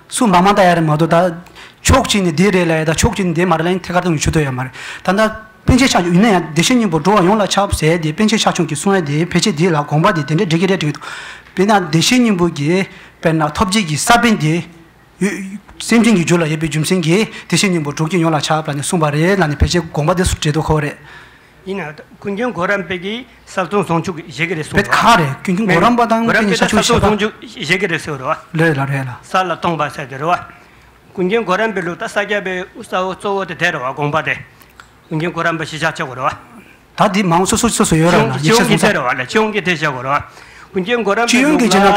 སུ་མང་མང་ལྟ་ཡ་རེད་མ་གཏོགས། ད་ཕྱོགས་གཅིག་ནས་འདི་རེད་ལབ་ཡ་དང་ཕྱོགས་གཅིག་ནས་འདི་མ་རེད་ལབ་ཡ་ཐད་ཀར་གཏོང་གི་ཆུ་ཐོག་ཡོད་མ་རེད། ད་ལྟ་པཎ་ཆེན་ཤཱཀ་མཆོག་ཡིན་ན་ཡང་བདེ་གཤེགས་སྙིང་པོ་འགྲོ་བ་ཡོངས་ལ་ཁྱབ་ཟེར་དེ་པཎ་ཆེན་ཤཱཀ་མཆོག་གིས་གསུང་ཡ་དེ་ཕལ་ཆེར་འདི་ལ་དགོངས་པ་དེ་དེ་འདྲས་འགྲིག་གི་རེད་འགྲིག་གི་འདུག་དཔེར་ན་བདེ་གཤེགས་སྙིང་པོ་གི་དཔེར་ན་ཐོབ་བྱེད་ཀྱི་ས་བོན་དེ་ཡོད། སེམས་ཅན་གྱི་རྒྱུད་ལ་ཡོད་པའི་རྒྱུ་མཚན་གྱིས་བདེ་གཤེགས་སྙིང་པོ་འགྲོ་ཀུན་ཡོངས་ལ་ཁྱབ་ལབ་ནས་གསུངས་པ་རེད་ལབ་ནས་ཕལ་ཆེར་དགོངས་པ་དེ་སུ་འགྲེལ་དུ་ཁོ་རེད། ཡིན་ན་ཀུན་མཁྱེན་གོ་རམས་པའི་གི་གསལ་སྟོང་ཟུང་འཇུག་བཞེད་ཀྱི་རེད་གསུངས་པའི་ཁ་རེད། ཀུན་མཁྱེན་གོ་རམས་པ་དང་གོ་རམས་པའི་པཎ་ཆེན་ཤཱཀ་མཆོག་གསལ་སྟོང་ཟུང་འཇུག་བཞེད་ཀྱི་རེད་ཟེར་བ་རེད་བ། རེད་ལ་རེད་ལ། གསལ་ལ་སྟོང་པ་ཟེར་དེ་རེད་བ། ཀུན་མཁྱེན་གོ་རམས་པའི་ལུགས་ད་ས་སྐྱ་པའི་དབུ་གཙོ་བོ་དེ་དེ་རེད་བ། དགོངས་པ་དེ་ཀུན་མཁྱེན་གོ་རམས་པ་གཞི་བཞག་བྱེད་དགོས་རེད་བ། ད་འདི་མང་སོ་སོ་སོ་སོ་ཡོད་ར་ལ། སྤྱི་ཡོངས་ཀྱི་ཚད་རེད་བ་ལ། སྤྱི་ཡོངས་ཀྱི་ཚད་བཞག་དགོས་རེད་བ། ཀུན་མཁྱེན་གོ་རམས་པའི་ལུགས་ལ་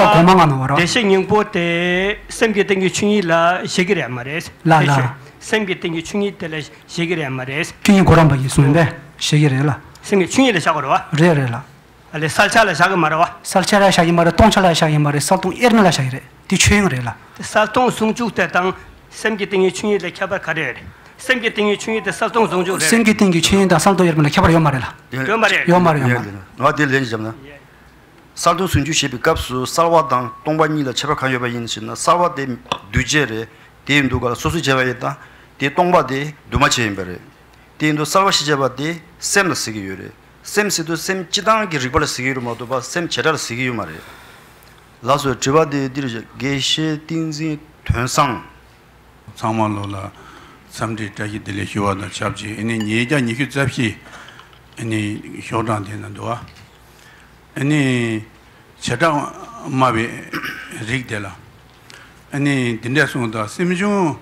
བདེ་གཤེགས་སྙིང་པོ་དེ་སེམས་ཀྱི་སྟེང་གི་ཆོས་ཉིད་ལ་བཞེད་ཀྱི་རེད་མ་རེད། ལ་ལ། སེམས་ཀྱི་སྟེང་གི་ཆོས་ཉིད་དེ་ལ་བཞེད་ཀྱི་རེད་མ་རེད། ཀུན་མཁྱེན་གོ་རམས་པ་ཡིས་གསུངས་པས་བཞེད་ཀྱི་རེད་ལ། སེམས་ཀྱི་ཆོས་ཉིད་ལ་བཞག་དགོས་རེད་བ། རེད་རེད་ལ། ཨ་ལས་གསལ་ཆ་ལ་བཞག་གི་མ་རེད་བ། གསལ་ཆ་ལ་བཞག་གི་མ་རེད། སྟོང་ཆ་ལ་བཞག་གི་མ་རེད། གསལ་སྟོང་དབྱེར་མེད་ལ་བཞག་གི་རེད། དེ་ཆོས་དབྱིངས་རེད་ལ། གསལ་སྟོང་ཟུང་འཇུག་དེ་དང་སེམས་ཀྱི་སྟེང་གི་ཆོས་ཉིད་ལ་ཁྱད་པར་ག་རེ་རེད། སེམས་ཀྱི་སྟེང་གི་ཆོས་ཉིད་དེ་གསལ་སྟོང་ཟུང་འཇུག་རེད། སེམས་ཀྱི་སྟེང་གི་ཆོས་ཉིད་དང་གསལ་སྟོང་དབྱེར་མེད་ལ་ཁྱད་པར་ཡོད་མ་རེད་ལ། ཡོད་མ་རེད། ཡོད་མ་རེད་ཡོད་མ་རེད། ང་དེ་ལན་ཅིག་བརྒྱབ་ན། གསལ་སྟོང་ཟུང་འཇུག་བྱེད་པའི་སྐབས་སུ་གསལ་བ་དང་སྟོང་པ་གཉིས་ལ་ཁྱད་པར་གང་ཡོད་པ་ཡིན་ཞེ་ན། གསལ་བ་དེ་འདུས་བྱས་རེད། དེ་ཡིན་དུས་ག་ལ་སོ་སོ་བྱས་པ་ཡིན་ད། དེ་སྟོང་པ་དེ་འདུས་མ་བྱས་ཡིན་པ་རེད། དེ་ཡིན་དུས་གསལ་བ་ཞེས་བྱ་བ་དེ་སེམས་ལ་ཟེར་གྱི་ཡོད་རེད། སེམས་ཟེར་དུས་སེམས་སྤྱི་བཏང་གི་རིག་པ་ལ་ཟེར་གྱི་ཡོད་རེད་མ་གཏོགས་པ་སེམས་བྱེ་བྲག་ལ་ཟེར་གྱི་ཡོད་མ་རེད། ལགས་སོ། དྲི་བ་དེ་འདིར་བཞག་དགེ་བཤེས་བསྟན་འཛིན་དོན་བཟང་། ཚང་མ་ལོ་ལ་འཚམས་འདྲི་བཀྲ་ཤིས་བདེ་ལེགས་ཞུ་བ་དང་ཆབས་ཅིག་ཨ་ནི་ཉིས་བརྒྱ་ཉི་ཤུ་རྩ་བཞི་ཨ་ནི་ཤོག་གྲངས་དེ་ན་འདུག་བ། ཨ་ནི་བྱེ་བྲག་སྨྲ་བའི་རིགས་དེ་ལ་ཨ་ནི་འདི་འདྲ་གསུངས་དང་། སེམས་བྱུང་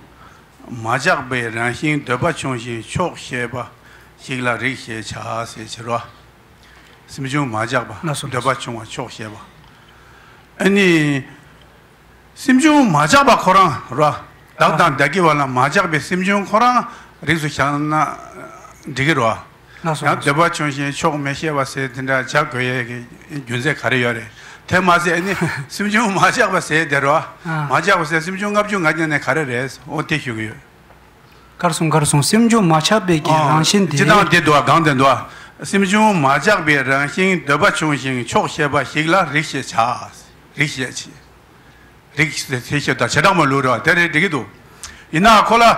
མ་ཆགས་པའི་རང་བཞིན་འདོད་པ་ཆུང་ཞིང་ཆོག་ཤེས་པ་ཞིག་ལ་རིགས་ཞེས་བྱ་ཟེར་བྱེད་རོ། སེམས་བྱུང་མ་ཆགས་པ། ལགས་སོ། འདོད་པ་ཆུང་བ་ཆོག་ཤེས་པ། ཨ་ནི། སེམས་བྱུང་མ་ཆགས་པ་ཁོ་རང་རོ། བདག་དང་བདག་གི་བར་ལ་མ་ཆགས་པའི་སེམས་བྱུང་ཁོ་རང་རིགས་སུ་བཞག་ན་འགྲིག་གི་རོ། ལགས་སོ། ཡང་འདོད་པ་ཆུང་ཞིང་ཆོག་མི་ཤེས་པ་ཟེར་དེ་འདྲ་བྱ་དགོས་ཡས་ཀྱི་རྒྱུ་མཚན་ག་རེ་ཡོད་རེད། དེ་མ་ཟད་ཨ་ནི་སེམས་བྱུང་མ་ཆགས་པ་ཟེར་དེ་རོ། ཨ། མ་ཆགས་པ་ཟེར་སེམས་བྱུང་ལྔ་བཅུ་ང་གཅིག་ནས་ག་རེ་རེད། འོ་དེ་ཞུ་གི་ཡོད། གར་སོང་གར་སོང་། སེམས་བྱུང་མ་ཆགས་པའི་གི་ཨ། རང་བཞིན་དེ། སྤྱི་བཏང་དེ་འདུག་ག་གང་དེ་འདུག་ག་སེམས་བྱུང་མ་ཆགས་པའི་རང་བཞིན་འདོད་པ་ཆུང་ཞིང་ཆོག་ཤེས་པ་ཞིག་ལ་རིགས་ཞེས་བྱ། རིགས་ཞེས་བྱ། རིགས་ཞེས་བྱ་དང་བྱེ་བྲག་སྨྲ་ལུགས་རེད་བ། དེ་རེད་འགྲིག་གི་འདུག་ཡིན་ན་ཁོ་ལ་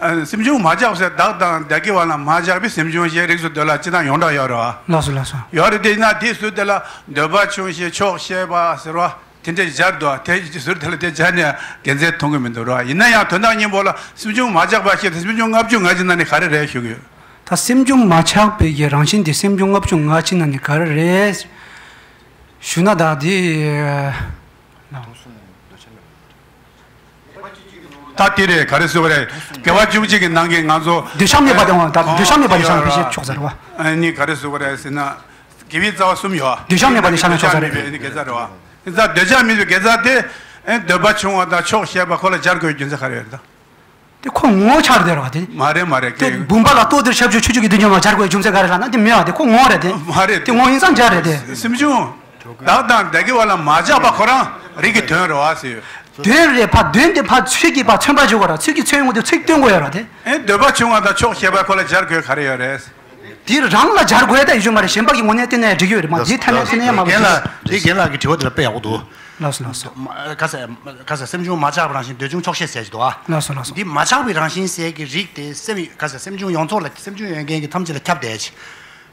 ཨ། སེམས་བྱུང་མ་ཆགས་ཟེར་བདག་དང་བདག་གི་བ་ལ་མ་ཆགས་པའི་སེམས་བྱུང་ཞེས་རིགས་སུ་འདོད་ལ་སྤྱི་དང་ཡོངས་གྲགས་ཡོད་རེད་བ། ལགས་སོ་ལགས་སོ། ཡོད་རེད་དེ་ན་དེའི་ཚུལ་དེ་ལ་འདོད་པ་ཆུང་ཞེས་ཆོག་ཤེས་པ་ཟེར་བ། དེ་འདྲའི་སྦྱར་འདུག་དེ་ཟུར་དེ་ལ་དེ་སྦྱར་ནས་དགེ་མཚན་མཐོང་གི་མི་འདུག་ར། ཡིན་ན་ཡང་དོན་དག་སྙིང་པོ་ལ་སེམས་བྱུང་མ་ཆགས་པ་ཞེས་སེམས་བྱུང་ལྔ་བཅུ་ང་གཅིག་ནང་ནས་ག་རེ་རེད་ཞུ་གི་ཡོད། ད་སེམས་བྱུང་མ་ཆགས་པའི་གི་རང་བཞིན་དེ་སེམས་བྱུང་ལྔ་བཅུ་ང་གཅིག་ནང་ནས་ག་རེ་རེད་ཞུ་ན། ད་དེ་ད་དེ་རེད། ག་རེ་ཟེར་བ་རེད། དགེ་བ་བཅུ་གཅིག་གི་ནང་གི་ང་ཚོ་འདོད་ཆགས་མེད་པ་དང་ད་འདོད་ཆགས་མེད་པ་ནི་བྱང་ཕལ་ཆེར་ཆོག་ས་རེད་བ། ཨ་ནི་ག་རེ་ཟེར་བ་རེད་ཟེར་ན། དགེ་བའི་རྩ་བ་གསུམ་ཡོད། འདོད་ཆགས་མེད་པ་ནི་བྱང་ཕྱོགས་ས་རེད། འདོད་ཆགས་མེད་པའི་དགེ་རྩ་རེད་བ། དེ་ཚ་འདོད་ཆགས་མེད་པའི་དགེ་རྩ་དེ། ཨེ། འདོད་པ་ཆུང་བ་དང་ཆོག་ཤེས་པ་ཁོ་ལ་སྦྱར་དགོས་རྒྱུ་མཚན་ག་རེ་ཡོད་རེད་ད། དེ་ཁོ་ངོ་བོ་ཆགས་རེད་བ་དེ། མ་རེད་མ་རེད། དེ་ཁྱེད་བུམ་པ་ལ་ལྟོ་ལྡིར་ཞབས་ཀྱུ་ཆུ་ཆུ་གི་མདུན་ལྗོངས་ལ་སྦྱར་དགོས་རྒྱུ་མཚན་ག་རེ་ལབ་ན་དེ་མེད་བ། དེ་ཁོ་ངོ་བོ་རེད་དེ། མ་རེད། དེ་ངོ་བོ་ཡིན་ཙང་སྦྱར་རེད་དེ། སེམས་བྱུང་། བདག་དང་བདག་གི་བ་ལ་མ་ཆགས་པ་ཁོ་རང་རིགས་ཀྱི་དོན་རེད་བ་ཟེར། དོན་རེད་ཕ། དོན་དེ་ཕ་ཚིག་གིས་ཕ་མཚོན་པ་བྱེད་དགོས་ར། ཚིག་གིས་མཚོན་ཡོང་དུས་ཚིག་སྟོན་དགོས་ཡོད་ར་དེ། ཨེ། འདོད་པ་ཆུང་བ་དང་ཆོག་ཤེས་པ་ཁོ་ལ་སྦྱར་དགོས་ག་རེ་ཡོད་རེད། དེ་རང་ལ་སྦྱར་དགོས་ད་ཡོད་མ་རེད། གཞན་པ་གི་ངོས་ནས་བལྟས་ན་ཡང་འགྲིག་གི་ཡོད་རེད་མ། དེ་ཐ་སྙད་བཤད་ན་ཡང་མ་རྒན་ལགས། དེ་རྒན་ལགས་ཀྱི་དྲི་བ་དེ་ལ་དཔེ་ཡག་པོ་འདུག་ལགས་སོ་ལགས་སོ། མ་ག་ཟེ་ག་ཟེ་སེམས་བྱུང་མ་ཆགས་པའི་རང་བཞིན་འདོད་ཆུང་ཆོག་ཤེས་ཟེར་གྱི་འདུག་ཨ། ལགས་སོ་ལགས་སོ། འདི་མ་ཆགས་པའི་རང་བཞིན་ཟེར་གྱི་རིགས་དེ་སེམས་ག་ཟེ་སེམས་བྱུང་ཡོངས་རྫོགས་ལ་སེམས་བྱུང་ཡོད་མཁན་གྱི་ཐམས་ཅད་ལ་ཁྱབ་བསྡད་ཅིང་།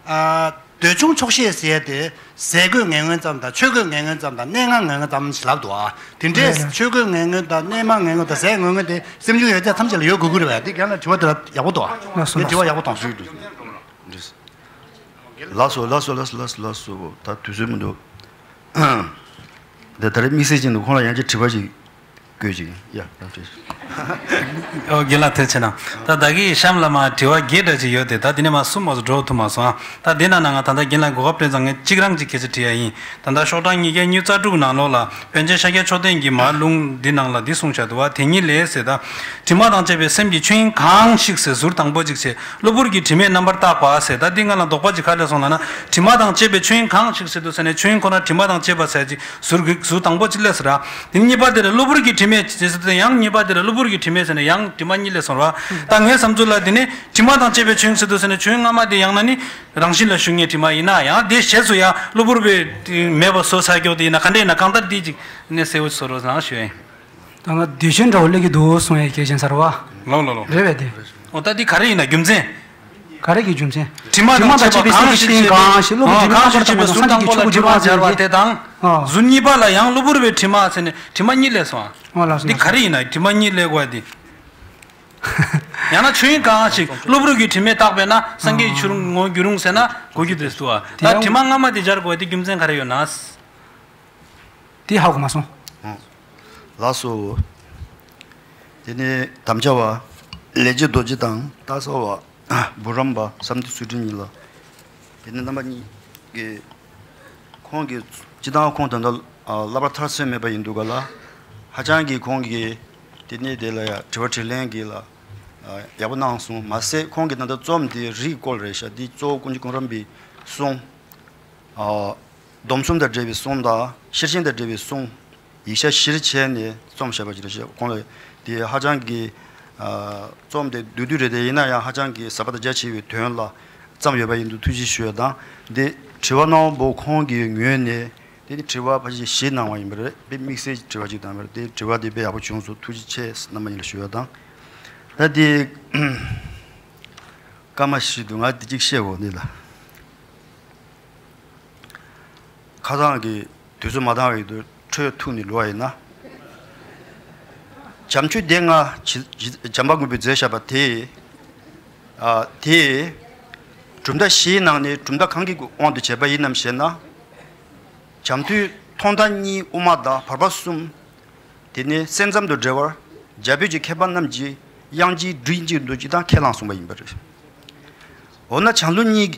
ཨ། འདོད་ཆུང་ཆོག་ཤེས་ཟེར་དེ་ཟས་གོས་ངན་ངོན་ཙམ་དང་ཆོས་གོས་ངན་ངོན་ཙམ་དང་གནས་ལྔ་ངན་ངོན་ཙམ་ཞེས་ལབ་འདུག་ཨ། དེ་འདྲའི་ཆོས་གོས་ངན་ངོན་དང་གནས་མ་ངན་ངོན་དང་ཟས་ངན་ངོན་དེ་སེམས་བྱུང་ཡོད་ཚད་ཐམས་ཅད་ལ་ཡོད་དགོས་ཀྱི་རེད་བས། དེ་རྒན་ལགས་དྲི་བ་དེ་ལ་ཡག་པོ་འདུག་ཨ། ལགས་སོ་དེ་དྲི་བ་ཡག་པོ་དང་ཞུས་འདུག་ལགས་སོ་ལགས་སོ་ལགས་སོ་ལགས་སོ། ད་དུས་ཚོད་མི་འདུག་དེ་ད་རེས་དམིགས་བསལ་ཅན་དུ་ཁོང་ལ་ཡང་བསྐྱར་དྲི་བ་ཞིག་བཀོད་ཅིག་ཡ། ཨོ་རྒན་ལགས་ཐུགས་རྗེ་ཆེ་གནང་། ད་ད་གིན་གཤམ་ལ་མ་དྲི་བ་བརྒྱད་འདྲ་ཅིག་ཡོད་དེ་ད་དེ་ནས་མ་གསུམ་མ་གཏོགས་འགྲོ་ཐུབ་མ་སོང་ཨ། ད་དེ་ན་ན་ང་ད་ལྟ་རྒན་ལགས་གོ་སྐབས་སྤྲད་ཙང་ངས་གཅིག་རང་གཅིག་ཁྱེད་ཚོ་དྲི་ཡ་ཡིན། ད་ལྟ་ཤོག་གྲངས་ཉིས་བརྒྱ་ཉེར་དྲུག་ནང་ལོགས་ལ་པཎ་ཆེན་ཤཱཀྱ་མཆོག་ལྡན་གྱིས་མར་ལུང་འདི་ནང་ལ་འདི་གསུངས་བཞག་འདུག་བ། དེ་ཉིད་ལས་ཟེར་ད། དྲི་མ་དང་བཅས་པའི་སེམས་ཀྱི་ཆོས་དབྱིངས་གང་ཞིག་ཟེར་ཟུར་དང་པོ་གཅིག་བྱས། གློ་བུར་གྱི་དྲི་མས་རྣམ་པར་བརྟགས་པ་ཟེར། ད་འདི་ང་ལ་དོགས་པ་ཅིག་ག་རེ་སླེབས་སོང་ལབ་ན། དྲི་མ་དང་བཅས་པའི་ཆོས་དབྱིངས་གང་ཞིག་ཟེར་དུས་ཟེར་ནས་ཆོས་དབྱིངས་ཁོ་ན་དྲི་མ་དང་བཅས་པ་ཟེར་ཅིག་ཟུར་གི་ཟུར་དང་པོ་གཅིག་སླེབས་ཟེར་ར། དེ་གཉིས་པ་དེ་ལ་གློ་བུར་གྱི་དྲི་མས་ཟེར་དུས་ཡང་གཉིས་པ་དེ་ལ་གློ་བུར་གྱི་དྲི་མས་ཟེར་ནས་ཡང་དྲི་མ་གཉིས་སླེབས་སོང་ར། ད་ངའི་བསམ་ཚུལ་ལ་དེ་ནི་དྲི་མ་དང་བཅས་པའི་ཆོས་དབྱིངས་ཟེར་དུས་ཟེར་ནས་ཆོས་དབྱིངས་སྔ་མ་དེ་ཡང་ན་ནི་རང་བཞིན་ལ་ཞུགས་མཁན་དྲི་མ་ཡིན་ན་ཡང་དེ་རྗེས་སུ་ཡང་གློ་བུར་བའི་མེད་པ་བཟོ་ཚར་ཀྱོག་དེ་ཡིན་ན་ག་འདྲ་ཡིན་ན་གང་ལྟར་འདི་ཅིག་ནས་གསལ་བོ་བཟོ་རོགས་གནང་ཞུ་ཡིན། ད་ང་བདེ་ཆེན་འདྲ་བོ་སླེབས་ཀྱི་འདུག་གསུང་ཡས་སྐད་ཆེན་ཟེར་བ། ལོ་ལོ་ལོ། རེད་བས་དེ། འོ་ད་འདི་ག་རེ་ཡིན་ན་རྒྱུ་མཚན། ག་རེ་གི་རྒྱུ་མཚན། དྲི་མ་དང་བཅས་པ་གང་ཞིག་ཅེས་གང་ཞིག་གློ་བུར་གང་ཞིག་ཅེས་པའི་ཟུར་དང་པོ་ལ་དྲི་མ་སྦྱར་བ་དེ་དང་། ཟུར་གཉིས་པ་ལ་ཡང་གློ་བུར་བའི་དྲི་མ་ཟེར་ནས་དྲི་མ་གཉིས་སླེབས་སོང་། འོ་ལགས་སོ། འདི་ག་རེ་ཡིན་ན་དྲི་མ་གཉིས་སླེབས་དགོས་དེ། ཡང་ན་ཆོས་དབྱིངས་གང་ཞིག་གློ་བུར་གྱི་དྲི་མས་བཏགས་པས་ན་སངས་རྒྱས་ཀྱི་ཆོས་དབྱིངས་ངོ་འགྱུར་རུང་ཟེར་ན་གོ་རྒྱུ་དེ་སུ་བ། ད་དྲི་མ་སྔ་མ་དེ་སྦྱར་དགོས་དེ་རྒྱུ་མཚན་ག་རེ་ཡོད་ན། དེ་ཧ་གོ་མ་སོང་། ལགས་སོ། དེ་ནས་དམ་བཅའ་བ་ལས་རྗེ་རྡོ་རྗེ་དང་སྟག་གཟའ་བ་བུ་རམ་པ་བསམ་གཏན་ཚུལ་ཁྲིམས་གཉིས་ལ། དེ་ནས་རྣམ་པ་གཉིས་ཀྱིས་ཁོང་གིས་སྤྱི་བཏང་ཁོང་ད་ལྟ་བསླབ་པ་མཐར་སོན་མེད་པ་ཡིན་འདུག་ག་ལ། ཧ་ཅང་གིས་ཁོང་གིས་དེ་ནས་དེ་ལ་ཡ་དྲི་བ་དྲིས་ལན་གྱི་ལ་ཡག་པོ་གནང་སོང་མ་ཟད་ཁོང་གིས་ད་ལྟ་རྩོམ་དེ་རིགས་སྐོར་རེད་ཤག་འདི་གཙོ་བོ་ཀུན་མཁྱེན་གོང་རམ་པའི་གསུང་། སྡོམ་གསུམ་དང་འབྲེལ་བའི་གསུང་དང་ཤེར་ཕྱིན་དང་འབྲེལ་བའི་གསུང་། ཡིག་ཆ་གཞིར་བྱས་ནས་རྩོམ་བྱས་པ་ཅིག་རེད་ཤག་ཁོང་ལ་དེ་ཧ་ཅང་གི་རྩོམ་དེ་བསྡུས་བསྡུས་རེད་དེ་ཡིན་ན་ཡང་ཧ་ཅང་གི་ཟབ་པ་དང་རྒྱ་ཆེ་བའི་དོན་ལ་བརྩམས་ཡོད་པ་ཡིན་དུས་ཐུགས་རྗེ་ཞུ་ཡ་དང་། འདི་དྲི་བ་གནང་བ་པོ་ཁོང་གི་ངོས་ནས་དེ་ནི་དྲི་བ་ཕལ་ཆེར་བཞི་གནང་བ་ཡིན་པ་རེད། དཔེ་དམིགས་བསལ་གྱི་དྲི་བ་ཅིག་དང་པར་དེ་དྲི་བ་དེ་དཔེ་ཡག་པོ་བྱུང་སོང་། ཐུགས་རྗེ་ཆེ་རྣམ་པ་གཉིས་ལ་ཞུ་ཡ་དང་། ད་དེ་སྐར་མ་བཞི་འདུག་ང་དེ་གཅིག་བཤད་འོ་འདི་ལ། ཁ་སང་གི་དུས་ཚོད་མ་འདང་བའི་དུས་འཕྲོས་ཐུག་ནས་ལུས་པ་ཡིན་ན། བྱམས་ཆོས་སྡེ་ལྔ་བྱམས་པ་མགོན་པོས་མཛད་བཞག་པ་དེ། དེ་གྲུབ་མཐའ་བཞིའི་ནང་ནས་གྲུབ་མཐའ་གང་གི་དབང་དུ་བྱས་པ་ཡིན་ནམ་ཞེ་ན། བྱམས་མཐུས་ཐོག་མཐའ་གཉིས་དབུ་མ་དང་བར་པ་གསུམ། དེ་ནས་སེམས་ཙམ་དུ་འབྲེལ་བར་རྒྱ་བོད་ཀྱི་མཁས་པ་རྣམས་ཀྱིས་དབྱངས་ཅན་སྒྲ་གཅིག་ཏུ་ཇི་ལྟར་ཁས་བླངས་གསུངས་པ་ཡིན་པ་རེད། འོ་ན་བྱང་ལུགས་གཉིས་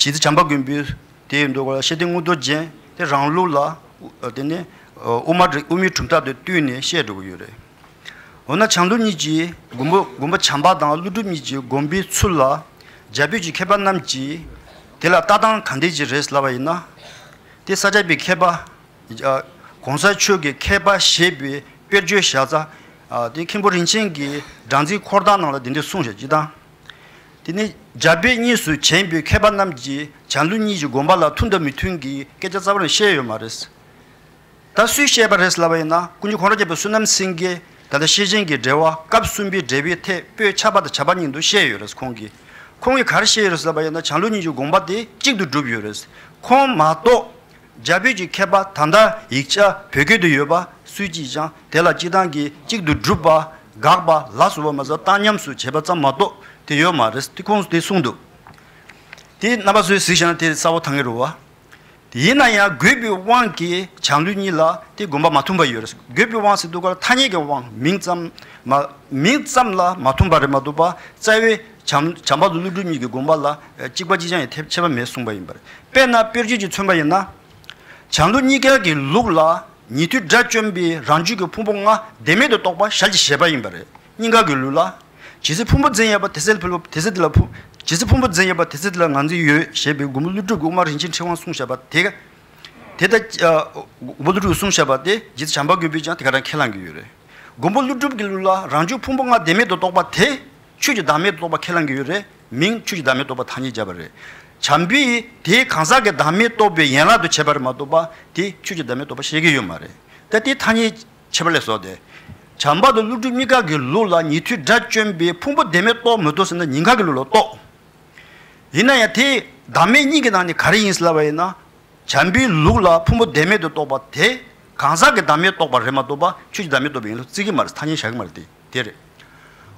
ཀྱི་བྱས་ཙང་བྱམས་པ་མགོན་པོས་དེ་ཡི་མདོ་ཤེར་ཕྱིན་དངོས་གྲུབ་རྒྱན་དེ་རང་ལུགས་ལ་དེ་ནས་དབུ་མ་དབུ་མའི་གྲུབ་མཐའ་དང་བསྟུན་ནས་བཤད་འགྲོ་གི་ཡོད་རེད། འོ་ན་བྱང་ལུགས་གཉིས་ཀྱིས་མགོན་པོ་མགོན་པོ་བྱམས་པ་དང་ཀླུ་སྒྲུབ་གཉིས་ཀྱི་དགོངས་པའི་ཚུལ་ལ་རྒྱ་བོད་ཀྱི་མཁས་པ་རྣམས་ཀྱིས་དེ་ལ་ལྟ་སྟངས་ག་འདྲ་ཅིག་རེད་ལབ་པ་ཡིན་ན། དེ་ས་སྐྱ་པའི་མཁས་པ། གོང་ས་མཆོག་གི་མཁས་པ་ཞེས་པའི་དཔེར་བརྗོད་བཞག་ཙང་། དེ་མཁན་པོ་རིན་ཆེན་གྱིས་སྦྲང་རྩིའི་འཁོར་ཐང་ནང་ལ་དེ་འདྲ་གསུངས་བཞག་ཅིག་དང་། དེ་ནི་རྒྱ་བོད་གཉིས་སུ་བྱོན་པའི་མཁས་པ་རྣམས་ཀྱིས་བྱང་ལུགས་གཉིས་ཀྱི་དགོངས་པ་ལ་མཐུན་དང་མི་མཐུན་གྱི་སྐད་ཆ་རྩ་བ་ནས་བཤད་ཡོད་མ་རེད། ད་སུས་བཤད་པ་རེད་ལབ་པ་ཡིན་ན་ཀུན་མཁྱེན་གོང་རབ་རྒྱལ་པོ་བསོད་ནམས་སེང་གེས་ ད་ལྟ་ཤེར་ཕྱིན་གྱི་འགྲེལ་བ་སྐབས་གསུམ་པའི་འགྲེལ་པའི་ཐད་པོད་ཆ་པ་དང་བྱ་བ་གཉིས་འདུག་བཤད་ཡོད་རེད། ཁོང་གིས་ཁོང་གིས་ག་རེ་བཤད་ཡོད་རེད་ཟེར་བ་ཡིན་ན། བྱང་ལུགས་གཉིས་ཀྱི་དགོངས་པ་དེ་གཅིག་ཏུ་གྲུབ་ཡོད་རེད། ཁོང་མ་གཏོགས་རྒྱ་བོད་ཀྱི་མཁས་པ་ད་ལྟ་ཡིག་ཆ་བོད་སྐད་དུ་ཡོད་པ་སུས་ཀྱིས་ཀྱང་དེ་ལ་སྤྱི་བཏང་གི་གཅིག་ཏུ་གྲུབ་པ། དགག་པ། ལ་སོགས་པ་མ་ཟད་བཏང་སྙོམས་སུ་བྱས་པ་ཙམ་མ་གཏོགས་དེ་ཡོད་མ་རེད། དེ་ཁོང་ཚོས་དེ་གསུངས་འདུག་དེ་རྣམ་པ་ཚོས་གཟིགས་བཞག་ན་དེ་གསལ་པོ་མཐོང་གི་རེད་བ། དེ་ཡིན་ན་ཡང་དགོས་པའི་དབང་གིས་བྱང་ལུགས་གཉིས་ལ་དེ་དགོངས་པ་མ་མཐུན་པ་ཡོད་རེད། དགོས་པའི་དབང་ཟེར་དུས་སྐབས་ལ་ཐ་སྙད་ཀྱི་དབང་། མིང་ཙམ་མ་མིང་ཙམ་ལ་མ་མཐུན་པ་རེད་མ་གཏོགས་པ། རྩ་བའི་བྱམས་བྱམས་པ་དང་ཀླུ་སྒྲུབ་གཉིས་ཀྱི་དགོངས་པ་ལ་གཅིག་པ་གཅིག་རྐྱང་ཡང་ཐེབས་ཁྱད་པར་མེད་གསུངས་པ་ཡིན་པ་རེད། དཔེར་ན་དཔེར་བརྗོད་ཅིག་མཚོན་པ་ཡིན་ན། བྱང་ལུགས་གཉིས་ཀ་གི་ལུགས་ལ་ཉན་ཐོས་དགྲ་བཅོམ་པས་རང་རྒྱུད་ཀྱི་ཕུང་པོ་ལྔ་བདེན་མེད་དུ་རྟོགས་པ་ཞལ་གྱིས་བཞེས་པ་ཡིན་པ་རེད། གཉིས་ཀ་གི་ལུགས་ལ། ཇི་སྲིད་ཕུང་པོ་འཛིན་ཡོད་པ་དེ་སྲིད་ཕུང་པོ་དེ་སྲིད་དེ་ལ་ཕུང་། ཇི་སྲིད་ཕུང་པོ་འཛིན་ཡོད་པ་དེ་སྲིད་དེ་ལ་ང་འཛིན་ཡོད་ཞེས་པའི་མགོན་པོ་ཀླུ་སྒྲུབ་ཀྱིས་དབུ་མ་རིན་ཆེན་ཕྲེང་བ་གསུངས་བཞག་པ་དེ། དེ་ལྟར་མགོན་པོ་ཀླུ་སྒྲུབ་གསུངས་བཞག་པ་དེ་རྗེ་བཙུན་བྱམས་པ་མགོན་པོས་ཀྱང་དེ་ག་རང་ཁས་བླངས་ཀྱི་ཡོད་རེད། མགོན་པོ་ཀླུ་སྒྲུབ་ཀྱི་ལུགས་ལ་རང་རྒྱུད་ཕུང་པོ་ལྔ་བདེན་མེད་དུ་རྟོགས་པ་དེ་ཆོས་ཀྱི་བདག་མེད་དུ་རྟོགས་པ་ཁས་བླངས་ཀྱི་ཡོད་རེད། མིང་ཆོས་ཀྱི་བདག་མེད་རྟོགས་པ་ཐ་སྙད་བརྒྱབ་པ་རེད། བྱམས་པས་དེའི་གང་ཟག་གི་བདག་མེད་རྟོགས་པའི་ཡན་ལག་ཏུ་བྱས་པ་རེད་མ་གཏོགས་པ་དེ་ཆོས་ཀྱི་བདག་མེད་རྟོགས་པ་བཤད་ཀྱི་ཡོད་མ་རེད། ད་དེ་ཐ་སྙད་ཁྱད་པར་ལས་བཟོ་སྟེ། བྱམས་པ་དང་ཀླུ་སྒྲུབ་གཉིས་ཀ་གི་ལུགས་ལ་ཉན་ཐོས་དགྲ་བཅོམ་པས་ཕུང་པོ་བདེན་མེད་རྟོགས་མི་ཐུབ་ཟེར་ན་ཉེན་ཁ་གི་ལུགས་ལ་རྟོགས། ཡིན་ན་ཡང་དེ་བདག་མེད་གཉིས་ཀྱི་ནང་ནས་ག་རེ་ཡིན་ཟེར་ལབ་པ་ཡིན་ན། བྱམས་པའི་ལུགས་ལ་ཕུང་པོ་བདེན་མེད་དུ་རྟོགས་པ་དེ་གང་ཟག་གི་བདག་མེད་རྟོགས་པ་རེད་མ་གཏོགས་པ་ཆོས་ཀྱི་བདག་མེད་རྟོགས་པའི་ཡིན་ལུགས་བརྩི་གི་མ་རེད། ཐ་སྙད་བཞག་གི་མ་རེད། དེ་དེ་རེད།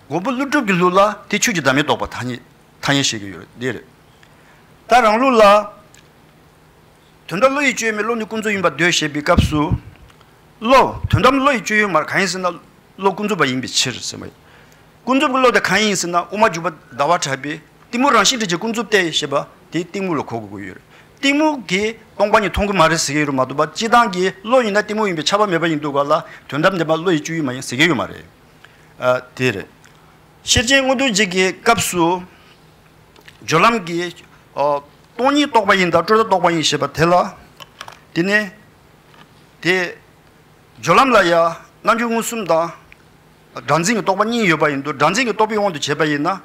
མགོན་པོ་ཀླུ་སྒྲུབ་ཀྱི་ལུགས་ལ་དེ་ཆོས་ཀྱི་བདག་མེད་རྟོགས་པ་ཐ་སྙད་ཐ་སྙད་བཤད་ཀྱི་ཡོད་རེད། དེ་རེད། ད་རང་ལུགས་ལ། དོན་དམ་བློ་ཡི་སྤྱོད་ཡུལ་མེད་བློ་ནི་ཀུན་རྫོབ་ཡིན་པར་འདོད་ཞེས་པའི་སྐབས་སུ། བློ་དོན་དམ་བློ་ཡི་སྤྱོད་ཡུལ་མ་རེད། གང་ཡིན་ཟེར་ན་བློ་ཀུན་རྫོབ་པ་ཡིན་པའི་ཕྱིར་ཟེར་བ་ཡིན། ཀུན་རྫོབ་ཀྱི་བློ་དེ་གང་ཡིན་ཟེར་ན་དབུ་མ་འཇུག་པ་ཟླ་བ་གྲགས་པས་གཏི་མུག་རང་བཞིན་དྲན་བྱེད་ཀུན་རྫོབ་སྟེ་ཞེས་པ་དེ་གཏི་མུག་ལ་གོ་དགོས་ཀྱི་ཡོད་རེད། གཏི་མུག་གིས་སྟོང་པ་ཉིད་མཐོང་གི་མ་རེད་ཟེར་གྱི་ཡོད་རེད་མ་གཏོགས་པ། སྤྱིར་བཏང་གི་བློ་ཡིན་ན་གཏི་མུག་ཡིན་པས་ཁྱབ་པ་མེད་པ་ཡིན་དུས་ག་ལ་དོན་དམ་བདེན་པ་བློ་ཡི་སྤྱོད་ཡུལ་མ་ཡིན་ཟེར་གྱི་ཡོད་མ་རེད། ཨ་དེ་རེད། ཤེར་ཕྱིན་མངོན་རྟོགས་རྗེ་གི་སྐབས་སུ། སྦྱོར་ལམ་གྱི། ཨ། སྟོང་ཉིད་རྟོགས་པ་ཡིན་དང་སྤྲོས་བྲལ་རྟོགས་པ་ཡིན་ཞེས་པ་དེ་ལ། དེ་ནས། དེ། སྦྱོར་ལམ་ལ་ཡང་རྣལ་འབྱོར་མངོན་སུམ་དང་། སྒྲ་འཛིན་གྱི་རྟོག་པ་གཉིས་ཡོད་པ་ཡིན་དུས་སྒྲ་འཛིན་གྱི་རྟོག་པའི་དབང་དུ་བྱས་པ་ཡིན་ན།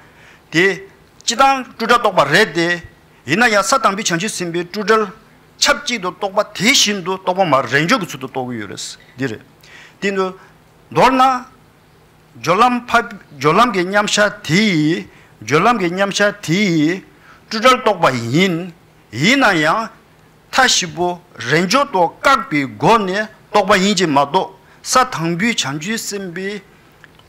དེ། སྤྱིར་བཏང་སྤྲོས་བྲལ་རྟོག་པ་རེད་དེ། ཡིན་ན་ཡང་ས་དང་པོའི་བྱང་ཆུབ་སེམས་དཔའི་སྤྲོས་བྲལ་ཆབས་ཅིག་ཏུ་རྟོགས་པ་དེ་བཞིན་དུ་རྟོགས་པ་མ་རེད། རེས་འཇོག་གི་ཚུལ་དུ་རྟོགས་ཀྱི་ཡོད་རེད། འདི་རེད། དེ་ཡིན་དུས། མདོར་ན། སྦྱོར་ལམ་ཕ། སྦྱོར་ལམ་གྱི་མཉམ་གཞག་དེ་ཡིས། སྦྱོར་ལམ་གྱི་མཉམ་གཞག་དེ་ཡིས་སྤྲོས་བྲལ་རྟོགས་པ་ཡིན། ཡིན་ན་ཡང་མཐའ་བཞི་པོ་རེས་འཇོག་ཏུ་བཀག་པའི་སྒོ་ནས་རྟོགས་པ་ཡིན་གྱི་མ་གཏོགས་ས་དང་པོའི་བྱང་ཆུབ་སེམས་དཔའི་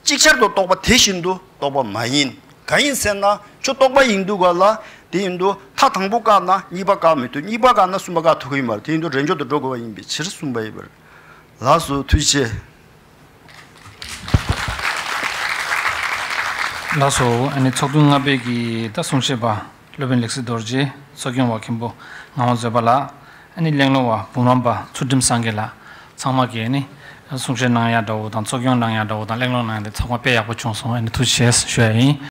ཅིག་ཅར་དུ་རྟོགས་པ་དེ་བཞིན་དུ་རྟོགས་པ་མ་ཡིན། གང་ཡིན་ཟེར་ན་ཁྱོད་རྟོག་པ་ཡིན་དུས་ག་ལ་དེ་ཡིན་དུས་མཐའ་དང་པོ་བཀག་ན་གཉིས་པ་བཀག་མི་ཐུབ། གཉིས་པ་བཀག་ན་གསུམ་པ་བཀག་ཐུབ་ཀྱི་ཡོད་མ་རེད། དེ་ཡིན་དུས་རེས་འཇོག་ཏུ་འགྲོ་དགོས་པ་ཡིན་པའི་ཕྱིར་གསུངས་པ་ཡིན་པ་རེད། ལགས་སོ། ཐུགས་རྗེ་ཆེ། ལགས་སོ། ཨ་ནི་ཚོགས་ཐུན་ལྔ་པའི་གི་ད་གསུང་བཤད་པ་སློབ་དཔོན་ལེགས་བཤད་རྡོ་རྗེ། གཙོ་སྐྱོང་བ་མཁན་པོ་ངག་དབང་མཛོད་པ་ལགས། ཨ་ནི་གླེང་སློང་བ་འབུམ་རམས་པ་ཚུལ་ཁྲིམས་སངས་རྒྱས་ལགས། ཚང་མ་གིས་ཨ་ནི་གསུང་བཤད་གནང་ཡག་འདྲ་བོ་དང་གཙོ་སྐྱོང་གནང་ཡག་འདྲ་བོ་དང་གླེང་སློང་གནང་ཡག་དེ་ཚང་མ་དཔེ་ཡག་པོ་བྱུང་སོང་། ཨ་ནི་ཐུགས་རྗེ་ཆེ་ཞུ་ཡ་ཡིན།